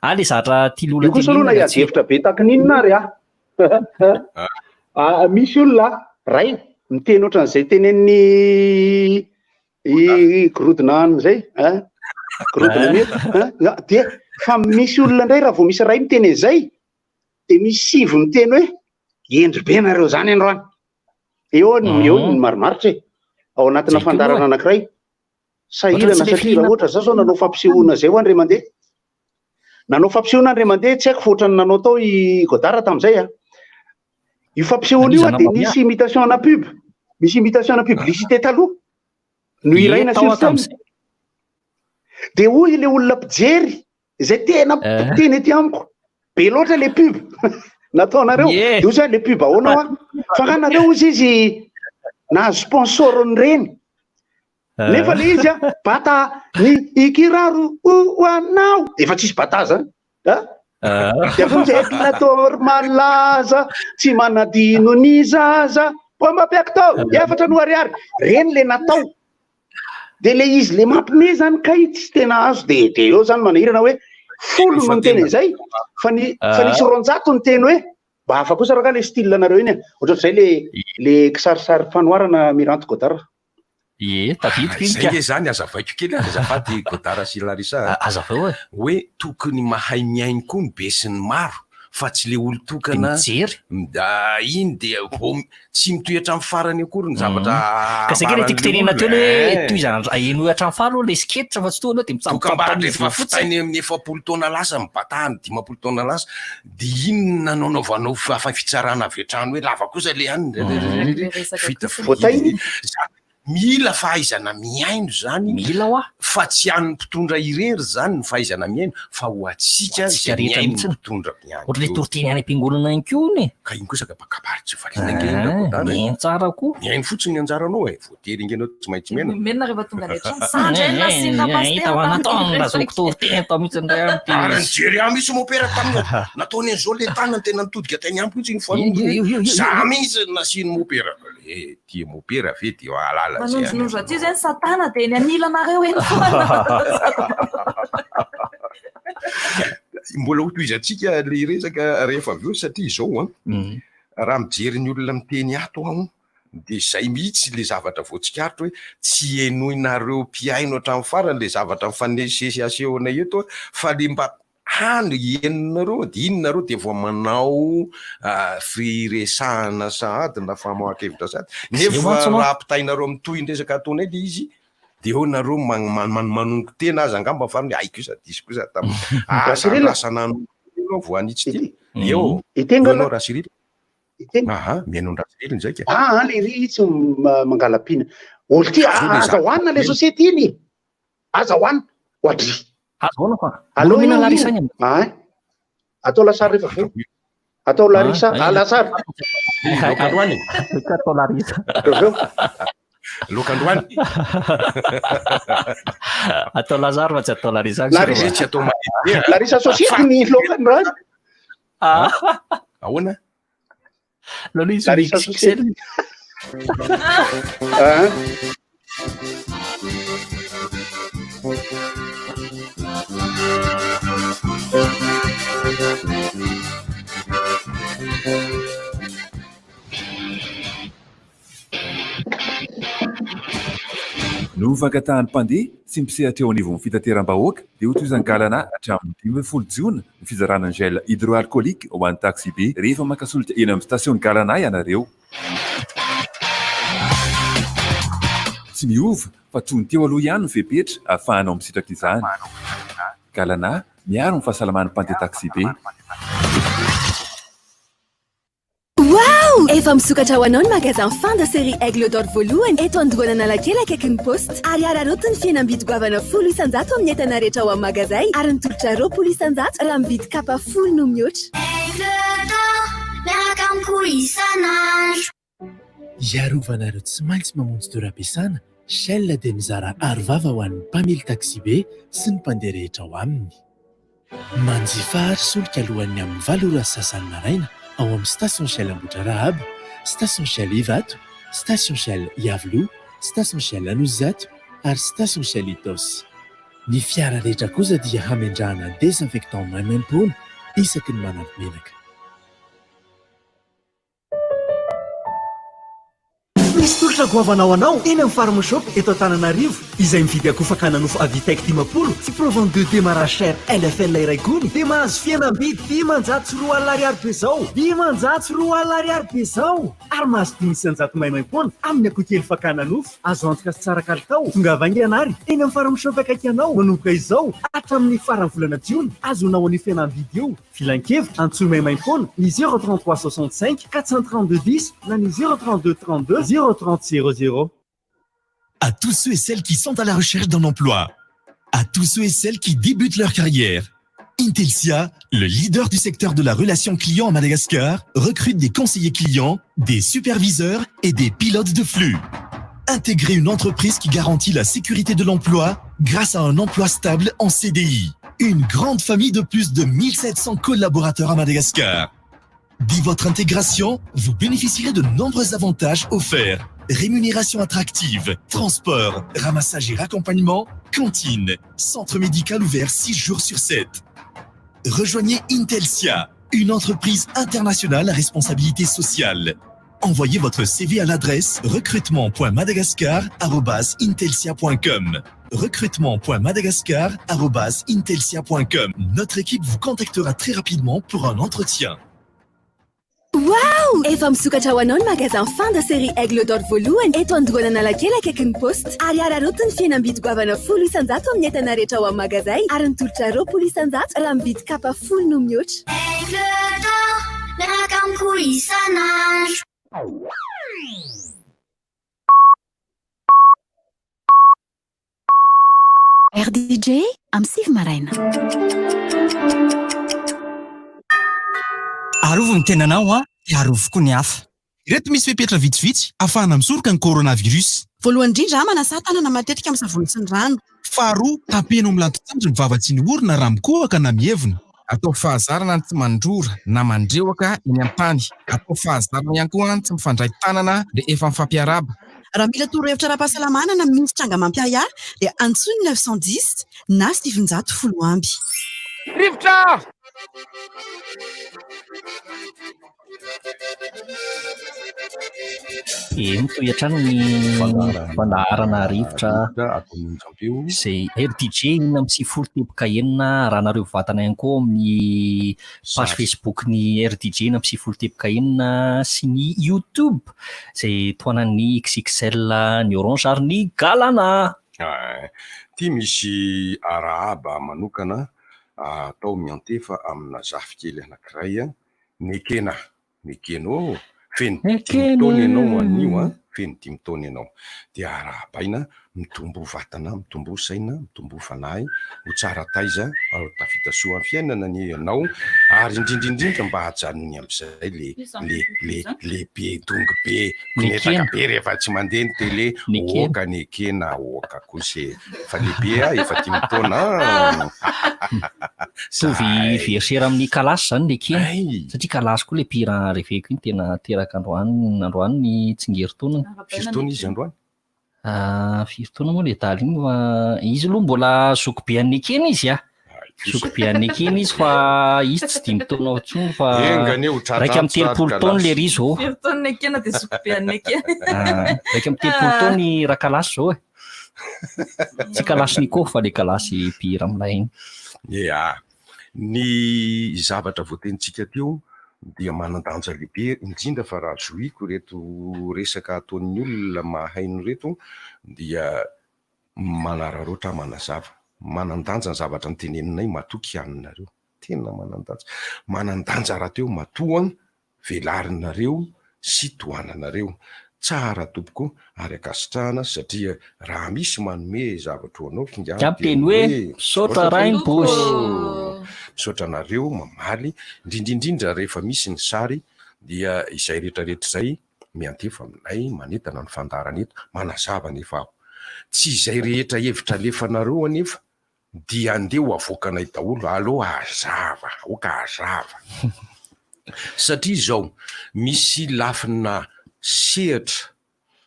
Ah le zatra tia lola Io kosa aloha na hiady hevitra be takin'inona ary ah. Ah, misy olona ray miteny ohatran'izay tenenin'ny i gorodona any zay hein gorodona mety hein dia fa misy olona indray raha vao misy ray miteny an'izay dia misy sivy miteny hoe hendry be nareo zany androany. Eo ny eo ny marimaritra e. Ao anatina fandaharana anankiray. Sahirana satria raha ohatra za zao nanao fampisehoana zay ho an Ndremandeha. Nanao fampisehoana Ndremandeha tsy haiko fa ohatran'ny nanao tao i Godard tamin'izay a. Io fampisehoana io dia nisy imitation ana pub. Misy imitation ana publicité taloha. Nohiraina sur scène. Dia hoy ilay olona mpijery izay tena mpiteny ety amiko, be loatra le pub nataonareo. Dia hoy le pub ahoana hoa? Fa nga nareo hozy izy nahazo sponsor n'ireny. Nefa le izy a, bata ny ikiraro ho anao. Efa tsisy bata zany. A? Dia avy eo izy Aigle malaza, tsy manadino ny zaza. Pomba piakto, efatra no ariary. Reny le natao. De le izy le mampime zany kay tsy tena azo de de eo zany manahirana hoe folo no niteny an'izay fa ny fa nisy 200 niteny hoe mba hafa kosa raka le style nareo iny e. Ohatrohatr'izay le le kisarisary fanoharana Miranty Godard. Ie, tadidiko iny Zay ka. nge zany azavaiko kely ary azafady Godard sy Larissa a. Azavao e. Hoe tokony mahay mihaino koa ny be sy ny maro fa tsy le olon-tokana Dia mijery. Iny dia vao Tsy mitohy hatramin'ny farany akory ny zavatra Ka zay kely tiako tenenina teo ambaran'ilay hoe olona e. tohizana henoy hatramin'ny farany aloha ilay sketch fa tsy toa aloha dia mitsambotsambotana Dokambarotra izy efa eo fotsiny. vitainy amin'ny 40 taona lasa, mibatahany 50 taona lasa, dia inona no anaovanao fitsarana avy hatrany hoe lava kosa ilay anona, vita Voatainy. Zany Mila fahaizana mihaino zany. Mila hoa. Fa tsy an'ny mpitondra irery zany ny fahaizana mihaino fa ho antsika Ho antsika izay rehetra mihaino ny mihitsy. mpitondra ihany Ohatran'ilay koa. toriteny any am-piangonana ihany koa hono e. Ka iny kosa ka kabary tsy valiana ange iny Rakoto e. Mihaino tsara koa. Mihaino fotsiny ny anjaranao e. Voatery ange ianao tsy maintsy mihaino. Mihaino rehefa tonga any an-trano. Sandra eny nasiana Hita pasitera ho tamin'iny nataony resaka. razoky toriteny tao mihitsy indray aho niteny Ary izy. nijery ahy mihitsy mopera tamin'ny nataony an'izao le tanany tena nitodika teny amiko mihitsy iny Io, fanomboka io, io, io, io. Za mihitsy nasian'i mopera. Eh, tia mopera ve dia mahalala izay any Manondronondro aty aminao. zay ny satana dia eny anilanareo eny foana. Mbola hotohizantsika le resaka rehefa avy eo satria izao an, raha mijery ny olona miteny ato aho dia izay mihitsy le zavatra voatsikaritra hoe tsy henoinareo mpihaino hatramin'ny farany le zavatra mifanesisesy asehonay eto fa le mba Hany henonareo dia iny nareo dia vao manao firesahana sahady na famoahan-kevitra sahady. Zay Nefa mantsy raha no. ampitainareo amin'ny tohiny resaka ataonay ilay izy dia eo nareo manongo tena aza angamba fa hay kosa diso kosa tam aza Cyril. andrasana anao vao hanitsy tena. Eo Ity eo angamba. anao Rasiril. Ity. Aha, mihaino an-dRasiril izay ka. Ah, le ry tsy mangala-pina. Olo ty Zao le aza zavatra hohanina le société iny. Aza hohanina. Ohatry. Aza hohanina fa. Aleo Mora io Larissa io. iny. Ay. Atao lasary rehefa avy eo. Atao Larissa, Ah, ah, lasary. Laoka androany. Atao Larissa. Rehefa avy eo. Laoka androany. Atao Lazare fa tsy atao Larissa. Larissa. Tsy atao matetika. Larissa société ny laoka androany. Ah. Ahoana? Lolo izy Larissa XXL. société. Ah. Noho ny fangatahan'ny mpandeha sy ny mpisehatra eo anivon'ny fitateram-bahoaka dia hotohizan'ny Galana hatramin'ny 15 jiona ny fizarana ny gel hydroalcoolique ho an'ny taxibe rehefa maka solika eny amin'ny station Galana ianareo. Tsy miova fa toy ny teo aloha ihany ny fepetra ahafahanao misitraka izany. Galana, miaro ny fahasalaman'ny mpandeha taxibe. Wow! Efa misokatra ho anao ny magasin Fin de série Aigle d'Or voalohany eto Andohana Analakely akaikin'ny Poste. Ary araraoty ny fihenam-bidy goavana 10% amin'ny entana rehetra ao amin'ny magazay ary ny tolotra 20% raha mividy kapa folo no mihoatra. Aigle d'Or, miaraka amiko isan'andro. Hiarovana ireo tsy maintsy mamonjy toeram-piasana, Shell dia mizara arovava ho an'ny mpamily taksibe sy ny mpandeha rehetra ao aminy. Manjifa ary solika alohan'ny amin'ny valo ora sy sasany maraina ao amin'ny Station Shell Ambohidrarahaba, Station Shell Ivato, Station Shell Iavoloha, Station Shell Anosizato ary Station Shell Itaosy. Ny fiara rehetra kosa dia hamendrahana désinfectant maimaimpoana isaky ny manampy menaka. Misy tolotra goavana ho anao eny amin'ny Farmshop eto Antananarivo. Izay mividy akoho fakana nofo Avitec 50 sy Provan 2 démarrage chair LFL iray gony dia mahazo fihenam-bidy 2500 ariary be izao! 2500 ariary be izao! Ary mahazo 5% maimaimpoana amin'ny akoho kely fakana nofo. Azo antoka sy tsara kalitao. Tongava haingana ary eny amin'ny Farmshop akaiky anao manomboka izao hatramin'ny faran'ny volana jiona. Azonao an'io fihenam-bidy io. Filankevitra, antsoy maimaimpoana ny 0 33 65 432 10 na ny 0 32 32 0 30 00. À tous ceux et celles qui sont à la recherche d'un emploi. À tous ceux et celles qui débutent leur carrière. Intelsia, le leader du secteur de la relation client à Madagascar, recrute des conseillers clients, des superviseurs et des pilotes de flux. Intégrez une entreprise qui garantit la sécurité de l'emploi grâce à un emploi stable en CDI. Une grande famille de plus de 1700 collaborateurs à Madagascar. Dès votre intégration, vous bénéficierez de nombreux avantages offerts. Rémunération attractive, transport, ramassage et raccompagnement, cantine, centre médical ouvert 6 jours sur 7. Rejoignez Intelsia, une entreprise internationale à responsabilité sociale. Envoyez votre CV à l'adresse recrutement.madagascar.intelsia.com recrutement.madagascar.intelsia.com Notre équipe vous contactera très rapidement pour un entretien. Waouh! Efa misokatra ho anao ny magasin Fanda série Aigle d'Or voalohany eto Andohana Analakely akaikin'ny Poste. Ary araraoty ny fihenam-bidy goavana 10% amin'ny entana rehetra ao amin'ny magazay ary ny tolotra 20% raha mividy kapa folo no mihoatra. Aigle d'Or, miaraka amiko isan'andro. RDJ amin'ny sivy maraina. Arovy ny tenanao an, dia arovy koa ny hafa. Ireto misy fepetra vitsivitsy ahafahana misoroka ny coronavirus. Voalohany indrindra, manasà tanana matetika amin'ny savony sy ny rano. Faharoa, tampeno amin'ny lanton-tsandry ny vava tsy ny orona raha mikohaka na mievina. Ataovy fahazarana ny tsy mandrora na mandrehoka eny an-tany. Ataovy fahazarana ihany koa ny tsy mifandray tanana rehefa mifampiarahaba. Raha mila torohevitra ara-pahasalamana na misy tranga mampiahiahy dia antsoy ny 910 na 910 amby. Rivotra! Dia mitohy hatrany ny fandaharana rivotra izay RDJ 96.6 raha nareo vatana ihany koa amin'ny page Facebook ny RDJ 96.6 sy ny YouTube izay tohanan'ny XXL, ny Orange ary ny Galana. Ity misy arahaba manokana atao miantefa amina zafikely anankiray Nekena, nekena ô! Feno dimy taona ianao anio an, feno dimy taona ianao. Dia arahabaina, mitomboa vatana, mitomboa saina, mitomboa fanahy, ho tsara taiza, ary ho tafita soa amin'ny fiainana anie ianao, ary indrindra indrindra mba ajanony amin'izay le le le le be dongy be, konetaka be rehefa tsy mandeha ny télé, oka nekena, oka kosa e! Efa lehibe aho, efa dimy taona an! Mitovy verser amin'ny Kalasy izany le Kena, satria Kalasy koa le mpihira reveko iny tena teraka androany, androany ny tsingerin-taonany. Firy taona izy androany? Firy taona moa le dahalo iny fa izy aloha mbola zokibe an'i Nekena izy a! Zokibe an'i Nekena izy fa izy tsy dimy taona intsony fa Enga anie ho tratra 31 taona le ry izao. Firy taona Nekena dia zokibe an'i Nekena. 31 taona i Rakalasy izao e. Tsy Kalachnikov fa le kalasy mpihira amin'ilay iny. Ea. Ny zavatra voatenintsika teo dia manan-danja lehibe, indrindra fa raha zohiko ireto resaka ataon'ny olona mahaino ireto dia manararaotra manazava. Manan-danja ny zavatra noteneninay, matoky aminareo. Tena manan-danja. Manan-danja rahateo matoa velarinareo sy tohananareo. Tsara tompoko ary ankasitrahana satria raha misy manome zavatra ho anao kinga Ka miteny hoe misaotra Rainibozy. Misaotra anareo mamaly, indrindra indrindra rehefa misy ny sary dia izay rehetra rehetra izay miantefa aminay manentana ny fandaharana eto, manazava anefa aho. Tsy izay rehetra hevitra alefanareo anefa Dia andeha ho avoakanay daholo, aleo hazava, aoka hazava. Satria izao, misy lafina sehatra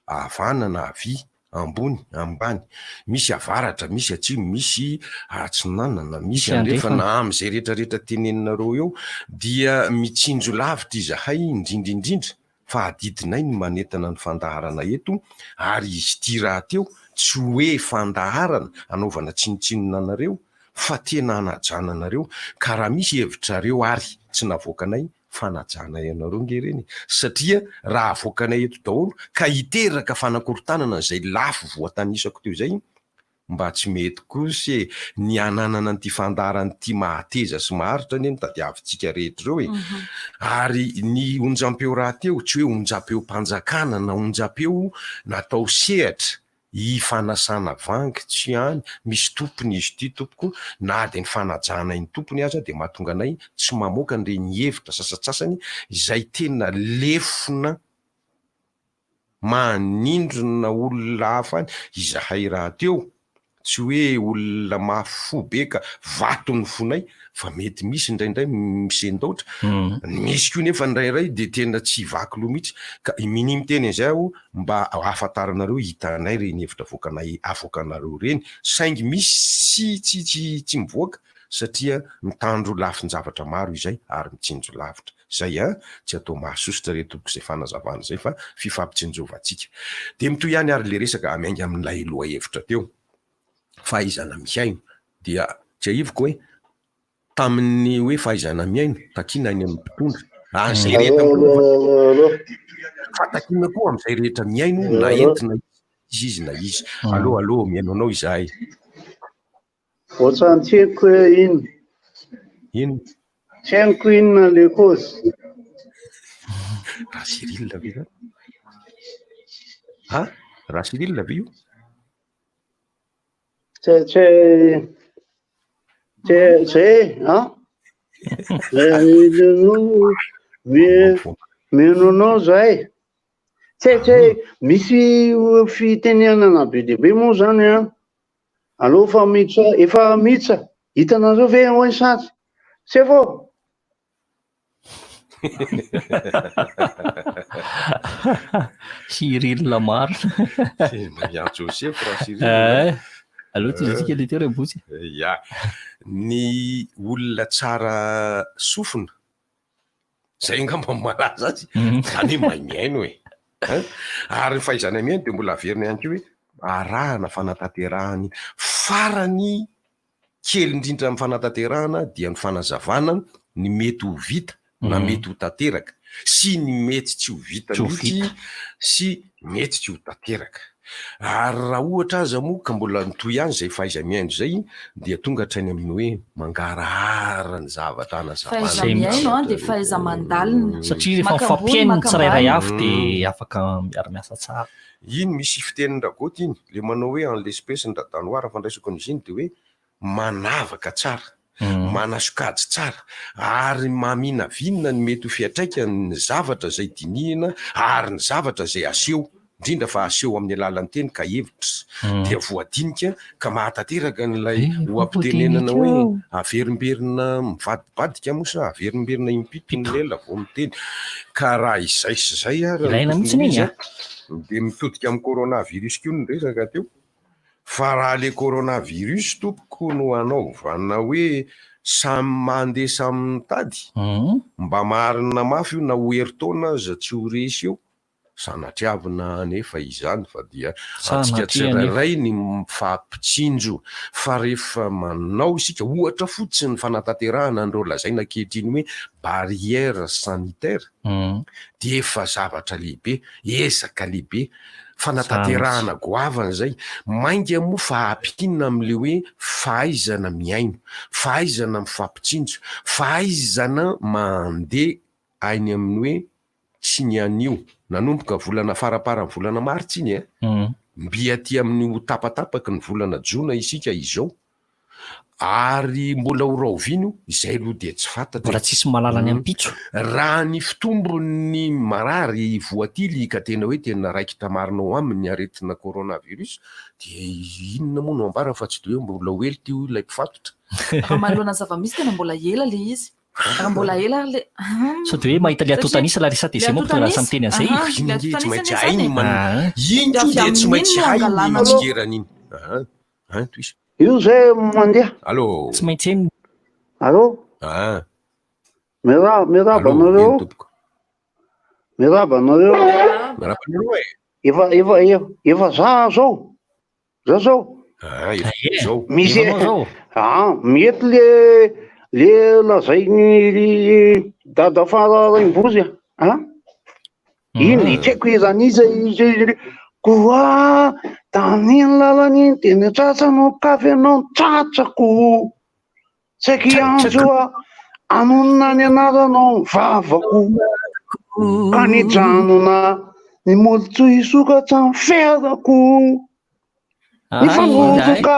havanana havia ambony, ambany, misy avaratra, misy atsimo, misy atsinanana, misy andrefana, amin'izay rehetra rehetra teneninareo eo dia mitsinjo lavitra izahay indrindra indrindra fa adidinay ny manentana ny fandaharana eto ary izy ity rahateo tsy hoe fandaharana anaovana tsinontsinona anareo fa tena anajana anareo ka raha misy hevitrareo ary tsy navoakanay fanajanay anareo nge ireny e! Satria raha avoakanay eto daholo ka hiteraka fanakorontanana izay lafo voatanisako teo izay, mba tsy mety kosa e! Ny hananana an'ity fandaharana ity mahateza sy maharitra anie no tadiavintsika rehetra ireo e! Ary ny onjampeo rahateo tsy hoe onjampeom-panjakana na onjampeo natao sehatra Ifanasana vangy tsy any misy tompony izy ity tompoko na dia ny fanajanay ny tompony aza dia mahatonga anay tsy mamoaka an'ireny hevitra sasatsasany izay tena lefona manindrona olona hafa any izahay rahateo tsy hoe olona mafy fo be ka vato ny fonay fa mety misy indraindray misendaotra, misy koa nefa indraindray dia tena tsy vaky loha mihitsy ka minia miteny an'izay aho mba ahafantaranareo hitanay ireny hevitra avoakanay avoakanareo ireny saingy misy tsy tsy tsy mivoaka satria mitandro lafin-javatra maro izay ary mitsinjo lavitra izay an! tsy atao mahasosotra re tompoko izay fanazavana izay fa fifampitsinjovantsika dia mitohy ihany ary le resaka miainga amin'ilay lohahevitra teo fahaizana mihaino dia tsiahiviko hoe tamin'ny hoe fahaizana mihaino takiana any amin'ny mpitondra ary izay rehetra fa takiana koa amin'izay rehetra mihaino na entina izy izy na izy allo allo mihaino anao izahay Ohatran'ny tsy haiko hoe inona. Inona? Tsy haiko inona le cause. Raha Cyril ve zany? Ha? Raha Cyril ve io? Tsy tsy tsy zay an. Mino anao zahay. Tsy tsy misy fitenenana be dia be moa zany an. Aleo fa miditra efa miditra. Hitanareo ve hoe ny sary? Sefo! Cyril marina. Miantso Joseph raha Cyril. Eh, aleo tohizintsika le teo Raboutsy. Ya. Ny olona tsara sofina, zay angamba no malaza azy, zany hoe mahay mihaino e. Hein? Ary ny fahaizana mihaino dia mbola averina ihany koa hoe arahana fanatanterahany farany kely indrindra amin'ny fanatanterahana dia ny fanazavana ny mety ho vita na mety ho tanteraka sy ny mety tsy ho vita mihitsy sy mety tsy ho tanteraka. Ary raha ohatra aza moa ka mbola mitohy ihany izay fahaiza-mihaino izay dia tonga hatrany amin'ny hoe mangarahara ny zavatra hanazavana. Fahaiza-mihaino dia fahaiza-mandalina. Satria rehefa mifampihaino ny tsirairay avy dia afaka miara-miasa tsara. Iny misy fitenin-dRagoty iny, le manao hoe en l'espèce ny Radanoara raha fandraisako an'izy iny dia hoe manavaka tsara, manasokajy tsara ary maminavinina ny mety ho fiantraikan'ny zavatra izay dinihina ary ny zavatra izay aseho, indrindra fa aseho amin'ny alalan'ny teny ka hevitra dia voadinika ka mahatanteraka an'ilay oha-pitenenana hoe averimberina mivadibadika moa sa averimberina impito ny lela vao miteny ka raha izay sy izay ary Ilaina no mihitsy tokony ho iny izy an! dia mitodika amin'ny coronavirus koa ny resaka teo. Fa raha le coronavirus tompoko no anaovana hoe samy mandeha samy mitady, mba marina mafy io na ho herintaona aza tsy ho resy eo, sanatriavina anefa izany fa dia antsika tsirairay ny mifampitsinjo fa rehefa manao isika ohatra fotsiny ny fanatanterahana an'ireo lazaina ankehitriny hoe barrière sanitaire dia efa zavatra lehibe, ezaka lehibe Fanatanterahana goavana izay. Mainga moa fa ampiana amin'ilay hoe fahaizana mihaino, fahaizana mifampitsinjo, fahaizana mandeha any amin'ny hoe tsy ny anio. Nanomboka volana faramparan'ny volana martsa iny e! Mby aty amin'ny ho tapatapaky ny volana jona isika izao. Ary mbola ho rahoviana io? Izay aloha dia tsy fantatra e. Mbola tsisy mahalala ny ampitso. Raha ny fitombon'ny marary voatily ka tena hoe tena raikitra marina ao aminy ny aretina coronavirus dia inona moa no ambara fa tsy dia hoe mbola ho ela ity hoy ilay mpifatotra. Raha manoloana ny zava-misy tena mbola ela ilay izy. Raha mbola ela ary le. Sao dia hoe mahita le antontan'isa Larissa dia izay manko tonga lasa miteny an'izay. Aha, Iny le ange tsy antontan'isa maintsy anie hainy izany e. man Ah. iny Dia koa avy dia tsy amin'iny maintsy no hainy angalana ny ny. tsikerany iny. Ah, ah, tohizo. Io zay mandeha. Allô. Tsy maintsy hainy. Allô. Ah. Miarahaba, miarahaba Allô, anareo. eny tompoko. Miarahaba anareo. Miarahaba anareo e. Efa, efa, efa, efa za zao. Za zao. Ah, efa zao. Misy ah, mety le le lazain'ny dada fara raimbozy ah. Iny tsy haiko iza n'iza izy koa tamin'iny lalana iny dia ny tratra no kafy anao ny tratrako. Tsy haiko hiantso aho hanonona ny anaranao ny vavako ka nijanona ny molotro hisokatra ny fiarako. Nifanoroka,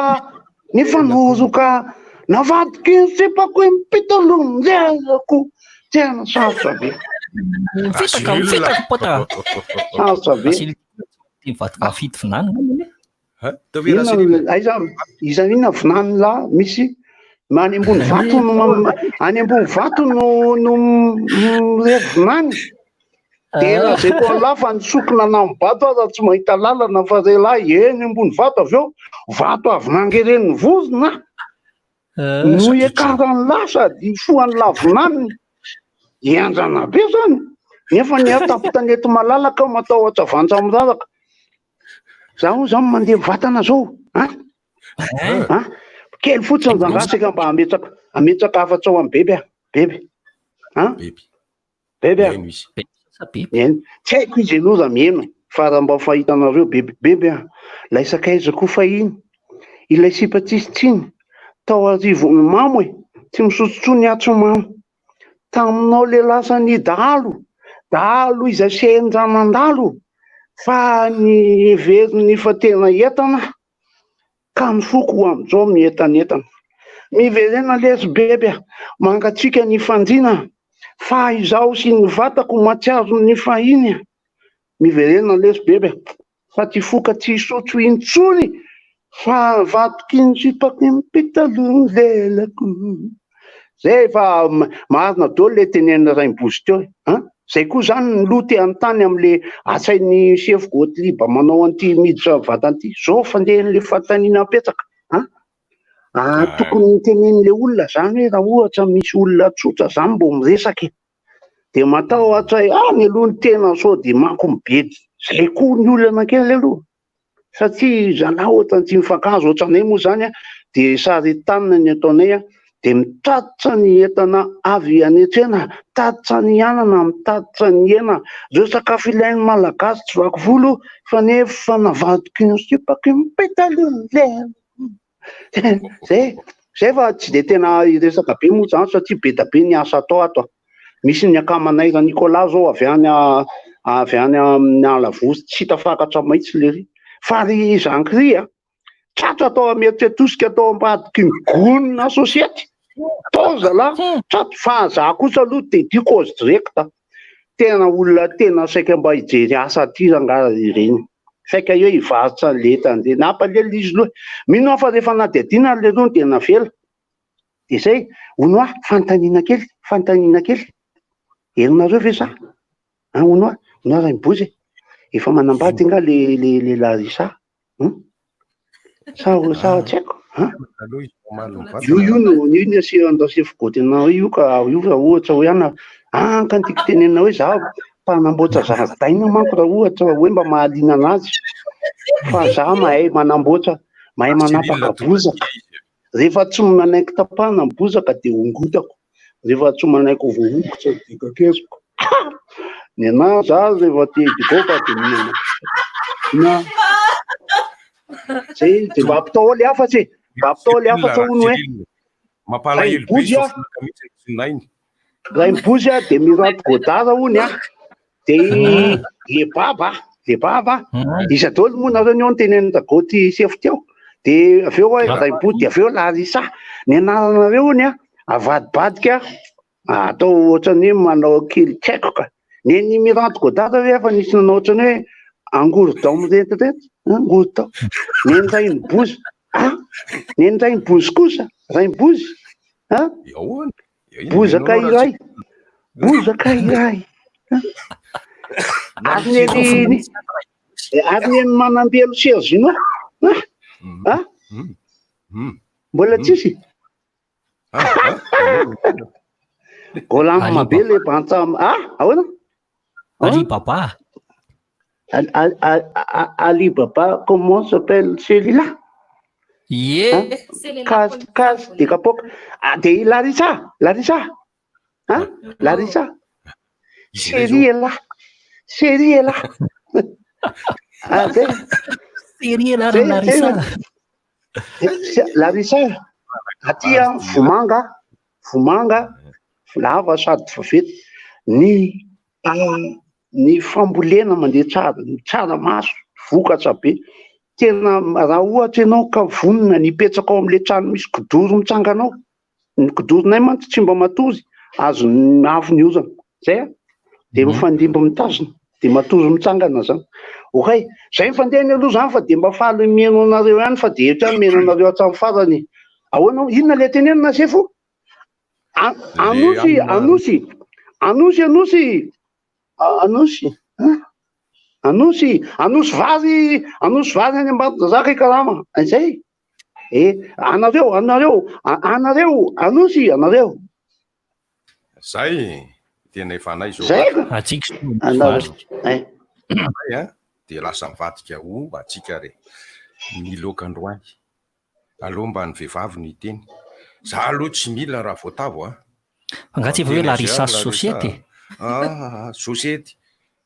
nifanoroka, navadiky ny sipako im-pitolonjezako. Tena sarotra be. Mifetaka, mifetaka pota. Sarotra be. Mivadika vinany angamba e. Inona no- aiza iza inona vinany lahy misy any ambony vato no mam- any ambony vato no no mirevy vinany de lazaiko an'lahy fa ny sokina nambato aza tsy mahita lalana fa re lahy eny ambony vato avy eo vato avy nangeren'ny vozona no iakaran'ny lahy sady ifohan'ny lavinaniny hianjana be zany nefa ny ahy tampon-tanety malalaka aho matahotra vanja miraraka Zaho zany mandeha vatana zao an! An! Kely fotsiny zangaha saika mba hametraka hametraka hafatra ao amin'i Beby aho. Beby. An! Beby a. Mihaino. Tsy haiko izy aloha raha mihaino fa raha mba fahitanareo Beby. Beby a! Ilay sakaizako fahiny, ilay sipa tsisy tsiny, tao arivon'ny mamo e! Tsy misotro intsony aho tsy mamo. Taminao le lasa ny dahalo, dahalo izay sendra nandalo fa ny heveriny fa tena entana ka ny foko ho amin'izao mientanentana. Miverena lesy beby a, mangatsiaka ny fandriana fa izaho sy ny vatako matsiaro ny fahiny a. Miverena lesy beby a. Fa tsy foka tsy hisotro intsony fa vatoky ny sipako mipitalo ny lelako. Zay fa marina daholo le tenenin'i Rainibozy teo e. An! Zay koa zany ny loha te hanontany amle asain'ny sefo Gothlieb manao an'ity miditra vatana ity. Zao fandehan'le fanontaniana apetraka an! Ah, tokony tenenin'le olona zany hoe raha ohatra misy olona tsotra zany mbo miresaka e. Dia matahotra ihany aloha ny tena sao dia manko mibedy. Zay koa ny olana kely aloha. Satria zalahy ohatran'ny tsy mifankahazo ohatranay moa zany an, dia saritanina ny ataonay an, dia mitatitra ny entana avy any an-tsena, mitatitra ny anana, mitatitra ny hena, ireo sakafo ilain'ny Malagasy tsy vaky volo fa nefa navadiky ny sipaky ny petalina. Zay, zay fa tsy de tena hiresaka be moa zany satria be da be ny asa atao ato a. Misy ny akamanay ra Nicolas zao avy any avy any amin'ny Alavory tsy tafakatra mahitsy lery. Fa ry Jean Cri a, tratra atao Imerintsiatosika atao ambadiky ny gony-na sosiety. Tao zalahy, tratra fa za kosa aloha te cause directe. Tena olona tena saika mba hijery asa aty rangaha ireny. Saika hoe hivarotra an'le entana ireny. Nampalahelo izy aloha. Mino aho fa rehefa nanadihadiana ry leroa dia navela. Dia izay, hono aho, fanontaniana kely, fanontaniana kely. Henonareo ve za? An, hono aho, hono aho Rainibozy e. Efa manambady nga le le le Larissa? Hum? Sa sa tsy haiko an? Io io no io ny asian-dRasefo Gaudin io ka io raha ohatra hoe ana ah ka ny tiako tenenina hoe za mpanamboatra zaridaina manko raha ohatra hoe mba mahaliana anazy fa za mahay manamboatra mahay manapaka bozaka Rehefa tsy manaiky tapahana ny bozaka dia ongotako, rehefa tsy manaiky ho voahongotra dia kakeziko. Ny anah za rehefa te higoka dia mihinana. Na zay dia mba ampitao le hafatsy e, mba ampitao le hafatsy hono hoe. Mampalahelo be Rainibozy izao a. folaka mihitsy ny tsinainy. Rainibozy a dia miranty Godard hono a. Dia le baba, le baba, iza daholo moa nareo ny eo niteneniny Ragoty sefo teo? Dia avy eo hoe Rainibozy, dia avy eo Larissa. Ny anaranareo hono a, avadibadika atao ohatran'ny hoe manao kely tsy haiko ka. Ny an'i Miranty Godard ve efa nisy nanao ohatran'ny hoe angorodao mirentirenty, angorodao. Ny an'i Rainibozy, ah, ny an'i Rainibozy kosa, Rainibozy, ah. Ahoana? Bozaka iray. Bozaka iray. Ary ny ary ny manambelo Sergino. Ah? Mbola tsisy. Golam be le bantsam. Ah, ahoana? Ali Baba. Ali Baba, comment s'appelle celui-là? Ie. Casse, casse, de kapoaka. Ah, de Larissa, Larissa. Hein? Larissa. Chérie est là. Chérie est là. Ah, zay. Chérie est là, Larissa. Larissa, aty a vomanga, vomanga, lava sady vaventy. Ny ny fambolena mandeha tsara, ny tsaramaso vokatra be. Tena raha ohatra ianao ka vonona ny hipetraka ao amin'ilay trano misy kidoro mitsangana ao, ny kidoronay mantsy tsy mba matory, azon'ny afo ny orana. Zay a, dia mifandimby mitazona, dia matory mitsangana zany. Okay, zay ny fandehany aloha zany fa dia mba faly mihaino anareo ihany fa dia eto ihany mihaino anareo hatramin'ny farany. Ahoana, inona ilay tenenina sefo? Anosy, Anosy, Anosy, Anosy, Anosy, Anosy, Anosy vary, Anosy vary any Ambatondrazaka i Karama, izay. Eh, anareo, anareo, anareo, Anosy, anareo. Zay, tena efa anay zao. Zay ka. Atsika Anareo. Eh. Zay a, dia lasa mivadika ho atsika re. Ny laoka androany. Aleo mba ny vehivavy no hiteny. Za aloha tsy mila raha voatavo a. Angaha tsy efa hoe Larissa Society e? Ah, Society.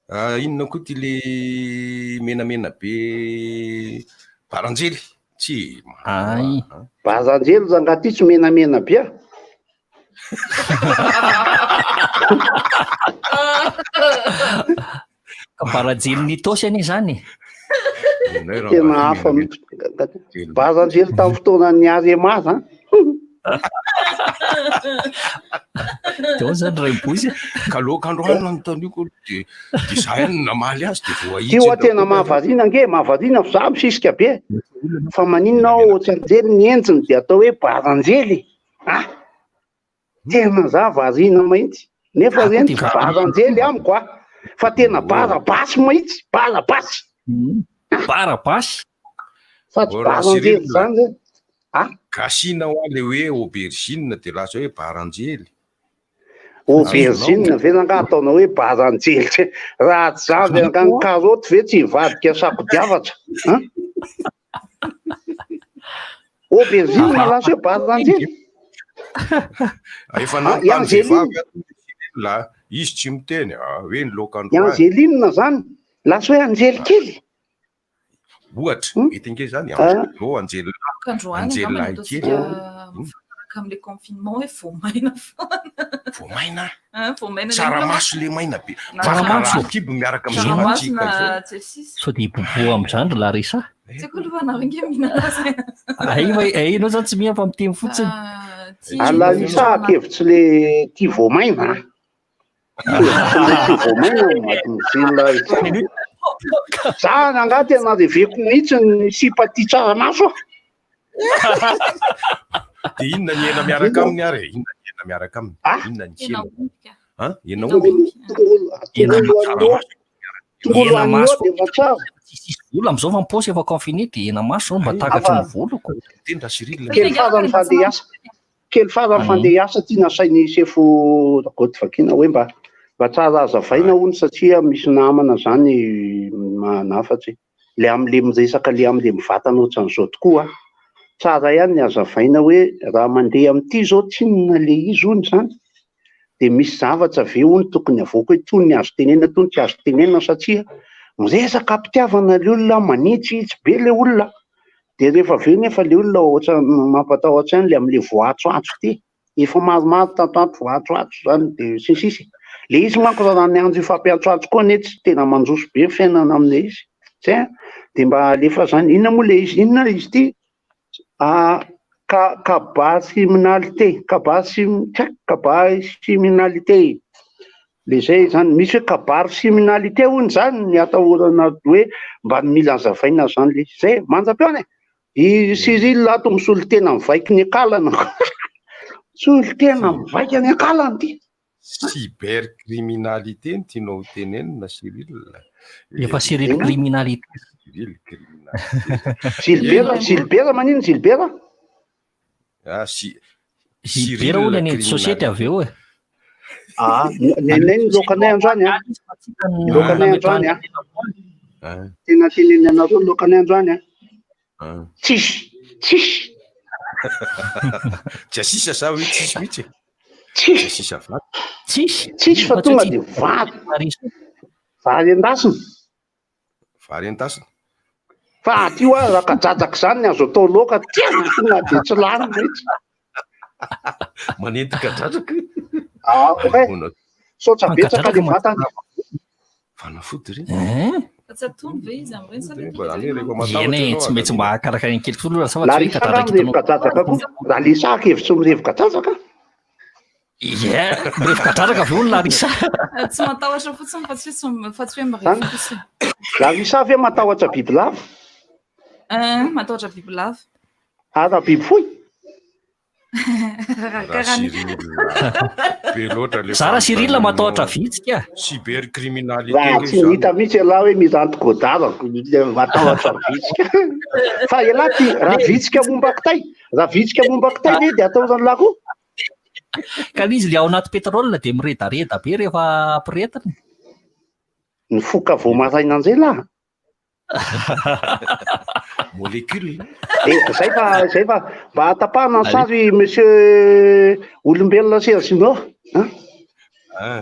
Ah, inona koa ty le menamena be baranjely? Tsy Ay. Baranjely rangaha ty tsy menamena be a. Ka baranjely nitosy anie zany e. Tena hafa mihitsy. Baranjely tamin'ny fotoanan'ny Arema zany. Dia ao zany Raibozy. Ka loaka androany nanontaniako aloha dia dia za ihany no namaly azy dia voahitsy. Ty hoa tena mahavariana ange, mahavariana fa za misisika be. Fa maninona aho ohatran'ireny ny endriny dia atao hoe baranjely? Ah! Tena za variana mihitsy. Nefa reny tsy baranjely amiko ah. Fa tena bara basy mihitsy, bara basy. Bara basy. Fa tsy baranjely zany zany. Ah? Gasina hoa le hoe aubergine de lasa hoe baranjely. Aubergine ve rangaha ataonao hoe baranjely? Raha tsy zany ve rangaha ny karaoty ve tsy hivadika sakodiavatra? An? Aubergine lasa hoe baranjely. Efa nanontany vehivavy ato Cyril a, izy tsy miteny a, hoe ny laoka androany. Angeline zany lasa hoe anjely kely. Ohatra, mety ange zany, Angelo, Angela, Androany Angela angamba no kely. ataontsika mifanaraka amin'ilay confinement hoe voamaina foana. Voamaina? Hein, voamaina ilay Tsaramaso le maina be. Na Tsaramaso. Raha kibo miaraka amin'ny Tsaramaso zavatsika na izao. tsy sisa. Sao dia hiboboha amin'izany ry Larissa? Tsy haiko aloha fa nareo ange mihinana azy. Ay, va- ay, ianao zany tsy mihinana fa miteny fotsiny. Ah, ty- Ah, Larissa kevitsy le tia voamaina a. Kevitsy le tia voamaina mademoiselle Larissa. Za rangahy tena reveko mihitsy ny sipa tia tsaramaso a. Dia inona ny hena miaraka aminy ary e? Inona ny hena miaraka aminy? Inona ny Hena hena? omby ka. Hein? Hena Hena omby? omby. Hena Tongolo agneau, tongolo Hena agneau maso. dia efa tsara. Tsisy vola amin'izao fa ny paosy efa confiné dia hena maso zao mba takatry ny voloko. Teny ra Cyril. Kely farany fandeha hiasa. Kely farany fandeha hiasa ty nasain'i sefo Rakoto Vakina hoe mba mba tsara hazavaina hono satria misy namana zany manafatsy. Le amle miresaka le amle mivatana ohatran'izao tokoa. Tsara ihany ny hazavaina hoe raha mandeha amin'ity zao tsinona le izy hono zany dia misy zavatra ve hono tokony avoaka hoe tony azo tenenina tony tsy azo tenenina satria miresaka am-pitiavana le olona manitsihitsy be le olona dia rehefa avy eo nefa le olona ohatran'ny mampatahotra ihany le amle voatsoatso ty efa maromaro tato ato voatsoatso zany dia sy ny sisa le izy manko raha ny andro ifampiantsoantso koa anie tsy tena mandroso be ny fiainana amin'le izy zay a dia mba alefa zany inona moa le izy inona izy ity ah, ka kabasiminalité kabasim tsy haiko kabasiminalité le zay zany misy hoe kabarisimnalité hono zany ny atahorana hoe mba mila azavaina zany le izy zay manjam-peona e i Cyril ato misolo tena mivaiky ny akalana. Solotena mivaika ny ankalany ity. Cybercriminalité no tianao ho tenenina Cyril. Efa Cyril criminalité. Cyril criminalité. Gilbert, Gilbert manino Gilbert? Ah, si Gilbert hono any amin'ny société avy eo e. Ah, nenay ny lokanay androany a. Ny lokanay androany a. Tena teneniny anareo ny lokanay androany a. Tsisy, tsisy. Tsy asisa sa hoe tsisy mihitsy e? Tsisy. Tsy asisa vato. Tsisy. Tsisy fa tonga dia vary. Vary endasina. Vary endasina. Fa aty hoa raha kajajaka izany ny azo atao laoka tena tonga dia tsy lany mihitsy. Manenty kadradraka. Ah, ouais. Saotra betsaka le vatana. Fanafody re. Fa tsy atono ve izy amin'ireny sa Eny e, tsy maintsy mba karakarainy kely koa aloha sa fa tsy hoe Larissa kadradraka nga mirevy kadradraka koa. Raha Lisa ankevitry mirevy kadradraka. Ie, mirevy kadradraka avy eo ny Larissa. Tsy matahotra fotsiny fa tsy hoe fa tsy hoe mirevy fotsiny. Larissa ve matahotra bibilava? Eh, matahotra bibilava. Ary raha biby fohy? Be loatra le Za raha Cyril matahotra vitsika. Cybercriminalité Raha nge tsy zany. hita mihitsy ialahy hoe miranty godard matahotra vitsika. Fa ialahy ty raha vitsika momba kitay, raha vitsika momba kitay ve dia atahoran'lah koa? Ka le izy le ao anaty pétrole dia miredareda be rehefa ampiretina. Nifoka vao maraina an'izay lah. Molécule. Eh, zay fa zay fa mba tapahana ny sary monsieur olombelona Sergino an. Ah.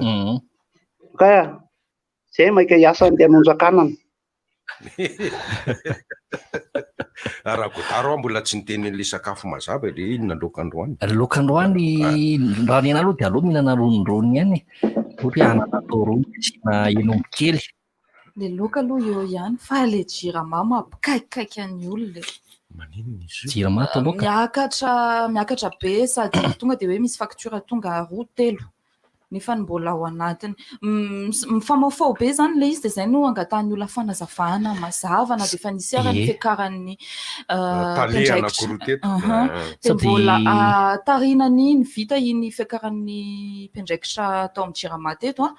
Ka zay maika hiasa andeha hanondrakanana. Raha Godard aho mbola tsy niteny an'ilay sakafo mazava le inona laoka androany. Laoka androany raha ny anahy aloha dia aleo mihinana ronindroniny ihany e. Ohatra hoe anana atao rony asiana hen'omby kely. Le laoka aloha eo ihany fa le jirama mampikaikaika ny olona e. Maninona izy io? Jirama atao laoka? Miakatra miakatra be sady tonga dia hoe misy facture tonga roa telo nefa ny mbola ao anatiny. Mifamahofaho be izany ilay izy dia izay no angatahan'ny olona fanazavana mazava na dia efa nisy ara ny fiakaran'ny Tale mpiandraikitra. anankiroa teto. Dia mbola tarihina ny vita iny fiakaran'ny mpiandraikitra tao amin'ny jirama teto an.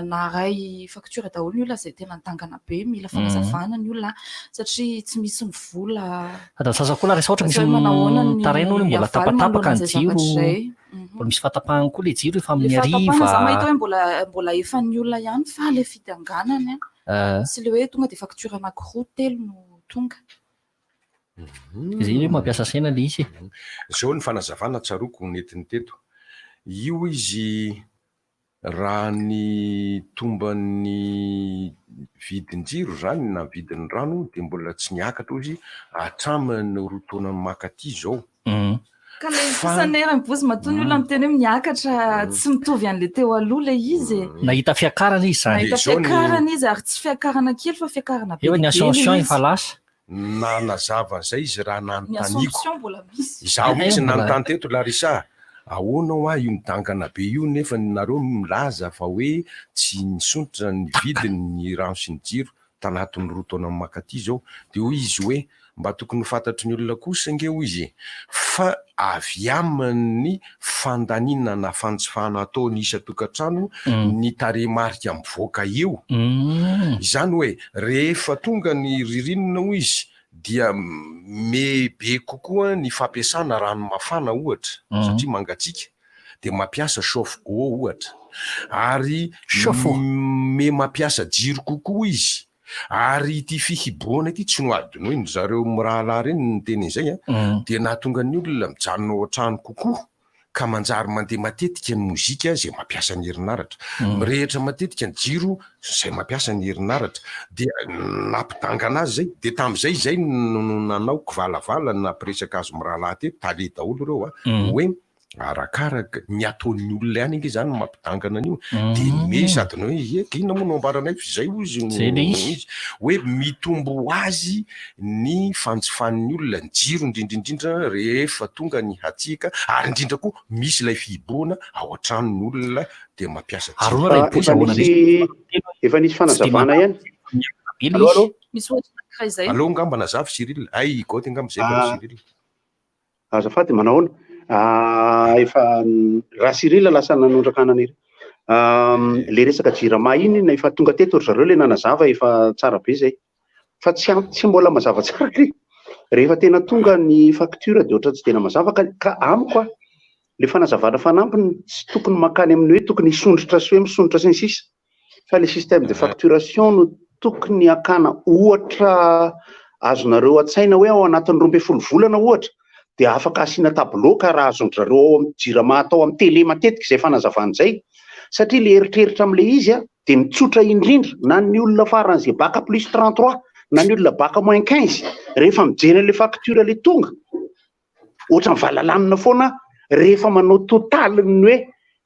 Naharay facture daholo ny olona izay tena nidangana be, mila fanazavana ny olona satria tsy misy ny vola. Sady ny sasany koa raha ohatra misy Hoe manao ahoana ny mitaraina hono mbola havaly tapatapaka manoloana ny izay jiro, zavatra izay. mbola misy fahatapahany koa ilay jiro efa Ilay amin'ny fahatapahana za mahita hariva. hoe mbola mbola efan'ny olona ihany fa ilay fidanganany an, sy ilay hoe tonga dia facture anankiroa telo no tonga. Izay hoe mampiasa saina ilay izy e. Izao ny fanazavana tsaroako nentiny teto. Io izy Raha ny tomban'ny vidin-jiro izany na vidin'ny rano dia mbola tsy niakatra ozy hatramin'ny roa taona mankaty izao. Ka ilay kosa anie Rambozy matoa ny olona miteny hoe miakatra tsy mitovy an'ilay teo aloha ilay izy e. Nahita fiakarana izy izany. Nahita fiakarana izy ary tsy fiakarana kely fa fiakarana be Eo ny dia be ilay ascension izy. efa lasa. Nanazava an'izay izy raha Ny nanontaniako. assomption mbola misy. Izaho mihitsy nanontany teto Larissa, ahoana hoa io midangana be io nefa nareo milaza fa hoe tsy nisondrotra ny vidiny ny rano sy ny jiro tanatin'ny roa taona mankaty izao. Dia hoy izy hoe mba tokony ho fantatry ny olona kosa ange hoy izy e, fa avy amin'ny fandaniana na fanjifana ataony isan-tokantrano ny tarehimarika mivoaka eo. Izany hoe rehefa tonga ny ririnina hoy izy dia me be kokoa ny fampiasana rano mafana ohatra satria mangatsiaka dia mampiasa chauffe eau ohatra ary me mampiasa jiro kokoa izy Ary ity fihibohana ity tsy nohadinoin-dry zareo mirahalahy ireny ny niteny an'izay an, dia nahatonga ny olona mijanona ao an-trano kokoa ka manjary mandeha matetika ny mozika izay mampiasa ny herinaratra, mirehitra matetika ny jiro izay mampiasa ny herinaratra, dia nampidangana azy izay, dia tamin'izay izay no nanao kivalavala nampiresaka azy mirahalahy teto, tale daholo ireo an, hoe Arakaraka ny ataon'ny olona ihany ange izany no mampidangana an'io. Dia me sady ny hoe ie, ka inona moa no ambaranay fa izay hozy no Izay ilay izy. izy. Hoe mitombo ho azy ny fanjifan'ny olona ny jiro indrindra indrindra rehefa tonga ny hatsiaka ary indrindra koa misy ilay fihibohana ao an-tranon'ny olona dia mampiasa jiro. Ary hono Efa Raibozy ahoana nisy efa nisy Tsy dia fanazavana ihany. miakatra be ilay Allo izy. allo. Misy ohatra anankiray izay. Aleo angamba nazava Cyril. Hay i Goty angamba izay vao Ah. Cyril. Azafady, manahoana? Ah, efa raha Cyril lasa nanondraka anana ery. Ah, le resaka jirama iny na efa tonga teto ry zareo le nanazava efa tsara be zay. Fa tsy ampy tsy mbola mazava tsara kay. Rehefa tena tonga ny facture de ohatran'ny tsy tena mazava ka, ka amiko a le fanazavana fanampiny tsy tokony mankany amin'ny hoe tokony hisondrotra sy hoe misondrotra sy ny sisa fa le système de facturation no tokony hakana ohatra azonareo an-tsaina hoe ao anatin'ny 12 volana ohatra dia afaka asiana tableau ka raha azon-dry zareo ao amin'ny jirama atao amin'ny télé matetika izay fanazavana izay satria le eritreritra amin'ilay izy a dia ny tsotra indrindra na ny olona faran'izay bac plus 33 na ny olona bac moins 15 rehefa mijery an'ilay facture ilay tonga ohatran'ny valalanina foana rehefa manao total ny hoe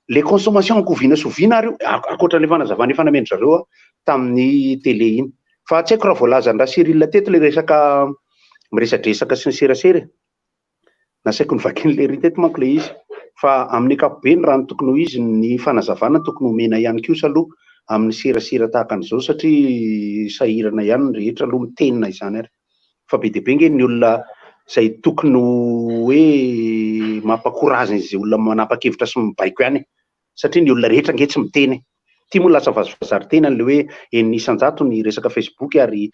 le consommation ankovina sy oviana ary io ankoatra an'ilay fanazavana efa namen-dry zareo tamin'ny télé iny. Fa tsy haiko raha voalazan'i Ra-Cyril teto ilay resaka miresadresaka sy ny serasera e. Nasaiko novakian'i Lery teto manko ilay izy. Fa amin'ny ankapobeny raha ny tokony ho izy ny fanazavana tokony homena ihany kosa aloha amin'ny serasera tahaka an'izao satria sahirana ihany ny rehetra aloha miteny na izany ary. Fa be dia be nge ny olona izay tokony hoe mampa-courage an'izay olona manapa-kevitra sy mibaiko ihany e. Satria ny olona rehetra nge tsy miteny e. Ity moa lasa vazivazy tena ilay hoe 6% ny resaka Facebook ary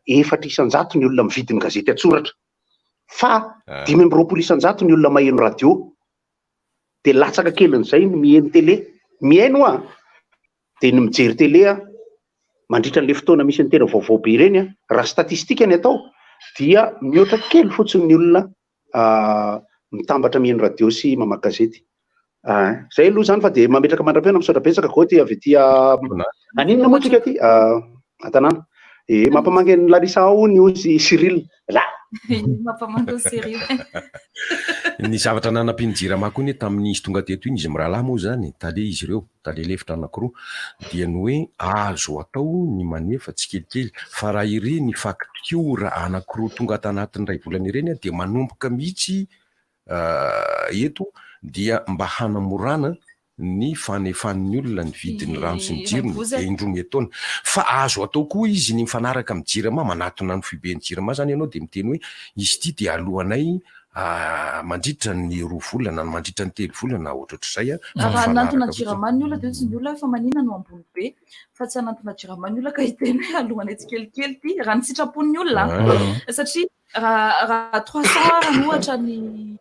4% ny olona mividy ny gazety an-tsoratra. Fa 25% ny olona maheno radio. Dia latsaka kelin'izay ny miheno télé. Mihaino hoa dia ny mijery télé an, mandritra an'ilay fotoana misy ny tena vaovao be ireny an, raha statistique ny atao dia mihoatra kely fotsiny ny olona mitambatra mihaino radio sy mamaky gazety. Zay aloha zany fa dia mametraka mandra-pihaona, misaotra betsaka Goty avy aty aninona moa tsika aty an-tanàna. Eh, mampamangy an'i Larissa ao ny ozy Cyril. La. Mampamangy an'i Cyril. Ny zavatra nanampian'ny Jirama koa anie tamin'izy tonga teto iny, izy mirahalahy moa izany, tale izy ireo, tale lefitra anankiroa, dia ny hoe azo atao ny manefa tsikelikely, fa raha ireny faktiora anankiroa tonga tanatin'ny iray volana ireny dia manomboka mihitsy eto dia mba hanamorana ny fanefan'ny olona ny vidin'ny rano sy ny jirony dia indroa metaona. Fa azo atao koa izy ny mifanaraka amin'ny Jirama, manatona ny foiben'ny Jirama izany ianao dia miteny hoe izy ity dia alohanay mandritra ny roa volana na mandritra ny telo volana na ohatrohatr'izay fa Raha hanantona Jirama ny olona dia hoy ny olona hoe fa maninona no ambony be fa tsy hanantona Jirama ny olona ka hiteny hoe alohanay tsikelikely ity raha ny sitrapon'ny olona satria Raha raha 300 ara ohatra ny ny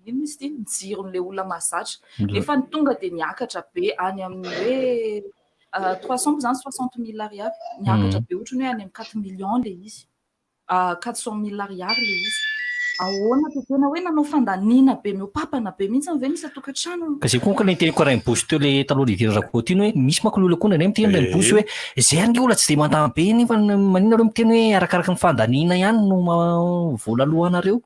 inona izy ity ny jiron'ilay olona mahazatra nefa ny tonga dia niakatra be any amin'ny hoe 300 moa izany 60 mille ariary niakatra be ohatran'ny hoe any amin'ny 4 millions ilay izy 400 mille ariary ilay izy ahoana dia tena hoe nanao fandaniana be mihoa-papana be mihitsy ve ny isan-tokantrano? Ka zay koa ilay niteneniko Rainibozy teo ilay taloha nidirana Rakoto iny hoe misy manko ny olona koa indraindray miteny Rainibozy hoe zay ange olona tsy dia mandany be nefa maninona nareo miteny hoe arakaraky ny fandaniana ihany no vola aloanareo.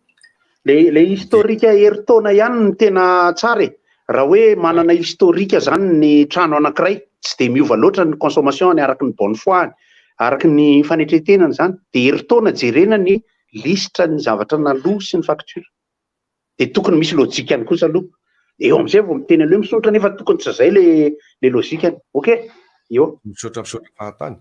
Le le historique herintaona ihany no tena tsara e. Raha hoe manana historique zany ny trano anankiray, tsy dia miova loatra ny consommation-ny araky ny bonne foi-ny, araky ny fanetren-tenany zany, dia herintaona jerena ny lisitra ny zavatra naloa sy ny facture. Dia tokony misy lojikany kosa aloha. Eo amin'izay vao miteny an'ilay hoe misaotra nefa tokony tsy izay le le lojikany. Ok? Eo. Misaotra misaotra fahatany.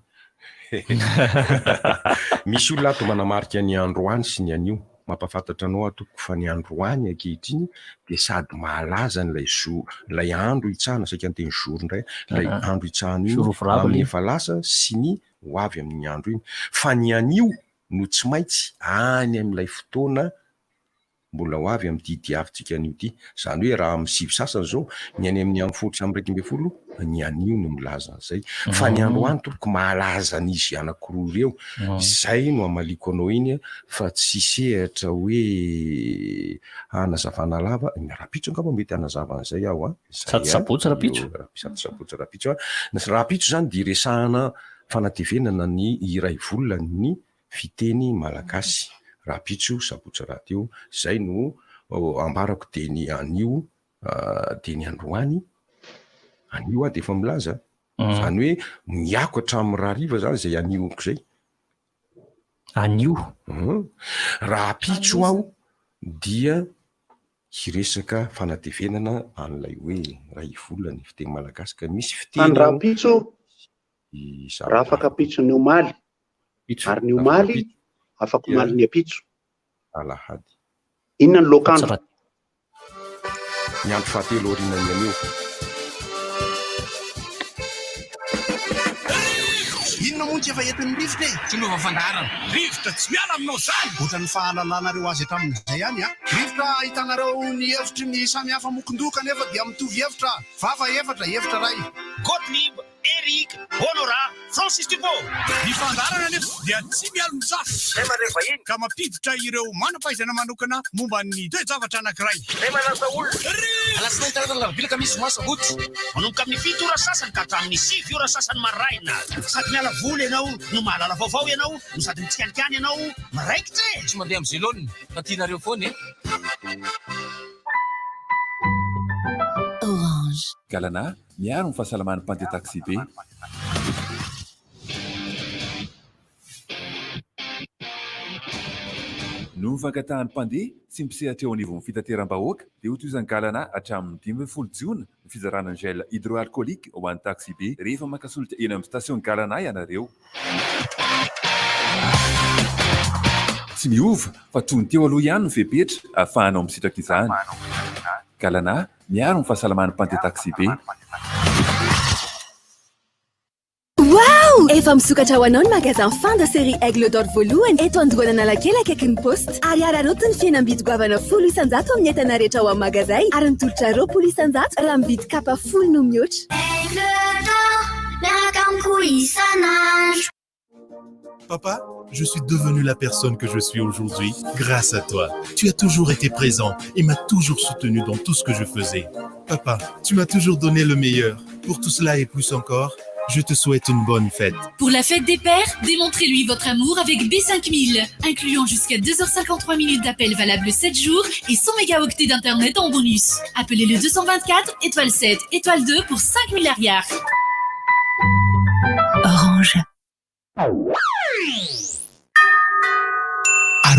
Misy olona ato manamarika ny androany sy ny anio. Mampahafantatra anao aho tompoko fa ny androany ankehitriny dia sady mahalaza an'ilay zo, ilay andro hitsahana, saika niteny jour indray, ilay andro hitsahana iny amin'ny efa lasa sy ny ho avy amin'iny andro iny. Fa ny anio no tsy maintsy any amin'ilay fotoana mbola ho avy amin'ity diavintsika anio ity. Izany hoe raha amin'ny sivy sasany izao, ny any amin'ny amin'ny folo sy amin'ny 11, ny anio no milaza an'izay. Fa ny androany tompoko mahalaza an'izy anankiroa ireo. Izay no hamaliako anao iny fa tsy sehatra hoe hanazavana lava. Ny rahampitso angamba mety hanazava an'izay aho an. Izay Sady sabotsy rahampitso. Sady sabotsy rahampitso an. Rahampitso izany dia resahana fanatevenana ny iray volana ny fiteny malagasy rahampitso sabotsy rahateo izay no ambarako dia ny anio dia ny androany anio aho dia efa milaza izany hoe miako hatramin'ny rahariva izany izay anioko izay anio rahampitso aho dia hiresaka fanatevenana an'ilay hoe iray volana ny fiteny malagasy ka misy fiteny Any rahampitso Raha afaka ampitso ny omaly. Ary ny omaly afaka omaly ny ampitso. Alahady. Inona ny loakandro? Ny andro fahatelo aorianan'ny anio. Inona moa ny efa entin'ny rivotra e? Tsy miova fandaharana. Rivotra tsy miala aminao izany! Ohatran'ny fahalalanareo azy hatramin'izay ihany an! Rivotra ahitanareo ny hevitry ny samy hafa mokondoha kanefa dia mitovy hevitra. Vava efatra, hevitra iray. Gottlieb, Eric, Honorat, Francis Dupont. Ny fandaharana anefa dia tsy mialon-jafy ka mampiditra ireo manam-pahaizana manokana momba ny toe-javatra anankiray. Alatsinainy, talata, alarobia, alakamisy, zoma, sabotsy. Manomboka amin'ny fito ora sasany ka hatramin'ny sivy ora sasany maraina. Sady miala voly ianao no mahalala vaovao ianao no sady mitsikanikany ianao miraikitra e! Tsy mandeha amin'izay laoniny fa tianareo foana e! Orange. Galana, miaro ny fahasalaman'ny mpandeha taxi-be. Noho ny fangatahan'ny mpandeha sy ny mpisehatra eo anivon'ny fitateram-bahoaka dia hotohizan'ny Galana hatramin'ny 15 jiona ny fizarana ny gel hydroalcoolique ho an'ny taxi-be rehefa maka solika eny amin'ny station Galana ianareo. Tsy miova fa toy ny teo aloha ihany ny fepetra ahafahanao misitraka izany. Galana, miaro ny fahasalaman'ny mpandeha taxi-be. Waouh! Efa misokatra ho anao ny magasin Fin de série Aigle d'Or voalohany eto Andohan'Analakely akaikin'ny Poste. Ary araraoty ny fihenam-bidy goavana 10% amin'ny entana rehetra ao amin'ny magazay ary ny tolotra 20% raha mividy kapa 10 no mihoatra. Aigle d'or, miaraka amiko isan'andro. Papa, je suis devenu la personne que je suis aujourd'hui grâce à toi. Tu as toujours été présent et m'as toujours soutenu dans tout ce que je faisais. Papa, tu m'as toujours donné le meilleur. Pour tout cela et plus encore, je te souhaite une bonne fête. Pour la fête des pères, démontrez-lui votre amour avec B5000, incluant jusqu'à 2h53 minutes d'appel valable 7 jours et 100 mégaoctets d'internet en bonus. Appelez le 224 étoile 7 étoile 2 pour 5000 arrières. Orange.